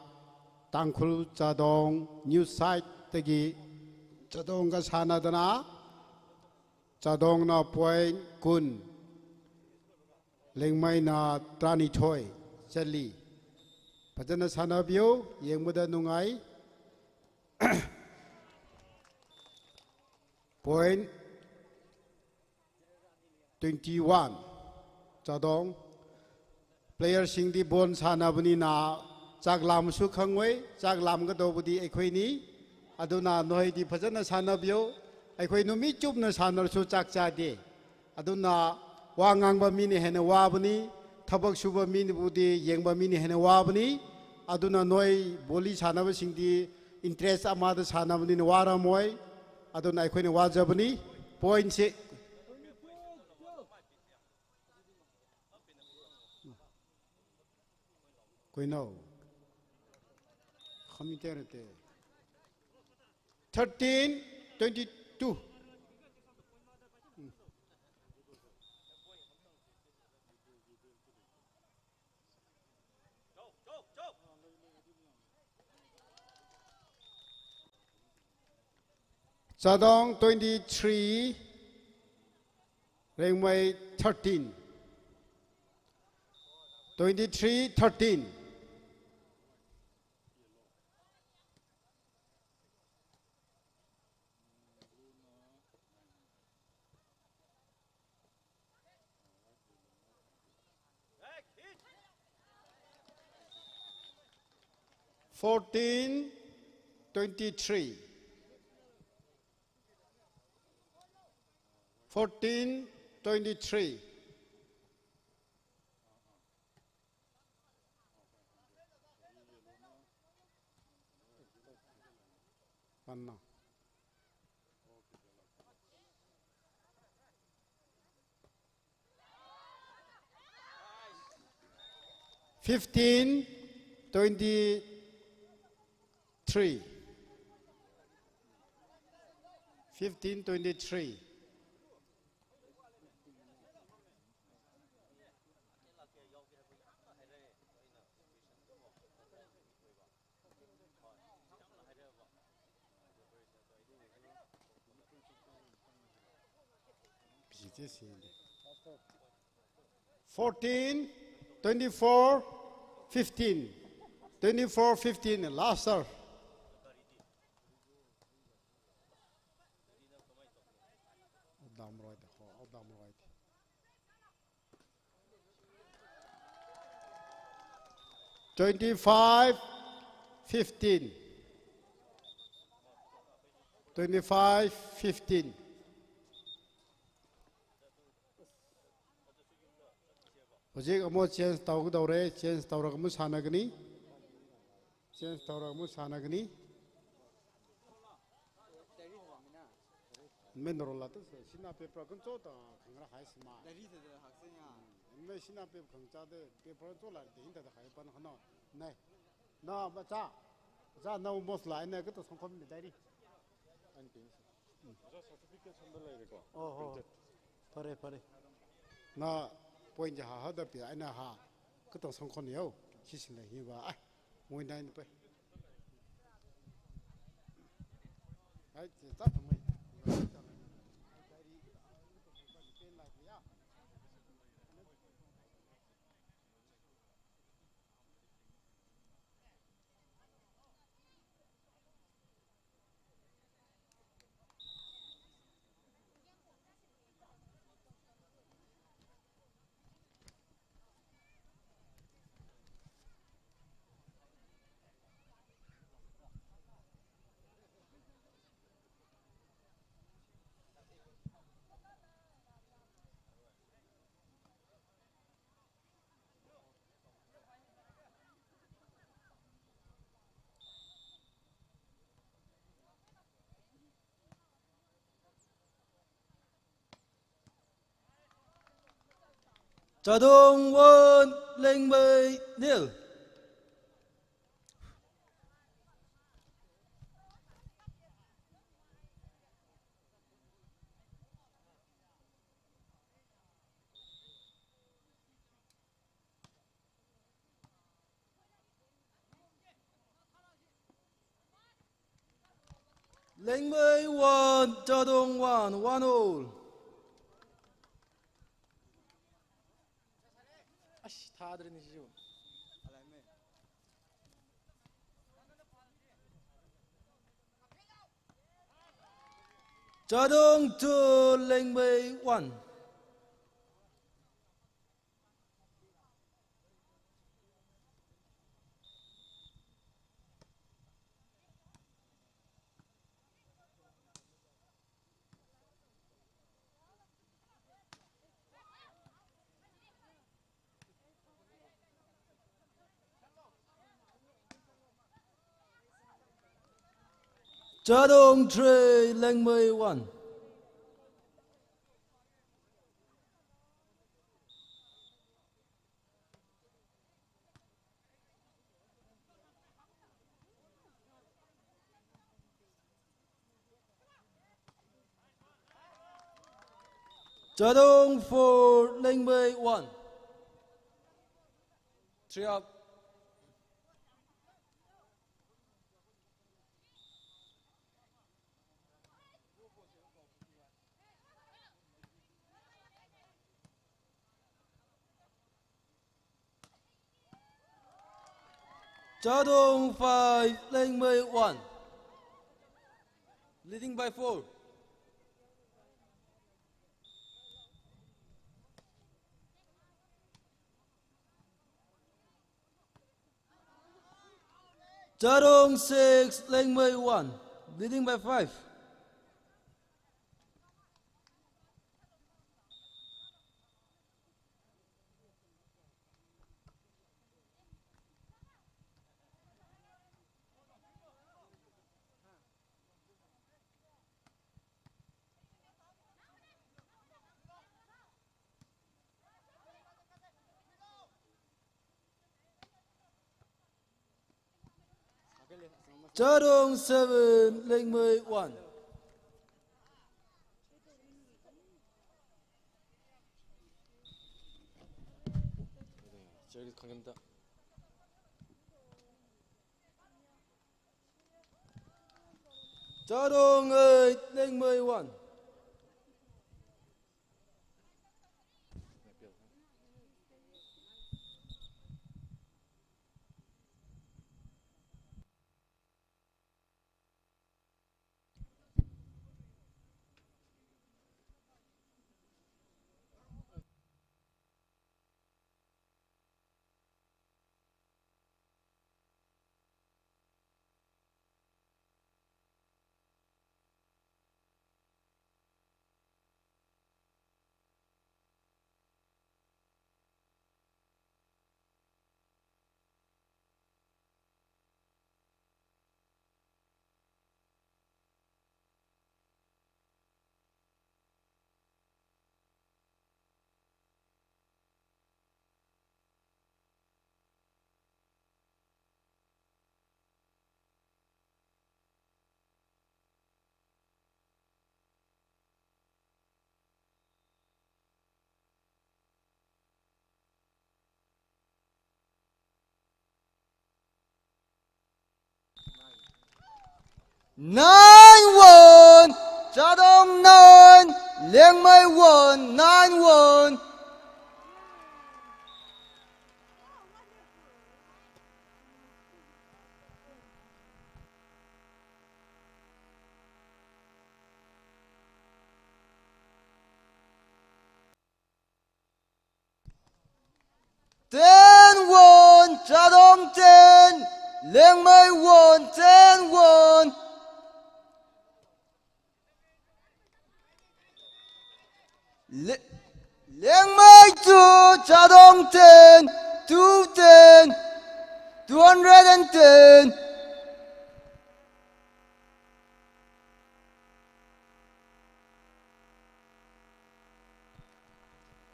Tangkhul Chadong New Site dagi Chadongga sānadana, Chadongna point kun, Lengmeina tharanithoi, chili. Phazana sānabiyo, yengmada nungai. Point twenty-one, Chadong. Player singdi bond sānabanina, chaklamsu khangwei, chaklamkadobudi eikhoini. Aduna noidi phazana sānabiyo, eikhoi numi chupna sānarsu chak chade. Aduna wā ngangba mina hena wābani, thabak suba minabudi yengba mina hena wābani. Aduna noi volley sānabasingdi interest amada sānabanina vāramoi. Aduna eikhoina vājabani. Point se. Koinao. Khami terete. Thirteen twenty-two. Chadong twenty-three, Lengmei thirteen. Twenty-three thirteen. Fourteen twenty-three. Fourteen twenty-three. Panna. Fifteen twenty-three. Fifteen twenty-three. Fourteen twenty-four fifteen. Twenty-four fifteen, last serve. Dam right, ho, dam right. Twenty-five fifteen. Twenty-five fifteen. Hojik amok change taudaore, change taura amok sānagani. Change taura amok sānagani. Menrola tu se, sina paper kan chota khangra hai sima. Dari se de hak se ya. Me sina paper khangcha de, paper chola de hinda hai pan khano. Nai. Na macha. Cha na mos la ne kato songkhom ni diary. Ani pin. Macha certificate samda lai ko. Oh, oh. Printed. Phare, phare. Na point ja ha ha da pi, aina ha. Kato songkhom ni yo. Sisila hi ba. Ai. Moinai ni pe. Ai, che cha mai. Chadong one, Lengmei nil. Lengmei one, Chadong one, one all. Ash, thadrin jiu. Chadong two, Lengmei one. Chadong three, Lengmei one. Chadong four, Lengmei one. Three up. Chadong five, Lengmei one. Leading by four. Chadong six, Lengmei one. Leading by five. Chadong seven, Lengmei one. Chadong eight, Lengmei one. Nine one, Chadong nine, Lengmei one, nine one. Ten one, Chadong ten, Lengmei one, ten one. Le-, Lengmei two, Chadong ten, two ten, two hundred and ten.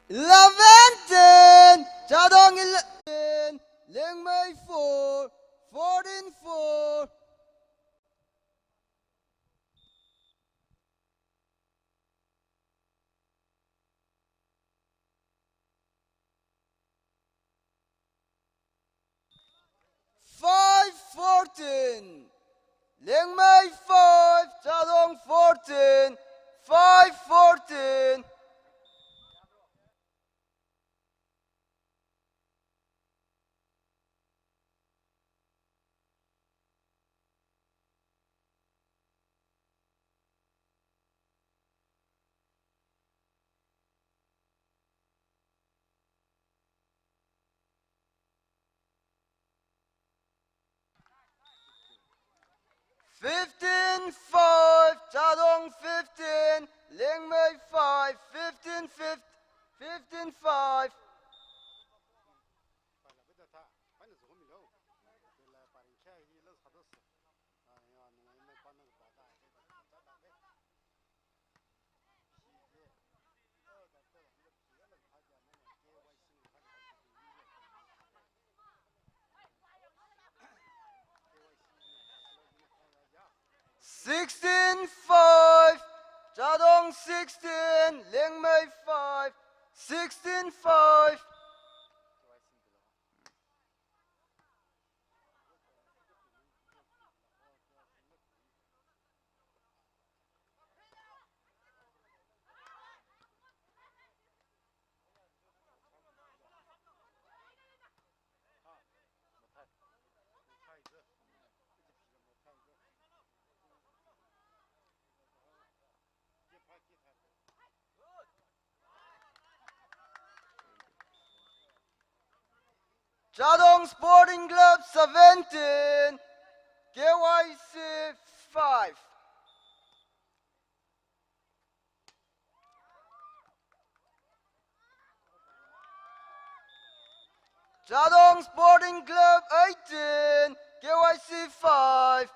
Eleven ten. Chadong eleven, Liangmei four, fourteen four. Five fourteen. Liangmei five, Chadong fourteen, five fourteen. Fifteen five, Chadong fifteen, Liangmei five, fifteen fifteen, fifteen five. Sixteen five, Chadong sixteen, Liangmei five, sixteen five. Chadong Sporting Club seventeen, K Y C five. Chadong Sporting Club eighteen, K Y C five.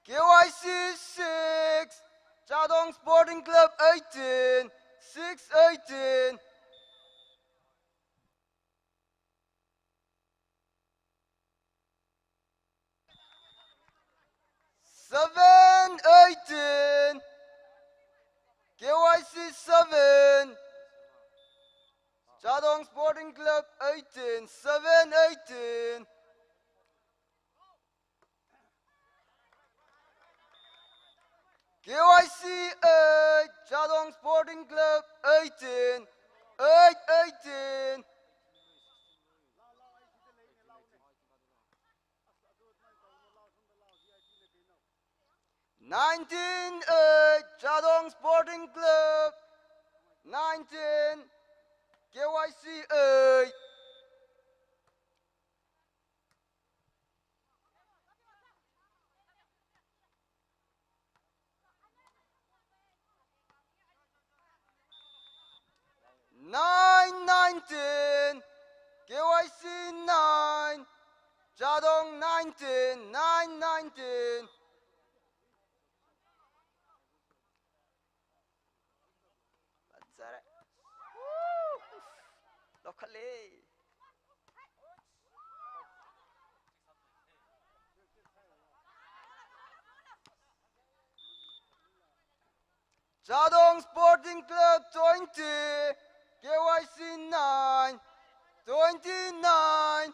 K Y C six, Chadong Sporting Club eighteen, six eighteen. Seven eighteen, K Y C seven, Chadong Sporting Club eighteen, seven eighteen. K Y C eight, Chadong Sporting Club eighteen, eight eighteen. Nineteen eight, Chadong Sporting Club, nineteen, K Y C eight. Nine nineteen, K Y C nine, Chadong nineteen, nine nineteen. Fazara. Woo! Local. Chadong Sporting Club twenty, K Y C nine, twenty-nine.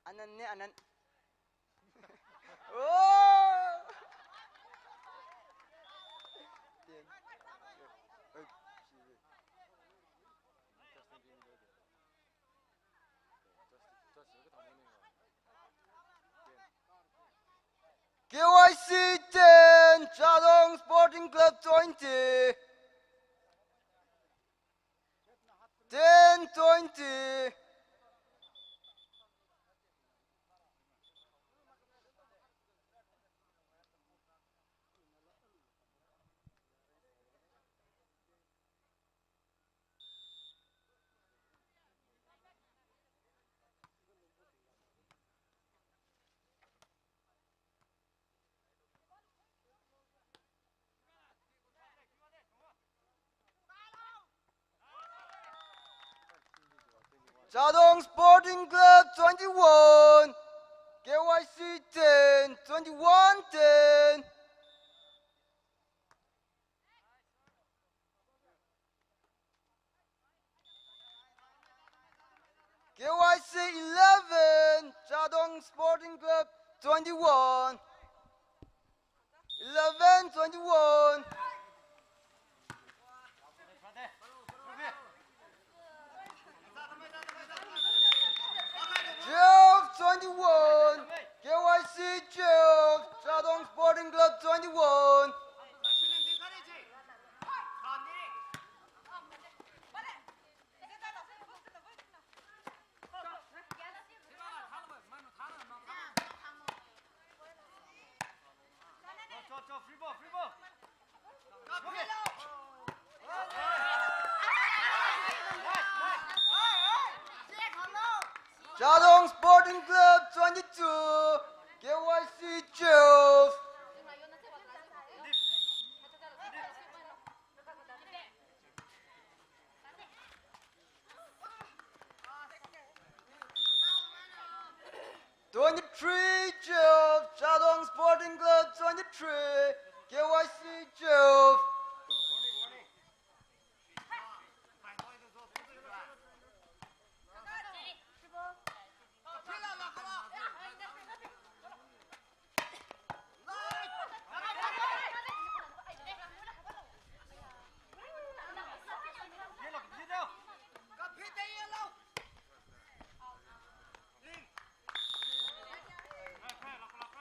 Anan ne, anan. Oh! K Y C ten, Chadong Sporting Club twenty. Ten twenty. Chadong Sporting Club twenty-one, K Y C ten, twenty-one ten. K Y C eleven, Chadong Sporting Club twenty-one. Eleven twenty-one. Twelve twenty-one. K Y C twelve, Chadong Sporting Club twenty-one. Chadong Sporting Club twenty-two, K Y C twelve. Twenty-three twelve, Chadong Sporting Club twenty-three, K Y C twelve.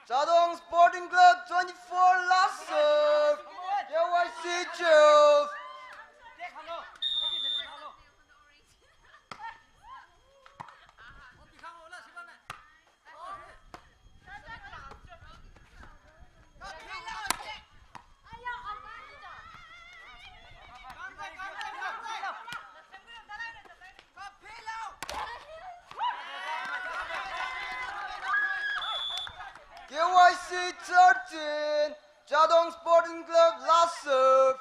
Chadong Sporting Club twenty-four, last serve, K Y C twelve. K Y C thirteen, Chadong Sporting Club, last serve.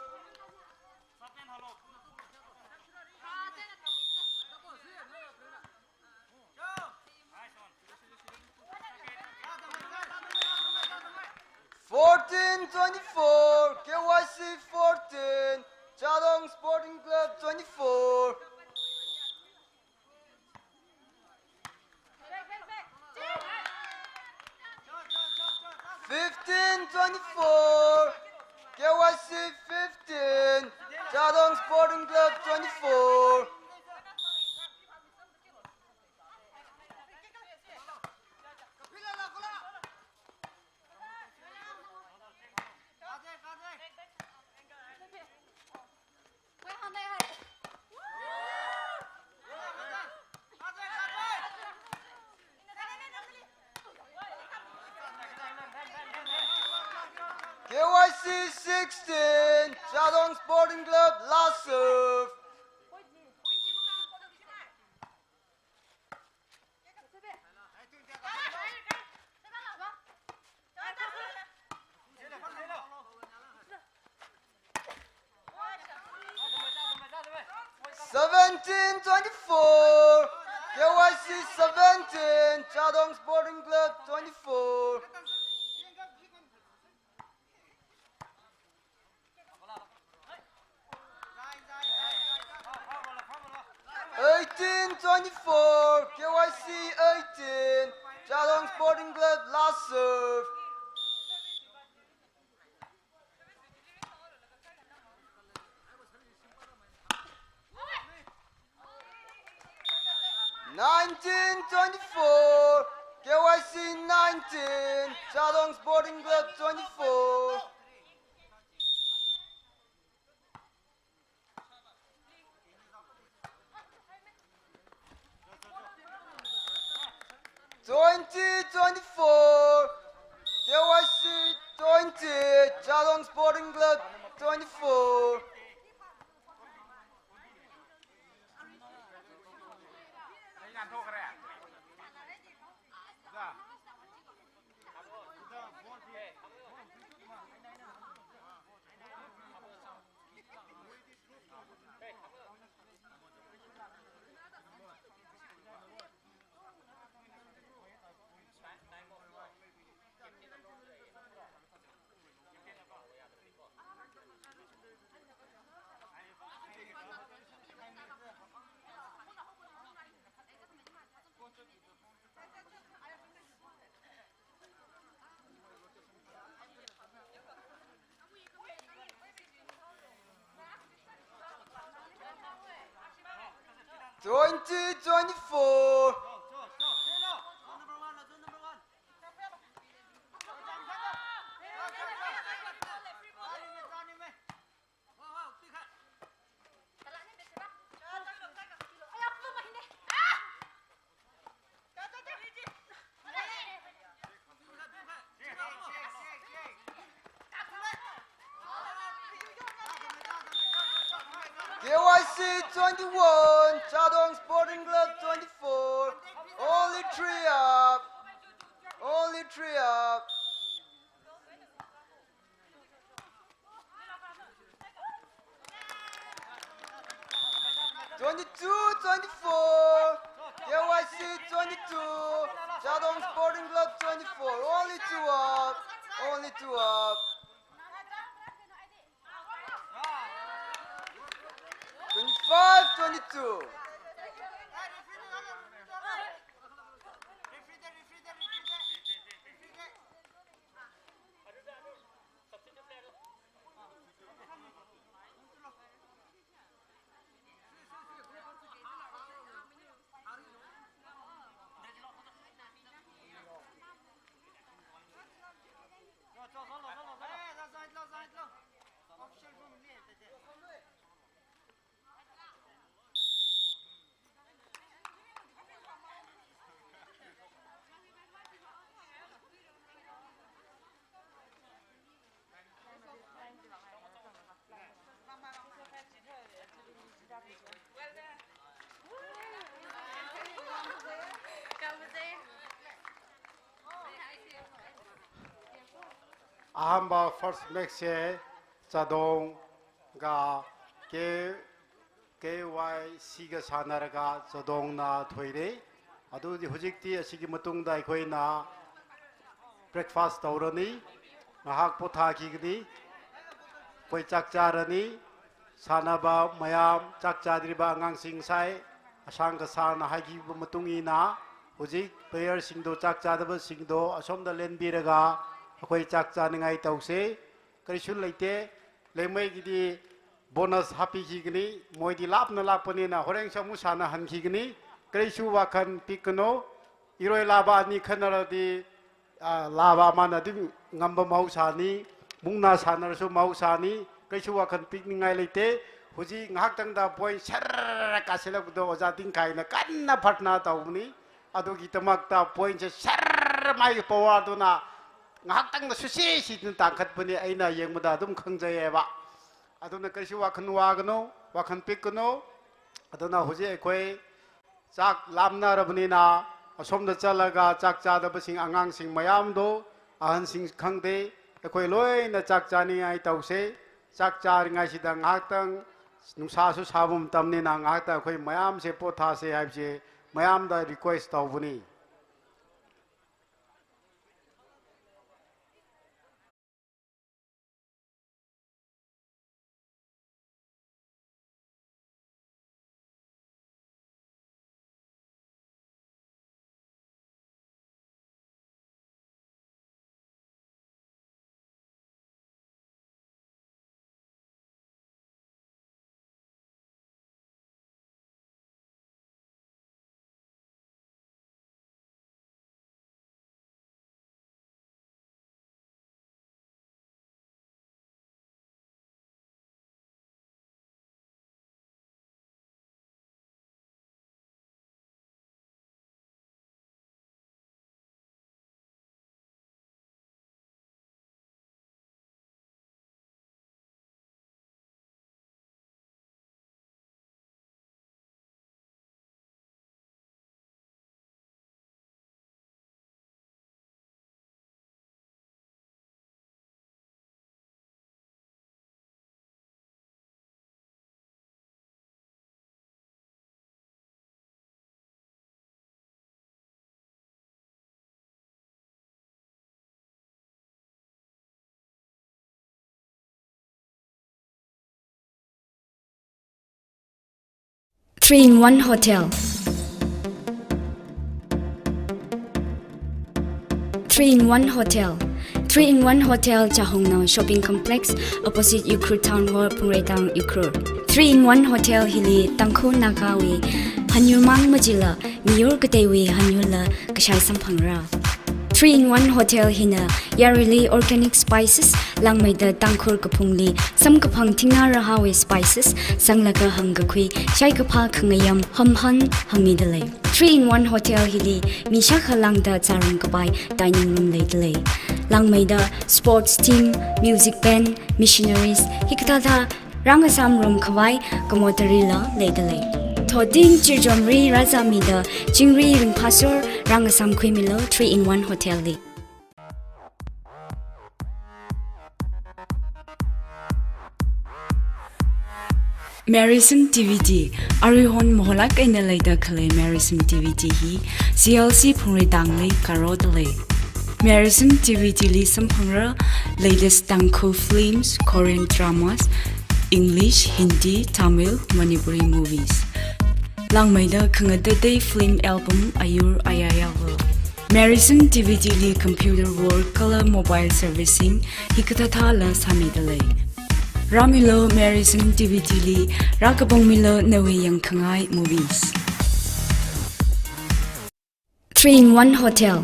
Fourteen twenty-four, K Y C fourteen, Chadong Sporting Club twenty-four. Fifteen twenty-four, K Y C fifteen, Chadong Sporting Club twenty-four. K Y C sixteen, Chadong Sporting Club, last serve. Seventeen twenty-four, K Y C seventeen, Chadong Sporting Club twenty-four. Eighteen twenty-four, K Y C eighteen, Chadong Sporting Club, last serve. Nineteen twenty-four, K Y C nineteen, Chadong Sporting Club twenty-four. Twenty twenty-four, K Y C twenty, Chadong Sporting Club twenty-four. Twenty twenty-four. K Y C twenty-one, Chadong Sporting Club twenty-four. Only three up. Only three up. Twenty-two twenty-four, K Y C twenty-two, Chadong Sporting Club twenty-four, only two up, only two up. Twenty-five twenty-two. ꯑꯍꯥꯟꯕ first match ꯁꯦ ꯆꯥꯗꯣꯡꯒ K, K Y C ꯒ ꯁꯥꯟꯅꯔꯒ ꯆꯥꯗꯣꯡꯅ ꯊꯣꯏꯔꯦ꯫ ꯑꯗꯨꯗꯤ ꯍꯧꯖꯤꯛꯇꯤ ꯑꯁꯤꯒꯤ ꯃꯇꯨꯡꯗ ꯑꯩꯈꯣꯏꯅ breakfast ꯇꯧꯔꯅꯤ, ꯉꯥꯏꯍꯥꯛ ꯄꯣꯊꯥꯈꯤꯒꯅꯤ꯫ ꯑꯩꯈꯣꯏ ꯆꯥꯛ ꯆꯥꯔꯅꯤ꯫ ꯁꯥꯟꯅꯕ ꯃꯌꯥꯝ, ꯆꯥꯛ ꯆꯥꯗ꯭ꯔꯤꯕ ꯑꯉꯥꯡꯁꯤꯡ, ꯉꯁꯥꯏ ꯑꯁꯥꯡ ꯀꯁꯥꯔꯅ ꯍꯥꯏꯈꯤꯕ ꯃꯇꯨꯡ ꯏꯟꯅ ꯍꯧꯖꯤꯛ player ꯁꯤꯡꯗꯣ, ꯆꯥꯛ ꯆꯥꯗꯕꯁꯤꯡꯗꯣ ꯑꯁꯣꯝꯗ ꯂꯦꯟꯕꯤꯔꯒ ꯑꯩꯈꯣꯏ ꯆꯥꯛ ꯆꯥꯅꯤꯡꯉꯥꯏ ꯇꯧꯁꯦ꯫ ꯀꯔꯤꯁꯨ ꯂꯩꯇꯦ꯫ ꯂꯩꯃꯩꯒꯤꯗꯤ bonus ꯍꯥꯞꯄꯤꯈꯤꯒꯅꯤ꯫ ꯃꯣꯏꯗꯤ ꯂꯥꯞꯅ ꯂꯥꯛꯄꯅꯤꯅ ꯍꯣꯔꯦꯟꯁꯨ ꯑꯃꯨꯛ ꯁꯥꯟꯅꯍꯟꯈꯤꯒꯅꯤ꯫ ꯀꯔꯤꯁꯨ ꯋꯥꯈꯜ ꯄꯤꯛꯀꯅꯨ꯫ ꯏꯔꯣꯏ ꯂꯥꯕ ꯑꯅꯤ ꯈꯠꯅꯔꯗꯤ, ꯑ, ꯂꯥꯕ ꯑꯃꯅ ꯑꯗꯨꯝ ꯉꯝꯕ ꯃꯍꯧꯁꯥꯅꯤ꯫ ꯃꯨꯛꯅꯥ ꯁꯥꯟꯅꯔꯁꯨ ꯃꯍꯧꯁꯥꯅꯤ꯫ ꯀꯔꯤꯁꯨ ꯋꯥꯈꯜ ꯄꯤꯛꯅꯤꯡꯉꯥꯏ ꯂꯩꯇꯦ꯫ ꯍꯧꯖꯤꯛ ꯉꯥꯏꯍꯥꯛꯇꯪꯗ point ꯁꯔ ꯀꯥꯁꯤꯜꯂꯛꯄꯗꯣ ꯑꯣꯖꯥ ꯇꯤꯡꯈꯥꯏꯅ ꯀꯟꯅ ꯄ꯭ꯔꯊꯅꯥ ꯇꯧꯕꯅꯤ꯫ ꯑꯗꯨꯒꯤꯗꯃꯛꯇ point ꯁꯦ ꯁꯔ ꯃꯥꯒꯤ power ꯗꯨꯅ ꯉꯥꯏꯍꯥꯛꯇꯪꯗ ꯁꯨꯁꯤ ꯁꯤꯗꯅ ꯇꯥꯡꯈꯠꯄꯅꯤ, ꯑꯩꯅ ꯌꯦꯡꯕꯗ ꯑꯗꯨꯝ ꯈꯪꯖꯩꯌꯦꯕ꯫ ꯑꯗꯨꯅ ꯀꯔꯤꯁꯨ ꯋꯥꯈꯜ ꯋꯥꯒꯅꯨ, ꯋꯥꯈꯜ ꯄꯤꯛꯀꯅꯨ꯫ ꯑꯗꯨꯅ ꯍꯧꯖꯤꯛ ꯑꯩꯈꯣꯏ ꯆꯥꯛ ꯂꯥꯝꯅꯔꯕꯅꯤꯅ ꯑꯁꯣꯝꯗ ꯆꯠꯂꯒ ꯆꯥꯛ ꯆꯥꯗꯕꯁꯤꯡ, ꯑꯉꯥꯡꯁꯤꯡ ꯃꯌꯥꯝꯗꯣ, ꯑꯍꯟꯁꯤꯡ ꯈꯪꯗꯦ, ꯑꯩꯈꯣꯏ ꯂꯣꯏꯅ ꯆꯥꯛ ꯆꯥꯅꯤꯡꯉꯥꯏ ꯇꯧꯁꯦ꯫ ꯆꯥꯛ ꯆꯥꯔꯤꯉꯩꯁꯤꯗ ꯉꯥꯏꯍꯥꯛꯇꯪ, ꯅꯨꯡꯁꯥꯁꯨ ꯁꯥꯕ ꯃꯇꯝꯅꯤꯅ ꯉꯥꯏꯍꯥꯛꯇꯪ ꯑꯩꯈꯣꯏ ꯃꯌꯥꯝꯁꯦ ꯄꯣꯊꯥꯁꯦ ꯍꯥꯏꯕꯁꯦ ꯃꯌꯥꯝꯗ request ꯇꯧꯕꯅꯤ꯫ Three in one Hotel. Three in one Hotel. Three in one Hotel, Chahongnaon Shopping Complex, opposite Ukhrul Town Hall, Phungreitang, Ukhrul. Three in one Hotel hili Tangkhul Nagawui Hanyurmang majila, miyur kateiwui hanyurla kashai samphangra. Three in One Hotel hina yaruili organic spices, langmeida Tangkhul kaphungli samkaphang thingnā rahāwui spices sanglaga hāngkakhui shaikaphā khangayam hamhan hāngmidalei. Three in One Hotel hili mi shākha lāngda zārumkapai dining room leidalei. Langmeida sports team, music band, missionaries, hikathāda rāngasām ngarumkhavai kamotarila leidalei. Thoting chirjomri rāzāmida chingri ringphāsor rāngasāmkhuimilu Three in One Hotel li. Marison D V D, aruihon maholak eina leida khalei Marison D V D hi C L C Phungreitangli kārodalei. Marison D V D li samphangra latest Tangkhul films, Korean dramas, English, Hindi, Tamil, Manipuri movies. Langmeida khangatatei film album ayur ayāyāva. Marison D V D li computer work kala mobile servicing hikathāthāla sāmidalei. Rāmilu Marison D V D li, rākapangmilu nawui yangkhangai movies. Three in One Hotel.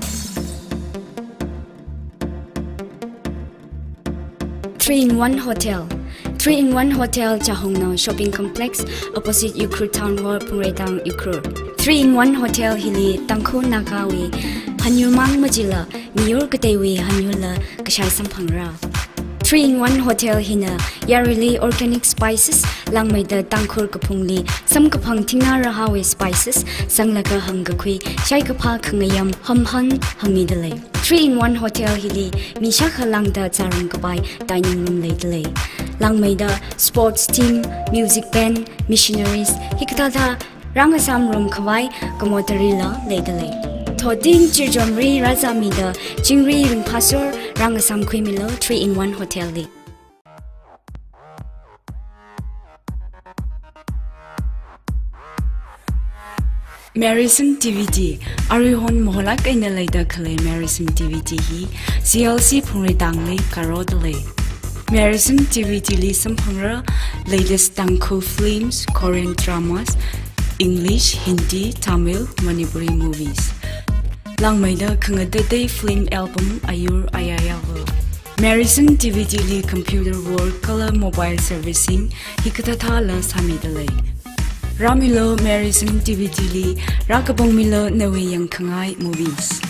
Three in One Hotel. Three in One Hotel Chahongnao Shopping Complex, opposite Ukhrul Town Hall, Phungreitang, Ukhrul. Three in One Hotel hili Tangkhul Nagawui hanyurmang majila, miyur kateiwui hanyurla kashai samphangra. Three in One Hotel hina yaruili organic spices, langmeida Tangkhul kaphungli samkaphang thingnā rahāwui spices sanglaga hāngkakhui shaikaphā khangayam hamhan hāngmidalei. Three in One Hotel hili mi shākha lāngda zārumkapai dining room leidalei. Langmeida sports team, music band, missionaries, hikathāda rāngasām ngarumkhavai kamotarila leidalei. Thoting chirjomri rāzāmida chingri ringphāsor rāngasāmkhuimilu Three in One Hotel li. Marison D V D, aruihon maholak eina leida khalei Marison D V D hi C L C Phungreitangli kārodalei. Marison D V D li samphangra latest Tangkhul films, Korean dramas, English, Hindi, Tamil, Manipuri movies. Langmeida khangatatei film album ayur ayāyāva. Marison D V D li computer work kala mobile servicing hikathāthāla sāmidalei. Rāmilu Marison D V D li, rākapangmilu nawui yangkhangai movies.